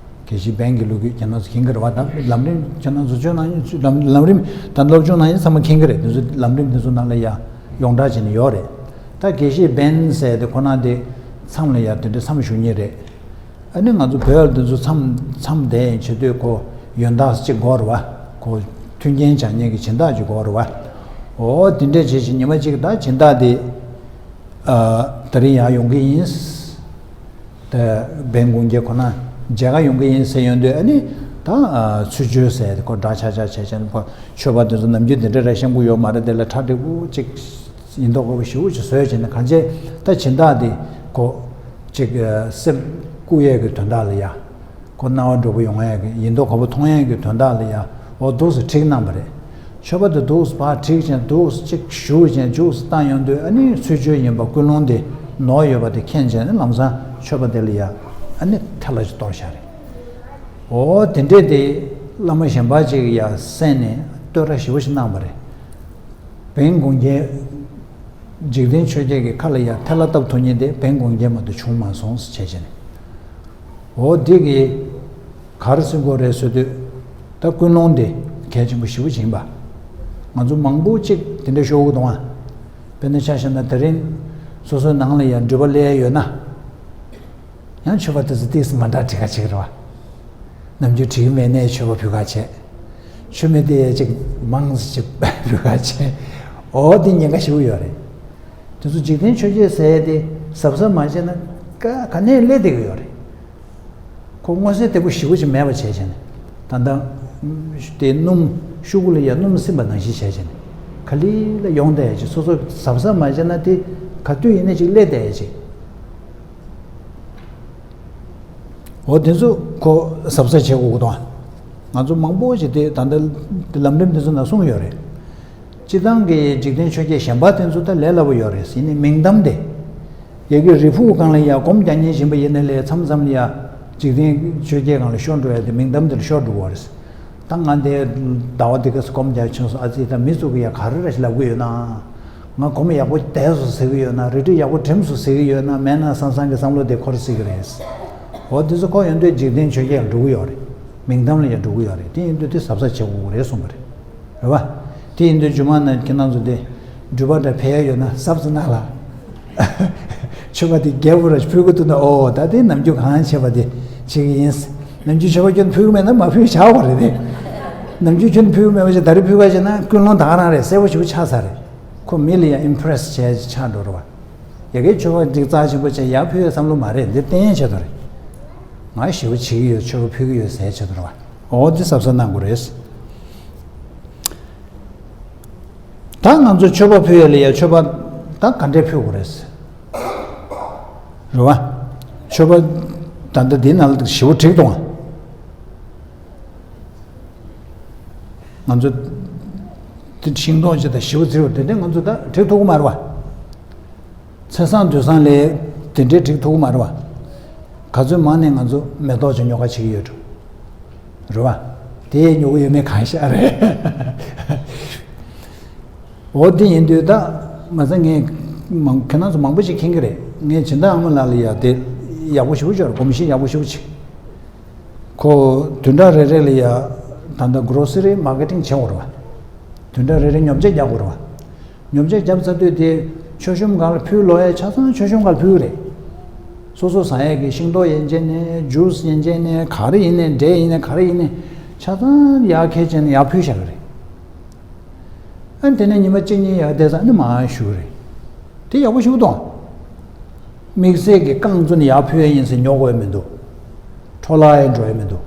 དགེ་བཤེས་བན་གྱི་ལོ་རྒྱུས་ཁྱེད་རང་ཚོ་མཁྱེན་གྱི་རེད་བ། ད་ལམ་རིམ་ཁྱེད་རང་ཚོ་ཆོས་ནང་ཡིན་ལམ་ལམ་རིམ་ད་སློབ་སྦྱོང་ནང་ཡིན་ཚང་མ་མཁྱེན་གྱི་རེད། དེ་ཚོ་ལམ་རིམ་དེ་ཚོ་ནང་ལ་ཡ་ཡོངས་གྲགས་བྱས་ནས་ཡོད་རེད། ད་དགེ་བཤེས་བན་ཟེར་ཏེ་ཁོ་ན་དེ་མཚམས་ལ་ཡ་དེ་འདྲའི་མཚམས་བཞུགས་མཁན་རེད། ཨ་ནི་ང་ཚོ་བོད་ལ་དེ་ཚོ་མཚམས་མཚམས་བསྡད་ཡིན་བྱེད་དུས་ཁོ་ཡོན་བདག་གཅིག་དགོས་རེད་བ། ཁོ་མཐུན་རྐྱེན་སྦྱར་མཁན་གྱི་སྦྱིན་བདག་ཅིག་དགོས་རེད་བ། འོ་དེ་འདྲས་བྱེད་བཞིན་ཉི་མ་གཅིག་ད་སྦྱིན་བདག་དེ་ཨ་དེ་རིང་ཡར་ཡོང་གི་ཡིན། ད་བན་དགོན་གྱི་ཁོ་ན་མཇལ་ཁ་ཡོང་གི་ཡིན་ཟེར་ཡོང་དུས་ཨ་ནི་ད་ཨ་ཚུལ་འཆོས་ཟེར་ཏེ་ཁོ་འདྲ་ཆགས་ཆགས་བྱས་བྱས་ནས་ཁོ་མཆོད་པ་དེ་ཚོ་ནམ་རྒྱུན་དེ་འདྲ་རེ་ཤམ་པོ་ཡོད་མ་རེད། དེ་ལ་ཁྲ་འགྲིག་པོ་གཅིག་ཡིན་མདོག་ཁ་པོ་ཞེ་པོ་ཅིག་བཟོས་བྱས་ནས་གང་བྱས་ད་སྦྱིན་བདག་དེ་ཁོ་གཅིག་སེམས་བཀུག་ཡས་ཀྱི་དོན་དག་ལ་ཡ། ཁོ་སྣང་བ་འགྲོ་པོ་ཡོང་ཡས་ཀྱི་ཡིན་མདོག་ཁ་པོ་མཐོང་ཡས་ཀྱི་དོན་དག་ལ་ཡ་འོ་འདུག་སེ་ཁྲིད་གནང་བ་རེད། མཆོད་པ་དེ་འདུག་སེ་ཕར་བསྒྲིགས་ཅིང་འདུག་སེ་གཅིག་ཞུ་ཅིང་འཇུག་སེ་བཏང་ཡོང་དུས། ཨ་ནི་ཚུལ་འཆོས་ཡིན་པ་ཀུན་སློང་དེ་ནོར་ཡོད་པ་དེ་མཁྱེན་བྱས་ནས། ལམ་སང་མཆོད་པ་དེ་ལ་ཡ་ཨ་ནི་ཐལ་བ་ཞིག་གཏོར་བཞག་རེད། འོ་དེ་འདྲས་དེ་བླ་མ་གཞན་པ་ཅིག་ཡ་གསན་ནས་བསྟོད་ར་ཞེ་པོ་ཞིག་གནང་བ་རེད། བན་དགོངས་རྒྱལ། འཇིག་རྟེན་ཆོས་བརྒྱད་ཀྱི་ཁ་ལ་ཡ་ཐལ་བ་བཏབ་ཐུབ་མཁན་དེ་བན་དགོངས་རྒྱལ་མ་གཏོགས་བྱུང་མ་སོང་ཟེར་བྱས་བྱས་ནས། འོ་འདི་གིས་ག་རེ་ཟེར་དགོས་རེད་ཟེར་དུས། ད་ཀུན་སློང་དེ་གལ་ཆེན་པོ་ཞེ་པོ་ཅིག་ཡིན་པ། ང་ཚོ་མང་པོ་ཅིག་དེ་འདྲ་ཤོར་གི་འདུག་ཨ། དཔེར་ན་ཆ་བཞག་ན་དེ་རིང་སོ་སོའི་ནང་ལ་ཡ་འགྲུལ་པ་སླེབས་ཡོད་ན། ཡང་མཆོད་པ་དེ་ཚོ་ཏོག་ཙམ་མ་འདྲ་བྲིས་ཁ་བྱེད་ཀྱི་རེད་བ། ནམ་རྒྱུན་བྲིས་ཀྱི་མེད་ནའི་མཆོད་པ་ཕུལ་ཁ་བྱེད། མཆོད་མེ་དེ་ཅིག་མང་ཙམ་ཅིག་ཕུལ་ཁ་བྱེད། འོ་དེ་ཉེན་ཁ་ཞེ་པོ་ཡོད་རེད། དེ་ཚོ་འཇིག་རྟེན་ཆོས་བརྒྱད་ཟེར་ཡས་དེ་གཟབ་གཟབ་མ་བྱས་ན་ག་ག་ནས་སླེབས་བསྡད་ཀྱི་ཡོད་རེད། ཁོ་མངོན་གསལ་དོད་པོ་ཞེ་པོ་ཅིག་མེད་པ་བྱས་བྱས་ནས། ད་ལྟ་དེ་སྣུམ་ཤོག་གུ་ལ་ཡ་སྣུམ་སིམ་པ་ནང་བཞིན་བྱས་བྱས་ནས། ག་ལེ་ལ་ཡོང་བསྡད་ཡས་ཅིག་སོ་སོ་གཟབ་གཟབ་མ་བྱས་ན་དེ་ག་དུས་ཡིན་ན་ཅིག་སླེབས་བསྡད་ཡས་ཅིག་འོ་དེ་ཚོ་ཁོ་གཟབ་གཟབ་བྱེད་དགོས་ཀྱི་འདུག་ང་ཚོ་མང་པོ་ཞིག་དེ་ད་ལྟ་ལམ་རིམ་དེ་ཚོ་ནང་གསུངས་ཡོད་རེད། སྤྱིར་བཏང་གི་འཇིག་རྟེན་ཆོས་བརྒྱད་གཞན་པ་དེ་ཚོ་ད་ལས་སླ་པོ་ཡོད་རེད། ཡིན་ནའི་མིང་གཏམ་དེ། ཡ་གི་རི་ཕུག་སྒང་ལ་ཡ་སྒོམ་རྒྱག་མཁན་ཡིན་པ་ཡིན་ན་ལས་མཚམས་མཚམས་ལ་ཡ་འཇིག་རྟེན་ཆོས་བརྒྱད་སྒང་ལ་ཤོར་འགྲོ་ཡ་དེ་མིང་གཏམ་དེ་ལ་ཤོར་འགྲོ་གི་རེད། ད་ང་འདི་ཟླ་བ་འདི་ག་སྒོམ་རྒྱག་བྱུང་སོང་། ཨ་ཙི། ད་མི་ཚོ་གིས་ཡ་ག་རེ་རེ་ཞིག་ལབ་ཀྱི་ཡོད་ན། ང་སྒོམ་ཡག་པོ་བསྡད་སོང་ཟེར་གྱི་ཡོད་ན། རེ་འདྲ་ཡག་པོ་འགྲིམས་སོང་ཟེར་གྱི་ཡོད་ན། མེད་ན་བསམ་བསམ་གྱི་བསམ་བློ་དེ་འཁོར་སྲིད་ཀྱི་རེད། འོ་དེ་ཚོ་ཁོ་ཡོང་དུས་འཇིག་རྟེན་ཆོས་བརྒྱད་ལ་འགྲོ་གི་ཡོད་རེད། མིང་གཏམ་ལ་ཡང་འགྲོ་གི་ཡོད་རེད། དེ་ཡིན་དུས་དེ་གཟབ་གཟབ་བྱེད་དགོས་ཀྱི་རེད་གསུངས་པ་རེད། རེད་བ། དེ་ཡིན་དུས་རྗེས་མ་ན་ཁྱེད་རང་ཚོ་དེ་འགྲུལ་པ་འདྲ་ཕེབས་ཡ་ཡོད་ན་གཟབ་གཟབ་གནང་ལ། མཆོད་པ་དེ་རྒྱས་པོ་ར་ཕུལ་གྱི་འདུག་ན། ཨོ་ད་དེ་ནམ་རྒྱུན་གང་བྱས་པ་དེ་བྱེད་ཀྱི་ཡིན། ནམ་རྒྱུན་མཆོད་པ་ཁྱོན་ཕུལ་གྱི་མེད་ན་མ་ཕུལ་བཞག་པ་རེད་དེ། ནམ་རྒྱུན་ཁྱོན་ཕུལ་གྱི་མེད་པ་ཞིག་ད་རེས་ཕུལ་ག་བྱས་ན་ཀུན་སློང་ད་ག་རང་རེད། གསལ་པོ་ཞེ་པོ་ཆགས་ཚར་རེད། ཁོ་མི་ལ་ཡང་ཨིམ་པི་རེ་སི་བྱས་ཆགས་འགྲོ་རེད་བ། ཡ་གི་མཆོད་པ་འགྲིག་རྩ་ཆེན་པོ་བྱས་ཡར་ཕུལ་བའི་བསམ་བློ་མ་རེད། འདི་བསྟན་ཆེད་དུ་རེད། ང་ཞེ་པོ་བྱེད་ཀྱི་ཡོད། མཆོད་པ་ཕུལ་གྱི་ཡོད་ཟེར་ཆེད་དུ་རེད་བ། འོ་འདི་གཟབ་གཟབ་གནང་དགོས་རེད། ད་ང་ཚོ་མཆོད་པ་ཕུལ་ཡ་ལ་ཡ་མཆོད་པ་ད་ག་འདྲས་ཕུལ་དགོས་རེད། རེད་བ། མཆོད་པ་ད་ལྟ་འདི་ནང་ལ་ཞེ་པོ་བྲིས་འདུག་ང་ཚོ་དེ་ཤིང་ཏོག་ཅིག་དང་ཞེ་པོ་བྲིས་པ་དེ་འདྲས་ང་ཚོ་ད་བྲིས་ཐུབ་ཀྱི་མ་རེད་བ། ཚེས་བཟང་དུས་བཟང་ལ་དེ་འདྲས་བྲིས་ཐུབ་ཀྱི་མ་རེད་བ། ག་ཚོད་མང་ནས་ང་ཚོ་མེ་ཏོག་ཅིག་ཉོ་ག་བྱེད་ཀྱི་ཡོད་འགྲོ། རེད་བ། དེ་ཉོ་གི་ཡོད་མེད་གང་ཤེས་རེད། འོ་དེ་ཡིན་དུས་ད་མ་ཚད་ངས་མང་ཁྱེད་རང་ཚོ་མང་པོ་ཞིག་མཁྱེན་གྱི་རེད། ངས་སྦྱིན་བདག་ཨ་མ་ལགས་ལ་ཡ་དེ་ཡག་པོ་ཞེ་པོ་ཅིག་གོམས་གཤིས་ཡག་པོ་ཞེ་པོ་ཅིག་ཁོ་བདུན་ཕྲག་རེ་རེ་ལ་ཡ་ད་ལྟ་གྷོ་རོ་སི་རི་མར་ཀེ་ཊིང་བྱེད་དགོས་རེད་བ། བདུན་ཕྲག་རེ་རེ་ཉོ་ཆ་རྒྱག་དགོས་རེད་བ། ཉོ་ཆ་བརྒྱབ་ཚར་དུས་དེ་མཆོད་གཤོམ་སྒང་ལ་ཕུལ་ལོ་ཡས་ཆ་ཚང་མཆོད་གཤོམ་སྒང་ལ་ཕུལ་གྱི་རེད། སོ་སོ་ཟ་ཡས་ཀྱི་ཤིང་ཏོག་ཡན་ཆད་ནས་ཇུས་ཡན་ཆད་ནས་ག་རེ་ཡིན་ནས་འབྲས་ཡིན་ནས་ག་རེ་ཡིན་ནས་ཆ་ཚང་ཡར་ཁྱེར་བྱས་ནས་ཡར་ཕུལ་བཞག་གི་རེད། ཨ་ནི་དེ་ནས་ཉི་མ་གཅིག་གཉིས་ཡར་བསྡད་ཙང་ཨ་ནི་མར་ཞུ་གི་རེད། དེ་ཡག་པོ་ཞེ་པོ་འདུག་དམིགས་བསལ་གྱི་རྐང་བཙུགས་ནས་ཡར་ཕུལ་ཡས་ཡིན་ཟེར་ཉོ་དགོས་ཡས་མི་འདུག་འཕྲོ་བརླག་ཡས་འགྲོ་ཡས་མི་འདུག་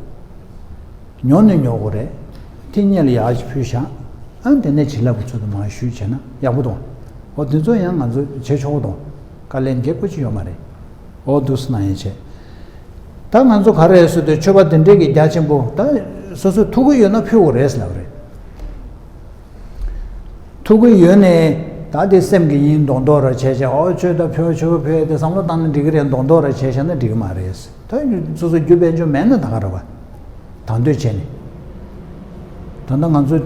ཉོ་ནི་ཉོ་དགོས་རེད། དེ་སྔོན་ལ་ཡར་ཕུལ་བཞག་ཨ་ནི་དེ་ནས་བྱིན་རླབས་ཀྱི་ཚུལ་དུ་མར་ཞུས་བྱས་ན་ཡག་པོ་འདུག་འོ་དེ་ཚོ་ཡང་ང་ཚོ་བྱེད་ཆོག་གི་འདུག་དཀའ་ལས་འགེལ་དགོས་ཀྱི་ཡོད་མ་རེད། འོ་འདུག་སེ་གནང་ཡས་བྱས། ད་ང་ཚོ་ག་རེ་ཟེར་དུས་མཆོད་པ་དེ་འདྲས་ཀྱི་རྒྱ་ཆེན་པོ་ད་སོ་སོས་ཐུབ་ཀྱི་ཡོད་ན་ཕུལ་དགོས་རེད་ཟེར་ལབ་རེད། ཐུབ་ཀྱི་ཡོད་ནས་ད་དེ་སེམས་ཀྱི་ཡིན་མདོག་མདོག་ར་བྱས་བྱས། ཨོ་མཆོད་ད་ཕུལ་མཆོད་པ་ཕུལ་དེ་བསམ་བློ་བཏང་ན་འགྲིག་གི་རེད་མདོག་མདོག་ར་བྱས་བཞག་ན་འགྲིག་གི་མ་རེད། ད་སོ་སོ་རྒྱུ་དཔལ་འབྱོར་མེད་ན་ད་ག་རེད་བ། དང་དོད་བྱས་ནས། ད་ལྟ་ང་ཚོ་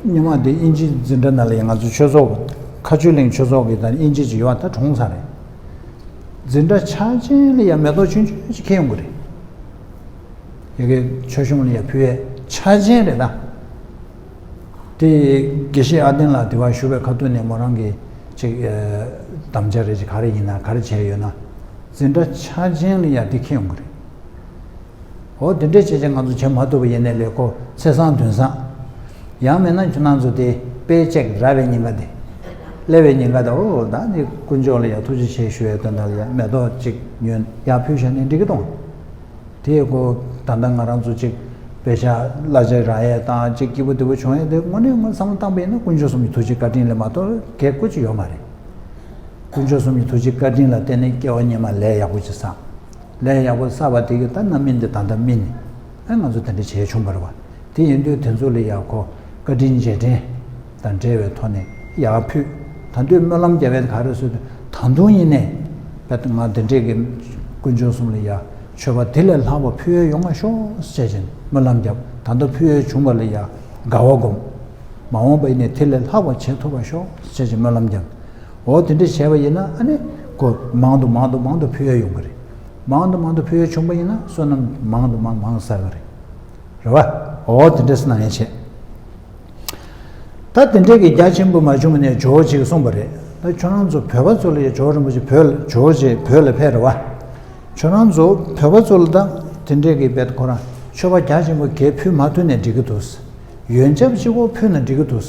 ཉི་མ་དེ་དབྱིན་ཇི་འཛིན་གྲྭ་ནང་ལ་ཡང་ང་ཚོ་ཆོས་ཚོགས་མཁའ་སྤྱོད་གླིང་ཆོས་ཚོགས་ཀྱི་ད་དབྱིན་ཇི་ཅིག་ཡོད་པ་ད་གྲོངས་ཚར་རེད། འཛིན་གྲྭ་ཆ་ཆེན་ལ་ཡང་མེ་ཏོག་ཆུང་ཆུང་ཅིག་ཁྱེར་ཡོང་གི་རེད། ཡ་གི་མཆོད་གཤོམ་ལ་ཡ་ཕུལ་ཡས་ཆ་ཆེན་རེད་ད། དེ་དགེ་བཤེས་ཨ་བརྟན་ལགས་དེ་བར་བཞུགས་པའི་ཁ་ཐུག་ནས་མོ་རང་གི་ཅིག་ཨ་དམ་བཅའ་རེ་ཅིག་ག་རེ་ཡིན་ན་ག་རེ་བྱས་ཡོད་ན། འཛིན་གྲྭ་ཆ་ཆེན་ལ་ཡ་དེ་ཁྱེར་ཡོང་གི་རེད། འོ་དེ་འདྲས་བྱས་བྱས་ང་ཚོ་བྱེད་མ་ཐུབ་པ་ཡིན་ནའི་ལས་ཁོ་ཚེས་བཟང་དུས་བཟང་། ཡང་མིན་ན་ཁྱོད་རང་ཚོ་དེ་དཔེ་ཅིག་རག་པའི་ཉིན་ཀ་དེ། སླེབས་པའི་ཉིན་ཀ་དེ་འོ་ད་ནི་དཀོན་མཆོག་ལ་ཡ་ཐུགས་རྗེ་ཆེ་ཞུ་ཡས་དོན་དག་ལ་ཡ་མེ་ཏོག་ཅིག་ཉོས་ཡར་ཕུལ་བཞག་ནས་འགྲིག་གི་འདུག་དེ་ཡི་སྐོར་ད་ལྟ་ང་རང་ཚོ་ཅིག་དཔེ་ཆ་གླ་ཆ་རག་ཡས་དང་ཅིག་སྐྱིད་པོ་བདེ་པོ་བྱུང་ཡས་དེ་དངོས་གནས་ངོ་བསམ་བློ་བཏང་པ་ཡིན་ན་དཀོན་མཆོག་གསུམ་གྱི་ཐུགས་རྗེ་བཀའ་དྲིན་ལས་མ་གཏོགས་གལ་དཀོན་ཅིག་ཡོད་མ་རེད། དཀོན་མཆོག་གསུམ་གྱི་ཐུགས་རྗེ་བཀའ་དྲིན་ལ་བརྟེན་ནས་སྐྱེ་བ་སྔོན་མ་ལས་ཡག་པོ་ཅིག་བསགས། ལས་ཡག་པོ་བསགས་པ་དེ་གིས་ད་རྣམ་སྨིན་དེ་ད་ལྟ་སྨིན་ནས་ཨ་ང་ཚོ་དེ་འདྲ་བྱས་བྱུང་བ་རེད་བ། དེ་ཡིན་དུས་དེ་ཚོ་ལ་ཡ་ཁོ་ བཀའ་དྲིན་རྗེས་དྲན་དང་འབྲེལ་བའི་ཐོག་ནས་ཡར་ཕུལ། ད་དུང་སྨོན་ལམ་རྒྱབ་པའི་ག་རེ་ཟེར་དུས་ད་དུང་ཡིན་ནས་བེད་ང་འདི་འདྲས་ཀྱི་དཀོན་མཆོག་གསུམ་ལ་ཡ་མཆོད་པ་དེ་ལས་ལྷག་པ་ཕུལ་ཡས་ཡོང་བ་ཤོག་ཟེར་བྱས་ནས་སྨོན་ལམ་བརྒྱབ། ད་ལྟ་ཕུལ་ཡས་བྱུང་བ་ལ་ཡ་དགའ་བ་སྒོམ། མ་འོངས་པ་ཡིན་ནས་དེ་ལས་ལྷག་པ་བྱེད་ཐུབ་པ་ཤོག་ཟེར་བྱས་སྨོན་ལམ་བརྒྱབ། འོ་དེ་འདྲས་བྱས་པ་ཡིན་ན་ཨ་ནི་ཁོ་མང་དུ་མང་དུ་མང་དུ་ཕུལ་ཡས་ཡོང་གི་རེད། མང་དུ་མང་དུ་ཕུལ་ཡས་བྱུང་བ་ཡིན་ན་བསོད་ནམས་མང་དུ་མང་མང་བསགས་གི་རེད། རེད་བ། འོ་དེ་འདྲས་གནང་ཡས་བྱས། ད་དེ་འདྲས་ཀྱི་རྒྱ་ཆེན་པོ་མ་བྱུང་བ་ནས་ཇོ་བོ་རྗེས་གསུངས་པ་རེད། ད་ཁྱོད་རང་ཚོ་བོད་པ་ཚོ་ལ་ཡ་ཇོ་བོ་རིན་པོ་ཆེ་བོད་ལ་ཇོ་བོ་རྗེ་བོད་ལ་ཕེབས་རེད་བ། ཁྱོད་རང་ཚོ་བོད་པ་ཚོ་ལ་ད་དེ་འདྲས་ཀྱི་བེད་ཁོ་རང་མཆོད་པ་རྒྱ་ཆེན་པོ་གས་ཕུལ་མ་ཐུབ་ནས་འགྲིག་གི་འདུག། ཡོན་ཆབ་གཅིག་པོ་ཕུལ་ན་འགྲིག་གི་འདུག་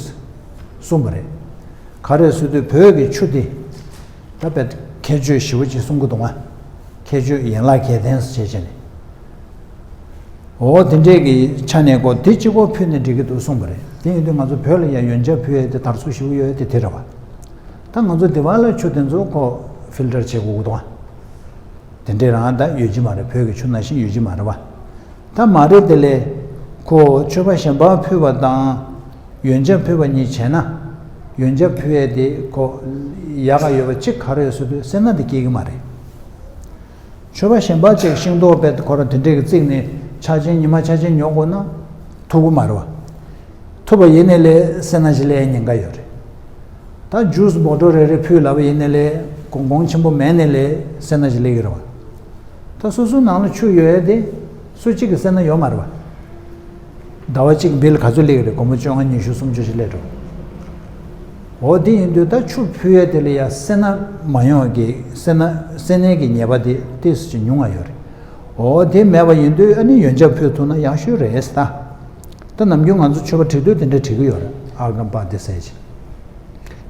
གསུངས་པ་རེད། ག་རེ་ཟེར་དུས་བོད་ཀྱི་ཆུ་དེ་ད་བེད་ཁྱད་ཆོས་ཞེ་པོ་ཅིག་གསུང་གི་འདུག་ང་། ཁྱད་ཆོས་ཡན་ལག་བརྒྱད་ལྡན་ཟེར་བྱས་ནས། འོ་དེ་འདྲས་ཀྱི་ཆ་ནས་ཀོ་དེ་གཅིག་པོ་ཕུལ་ནས་འགྲིག་གི་འདུག་གསུངས་པ་རེད། དེ་ཡིན་དུས་ང་ཚོ་བོད་ལ་ཡང་ཡོན་ཆབ་ཕུལ་ཡས་དེ་དར་སྲོལ་ཞིག་ཡོད་དེ་དེ་རེད་བ། ད་ང་ཚོ་དེ་བ་ལ་ཆུ་དེ་ཚོ་ཀོ་ཕིལ་ཊར་བྱེད་དགོས་ཀྱི་འདུག་ཨ། དེ་འདྲས་རང་ད་ཡོད་ཀྱི་མ་རེད། བོད་ཀྱི་ཆུ་ནང་བཞིན་ཡོད་ཀྱི་མ་རེད་བ། ད་མ་རེད་དེ་ལས་ཁོ་མཆོད་པ་གཞན་པ་ཕུལ་བ་དང་ཡོན་ཆབ་ཕུལ་བ་གཉིས་བྱས་ན་ཡོན་ཆབ་ཕུལ་ཡས་དེ་ཁོ་ཡག་ག་ཡོད་པ་གཅིག་ག་རེ་ཡོད་ཟེར་དུས་སེར་སྣ་དེ་སྐྱེ་གི་མ་རེད། མཆོད་པ་གཞན་པ་ཅིག་ཤིང་ཏོག་བེད་ཁོ་རང་དེ་འདྲས་ཀྱི་བརྩིགས་ནས་ཆ་ཆེན་ཉི་མ་ཆ་ཆེན་ཉོ་དགོས་ན་ཐུབ་ཀྱི་མ་རེད་བ། ཐུབ་པ་ཡིན་ནའི་ལས་སེར་སྣ་ཞིག་སླེབས་ཉེན་ཁ་ཡོད་རེད། ད་ཇུས་སི་བོ་ཊལ་རེ་རེ་ཕུལ་ལབ་པ་ཡིན་ནའི་ལས་གོང་གོང་ཆེན་པོ་མེད་ནའི་ལས་སེར་སྣ་ཞིག་སླེབས་ཀྱི་རེད་བ། ད་སོ་སོའི་ནང་ལ་ཆུ་ཡོད་ཡས་དེ་སུ་གཅིག་གི་སེར་སྣ་ཡོད་མ་རེད་བ། ཟླ་བ་གཅིག་བིལ་ག་ཚོད་སླེབས་ཀྱི་རེད། སྒོར་མོ་བཅོ་ལྔ་ཉི་ཤུ་སུམ་ཅུ་ཞིག་སླེབས་འགྲོ། འོ་དེ་ཡིན་དུས་ད་ཆུ་ཕུལ་ཡས་དེ་ལ་ཡ་སེར་སྣ་མ་ཡོང་གི་སེར་སྣ་སེར་སྣའི་གི་ཉེས་པ་དེ་ཏོག་ཙམ་ཅིག་ཉུང་བ་ཡོད་རེད། འོ་དེ་མེད་པ་ཡིན་དུས་ཨ་ནི་ཡོན་ཆབ་ཕུལ་ཐུབ་ན་ཡག་ཤོས་རེད་ད། ད་ནམ་རྒྱུན་ང་ཚོ་མཆོད་པ་བྲི་དུས་དེ་འདྲ་བྲི་གི་ཡོད་རེད། ཨ་གམ་པ་དེ་ཟེར་ཅིག་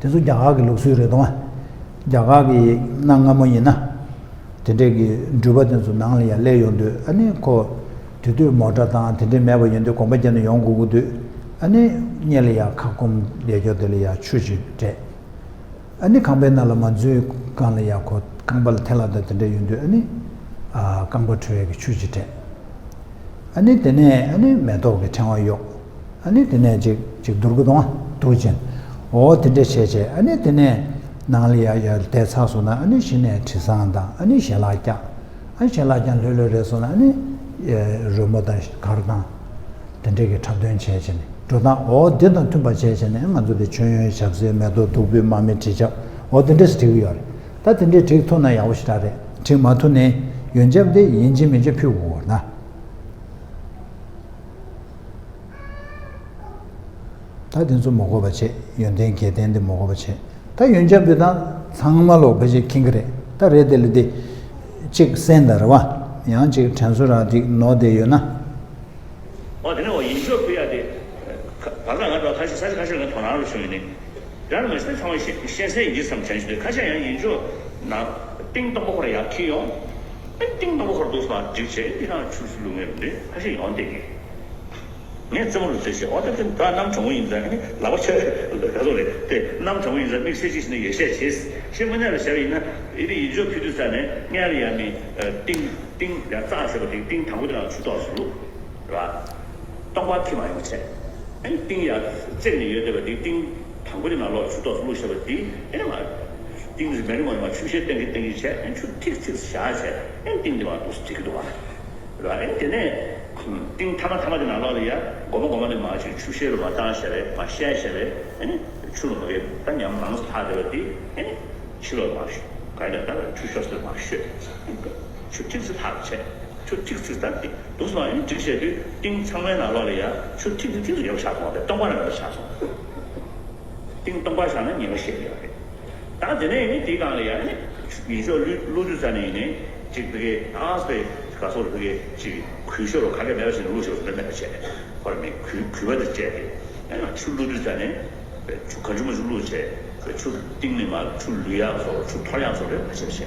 དེ་ཚོ་རྒྱ་གར་གི་ལུགས་སྲོལ་རེད་དོ། རྒྱ་གར་གི་གནའ་སྔ་མོ་ཡིན་ན། དེ་འདྲས་ཀྱི་འགྲུལ་པ་དེ་ཚོ་ནང་ལ་ཡར་སླེབས་ཡོང་དུས་ཨ་ནི་ཁོ། དེ་དུས་མོ་ཊ་དང་དེ་འདྲས་མེད་པ་ཡིན་དུས་གོམ་པ་བརྒྱབ་ནས་ཡོང་དགོས་ཀྱི་དུས། ཨ་ནི་སྔོན་ལ་ཡར་ཁ་སྐོམ་ལས་སྐྱོ་དེ་ལ་ཡར་ཆུ་ཅིག་སྤྲད། ཨ་ནི་ཁང་པའི་ནང་ལ་མ་འཛུལ་སྒང་ལ་ཡར་ཁོ་རྐང་པ་ལ་ཐལ་བ་དང་དེ་འདྲས་ཡོང་དུས་ཨ་ནི། ཨ་རྐང་པ་འཁྲུ་ཡས་ཀྱི་ཆུ་ཅིག་སྤྲད། ཨ་ནི་དེ་ནས་ཨ་ནི་མེ་ཏོག་གི་ཕྲེང་བ་གཡོགས། ཨ་ནི་དེ་ནས་ཅིག་ཅིག་བསྡུར་གི་འདུག་ཨ། འདུག་ཅིང་། འོ་དེ་འདྲས་བྱས་བྱས་ཨ་ནི་དེ་ནས་ནང་ལ་ཡར་ཡར་བསྡད་ཚར་སོང་ན་ཨ་ནི་གཞི་ནས་དྲི་བཟང་དང་ཨ་ནི་ཞལ་ལག་བཀྱག་ཨ་ནི་ཞལ་ལག་བཀྱག་ལྷོད་ལྷོད་རེད་སོང་ན་ཨ་ནི་རོལ་མོ་དང་གར་དང་། དེ་འདྲས་ཀྱི་འཁྲབ་སྟོན་བྱས་བྱས་ནས་འགྲོ་སྟངས་འོ་འདི་དང་མཐུན་པ་བྱས་བྱས་ནས་ང་ཚོ་དེ་མཆོད་ཡོན་ཞབས་བསིལ་མེ་ཏོག་བདུག་སྤོས་དམར་མེ་དྲི་ཆབ་འོ་དེ་འདྲས་སེ་བྲིས་ཀྱི་ཡོད་རེད། ད་དེ་འདྲས་བྲིས་ཐུབ་ན་ཡག་པོ་ཞེ་དྲག་རེད། བྲིས་མ་ཐུབ་ནའི་ཡོན་ཆབ་དེ་ཡིན་གཅིག་མིན་གཅིག་ཕུལ་དགོས་ན། ད་དེ་ཚོ་མ་དགོས་པ་བྱས། ཡོན་ཏན་དགེ་ལྡན་དེ་མ་དགོས་པ་བྱས། ད་ཡོན་ཆབ་འབུལ་སྟངས་ཚང་མ་ལོག་པ་ཅིག་མཁྱེན་གི་རེད། ད་རེད་དེ་ལ་དེ་གཅིག་གསན་དང་རེད་བ། ཡང་གཅིག་དྲན་གསོ་རང་ཅིག་ནོར་བསྡད་ཡོད་ན། ཨོ་དེ་ནས་འོ་ཡིན་ཆོག་ཕུལ་ཡ་དེ། བར་ལ་ང་ཚོ་ཁ་ཤས་ས་ཆ་ཁ་ཤས་ལ་དོ་སྣང་རུ་བྱུང་ཡོད་ནི། རང་མི་སེམས་ཚང་མ་ཤེས་ཤེས་གསལ་ཡིན་གྱི་བསམ་དྲན་བྱུང་དུས་ཁ་ཤས་ཡང་ཡིན་ཆོག་ན་ཏིང་སྟོང་པ་ཁོ་ར་ཡར་འཁྱེར་ཡོང་། ཨེ་ཏིང་སྟོང་པ་ཁོ་ར་འདུག་སོང་བ་འགྲིག་བྱས་འདི་ནང་ཆུ་སུ་ལུ་ངེས་རུ་འདི་ཁ་ཤས་ཡོང་བསྡད་ཀྱི། ངས་རྩེད་མོ་རུ་རྩེ་བྱས་ཨོ་ད་ཏིང་ད་གནམ་གྲང་མོ་ཡིན་ཙང་ནི་ལག་པ་ཆོད་ག་ཚོད་རེད་དེ་གནམ་གྲང་མོ་ཡིན་ཙང་དམིགས་བསལ་ཅིག་བྱས་ནས་ཡོད་ཤས་བྱས་ཤེས་དངོས་གནས་ལ་བྱས་པ་ཡིན་ན་ཨེ་ཏིང་ཡིན་ཆོག་ཕུལ་དུས་ཙང་ནས་སྔོན་ལ་ཡང་ནི་ཏིང་ཏིང་ཡང་རྩ་ཟེར་བ་དེ་ཏིང་དང་པོ་དེ་ལ་ཆུ་ཏོག་ཙམ་བླུགས། རེད་བ། སྟོང་པ་འཁྱེར་མ་ཡོང་བྱས། ཨ་ནི་ཏིང་ཡར་བརྩེགས་ནས་ཡོད་བསྡད་པ་དེ་ཏིང་དང་པོ་དེ་ནང་ལོགས་ཆུ་ཏོག་ཙམ་བླུགས་བཞག་པ་དེ་ཨེ་ནི་མ། ཏིང་དེ་མེ་རི་མོ་ནས་མ་ཆུ་ཤེལ་སྟེང་གི་སྟེང་གི་བྱས་ཨེ་ཆུ་ཐིག་ཐིག་བཞག་བྱས་ཨེ་ཏིང་དེ་མ་འདུག་སེ་བྲིས་ཀྱི་འདུག་བ། རེད་བ། ཨེ་དེ་ནས་ཏིང་ཐ་མ་ཐ་མ་དེ་ནང་ལོགས་ལ་ཡ་སྒོར་མོ་སྒོར་མོ་ནས་མ་ཅིག་ཆུ་ཤེལ་རུ་མ་བཏང་བྱས་པས་མ་བཤལ་བྱས་པས་ཨེ་ནི་ཆུ་ལ་མ་གས་ད་ཉམས་མང་ཙམ་ཐག་བསྡད་པ་དེ་ཨེ་ནི་ཕྱི་ལོགས་མ་ག་ཡིན་ད་ཆུ་ཤོར་སོང་མ་ཤོད། ཆུ་ཐིག་ཙམ་ཐག་བྱས། ཆུ་ཐིག་ཙམ་ད་ཏིང་འདུག་སོང་ཡིན་འགྲིག་བྱས་དུས་ཏིང་ཚང་མའི་ནང་ལོགས་ལ་ཡ་ཆུ་ཐིག་ཙམ་ཐིག་ཙམ་ཡོད་པ་ཆགས་སོང་བས་སྟོང་པ་རང་ཡོད་པ་ཆགས་སོང་། ཏིང་སྟོང་པ་བཞག་ན་ཉེས་པ་བཤད་ཡོད་རེད། ད་དེ་ནས་ནི་དེའི་སྒང་ལ་ཡ་ནི་ཡིན་ཤོག་བླུགས་བླུགས་དུས་ཙ་ནས་ཡིན་ནི་ཅིག་དེ་གའི་ཨང་སྤེ་ག་སོགས་དེ་གའི་ཅིག་གུས་ཤོག་རོ་ག་གེ་མེད་པ་ཞིག་བླུགས་ཤོག་རོ་འདི་མེད་པ་བྱས་ཁོ་ར་མི་གུས་གུས་པ་དེ་བཅས་ཏེ་ཡང་ན་ཆུ་བླུགས་དུས་ཙ་ནས་ཆུ་གང་ཆུང་མ་ཆུ་བླུགས་བྱས་ཆུ་གཏིང་ནས་མར་ཆུ་ལུད་ཡག་སོགས་ཆུ་འཐོར་ཡག་སོགས་རེ་མ་བྱས་བྱས་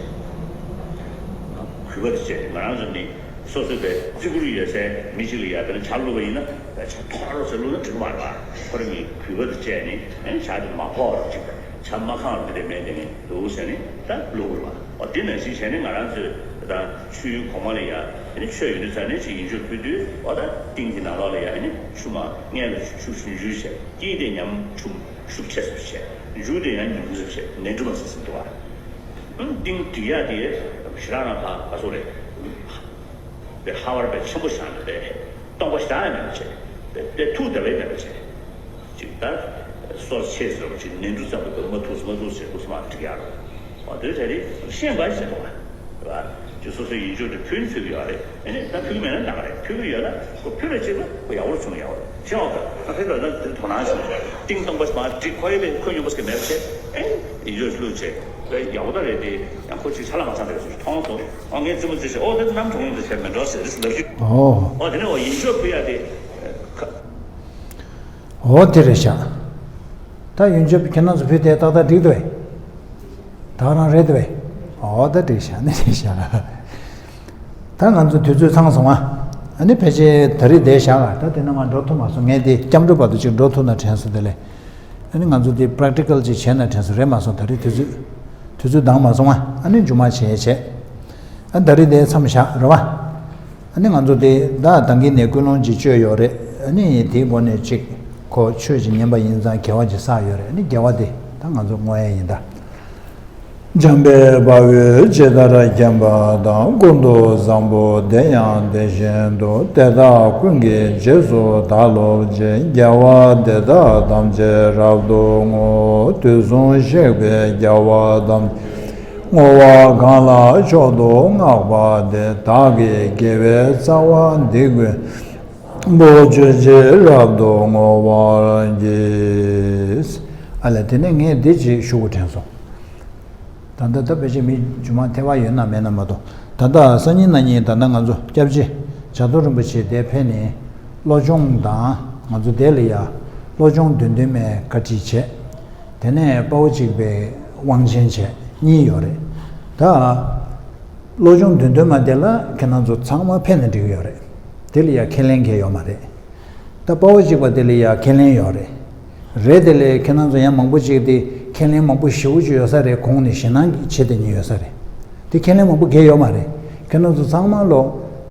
གུས་པ་དེ་བཅས་ཏེ་ང་རང་ཚོ་ནི། སོ་སོའི་པའི་བརྩི་བཀུར་ཡོད་སའི་མི་གཅིག་ལ་ཡ་དཔེར་ན་ཇ་བླུགས་པ་ཡིན་ན་ཇ་འཐོར་ཟེར་བླུགས་ན་འགྲིག་མ་རེད་པ། ཁོ་རང་གི་གུས་པ་དང་བཅས་ནས་ཇ་དེ་མ་ཕོག་རོགས་ཅིག་ཇ་མ་ཁེངས་རོགས་དེ་འདྲ་མེད་དེ་ནས་འདུག་ཟེར་ནས་ད་བླུགས་དགོས་རེད་པ། འོ་དེ་ནང་བཞིན་བྱས་ནས་ང་རང་ཚོས་ དང་ཆུའི་གོང་མ་ལ་ཡ་ཨ་ནི་ཆོས་ཡོད་དུས་ཙང་ནས་ཅིག་ཡིད་འཇོག་ཕུལ་དུས་འོ་ད་ཏིང་གི་ནང་ལོགས་ལ་ཡ་ཨ་ནི་ཆུ་མ་མངལ་ལ་ཆུ་ཆུ་འཇུ་བྱས། དཀྱིལ་དེ་ཉམས་ཆུ་ཤུགས་ཆེ་སུ་བྱས། མཇུག་དེ་ཡང་ཉུང་སུ་བྱས། ནས་འབྲུ་མ་ཟེར་ཟིན་འདུག་ཨ། ཏིང་སྒྲིག་ཡ་དེ་ཞེ་དྲག་རང་ཕ་ག་སོགས་རེད། པའི་ཧ་བར་པའི་ཆེན་པོ་བཞག་ནས་པའི་སྟོང་པ་ཞེ་དྲག་ཡང་མེད་པ་བྱས། པའི་པའི་ཐུགས་དེ་བས་མེད་པ་བྱས། ཅིག་ད་སོར་ཆེ་ཟེར་བ་ཅིག་ནས་འབྲུ་ཙམ་པའི་པའི་མ་ཐུགས་སུ་མ་ཐུགས་ཟེར་ཐུགས་སུ་མ་འགྲིག་ཡ་རོ། འོ་དེ་རེད་རེད་ཤེས་པ་ཞེས་དོ། རེད་པ། ཅིག་སོ་སོའི་ཡིད་འཇོག་དེ་ཕུལ་ཚུལ་གྱི་ཡོད་རེད། ཨ་ནི་ད་ཕུལ་གི་མེད་ན་འདང་ག་རེད། ཕུལ་གི་ཡོད་ན་ཁོ་ཕུལ་ལ་ཅིག་ལ་ཁོ་ཡག་པོ་བྱུང་ཡག་པོ་རེད། ཤེས་པ་ད་ཕན་པ་ན་དེ་དོ་སྣང་བྱུང་། ཏིང་སྟོང་པ་ཞེ་དྲག་འགྲིག་ཁོ་ཡི་པའི་ཁོ་ཉོན་པོ་ཟེར་མེད་པ་བྱས། ཨེ་ཡིད་འཇོག་བླུགས་བྱས། ཡག་པོ་ད་རེད་དེ། ཡང་ཁོ་ཅིག་ཆ་ལག་མ་ཚང་དེ་ཚོ་མཐོང་སོང་། ཨོ་ངས་རྩེད་མོ་རྩེ་བྱས། ཨོ་དེ་གནམ་གྲོང་ཡོང་དུ་བྱས་མེད་འགྲོ་ཟེར་རེས་ལབ་ཤིག་ཨོ། ཨོ་དེ་ནས་འོ་ཡིད་འཇོག་ཕུལ་ཡ་དེ། ཁ། ཨོ་དེ་རེད་ཤག་ད་ཡིད་འཇོག་ཁྱེད་རང་ཚོ་ཕུལ་དེ་ཏག་ཏག་འགྲིག་འདུག་བས། ད་རང་རེད་འདུག་བས། ཨོ་ད་འགྲིག་ཤག་ནི་རེད་ཤག་ད་ང་ཚོ་དུས་ཚོད་ཚང་སོང་ཨ། ཨ་ནི་ཕལ་ཆེར་ད་རེས་བསྡད་བཞག་ཨ། ད་དེ་ན་མ་འགྲོ་ཐུབ་མ་སོང་། ངས་དེ་སྐྱབས་འགྲོ་བར་དུ་ཅིག་འགྲོ་ཐུབ་ན་དྲན་སོང་། དེ་ལས། ཨ་ནི་ང་ཚོ་དེ་practical་ཅིག་བྱས་ན་དྲན་སོང་། རེད་མ་སོང་། ད་རེས་དུས་ཚོད་དུས་ཚོད་འདང་མ་སོང་ཨ། ཨ་ནི་མཇུག་མ་བྱས་བྱས། ཨ་ད་རེས་དེ་མཚམས་བཞག་རེད་བ། ཨ་ནི་ང་ཚོ་དེ་ད་ད་གིན་ནས་ཀུན་སློང་ཅིག་བཅོས་ཡོད་རེད། ཨ་ནི་དེའི་སྒོ་ནས་ཅིག་ཁོ་ཆོས་ཅིག་ཉན་པ་ཡིན་ཙང་དགེ་བ་ཅིག་བསགས་ཡོད་རེད། ཨ་ནི་དགེ་བ་དེ་ད་ང་ཚོ་བསྔོ་ཡ་ཡིན་ད། འཇམ་དཔལ་དཔའ་བོས་ཇི་ལྟར་མཁྱེན་པ་དང་། ཀུན་ཏུ་བཟང་པོ་དེ་ཡང་དེ་བཞིན་དུ། དེ་དག་ཀུན་གྱི་རྗེས་སུ་བདག་སློབ་ཅིང་། དགེ་བ་འདི་དག་ཐམས་ཅད་རབ་ཏུ་བསྔོ། དུས་གསུམ་གཤེགས་པའི་རྒྱལ་བ་དམ་པས། བསྔོ་བ་གང་ལ་མཆོག་ཏུ་བསྔགས་པ་དེ། བདག་གི་དགེ་བའི་རྩ་བ་འདི་ཀུན། པོ་ཆོས་ཅན། རབ་ཏུ་བསྔོ་བར་བགྱི། ཨ་ལས། དེ་ནས་ངས་འདི་ཅིག་ཞུ་དགོས་དྲན་སོང་། ད་ལྟ་ད་ཕལ་ཆེར་མི་རྗེས་མ་ཐེ་བ་ཡོད་ན་མེད་ན་མ་གཏོགས། ད་ལྟ་སང་ཉིན་གནངས་ཉིན་ད་ལྟ་ང་ཚོ་སྐྱབས་རྗེ་བྱ་རྡོར་རིན་པོ་ཆེ་འདིར་ཕེབས་ནས་བློ་སྦྱོང་དང་། ང་ཚོ་འདི་ལ་ཡ་བློ་སྦྱོང་བདུན་ལྡན་མའི་བཀའ་ཁྲིད་བྱས། དེ་ནས་དཔའ་བོ་གཅིག་པའི་དབང་ཆེན་བྱས། གཉིས་ཡོད་རེད། ད་བློ་སྦྱོང་བདུན་ལྡན་མ་དེ་ལ་ཁྱེད་རང་ཚོ་ཚང་མ་ཕེབས་ན་འགྲིག་གི་ཡོད་རེད། དེ་ལ་ཡ་ཁས་ལེན་མཁན་ཡོད་མ་རེད། ད་དཔའ་བོ་གཅིག་པ་དེ་ལ་ཡ་ཁས་ལེན་ཡོད་རེད། རེད། དེ་ལས་ཁྱེད་རང་ཚོ་ཡང་མང་པོ་ཅིག་དེ་ཁས་ལེན་མང་པོ་ཞེ་པོ་ཅིག་ཡོད་ས་རེད། གོང་ནས་ཞེད་སྣང་བྱེད་དེ་ཉིན་ཡོད་ས་རེད། དེ་ཁས་ལེན་མང་པོ་གས་ཡོད་མ་རེད། ཁྱེད་རང་ཚོ་ཚང་མ་ལོ་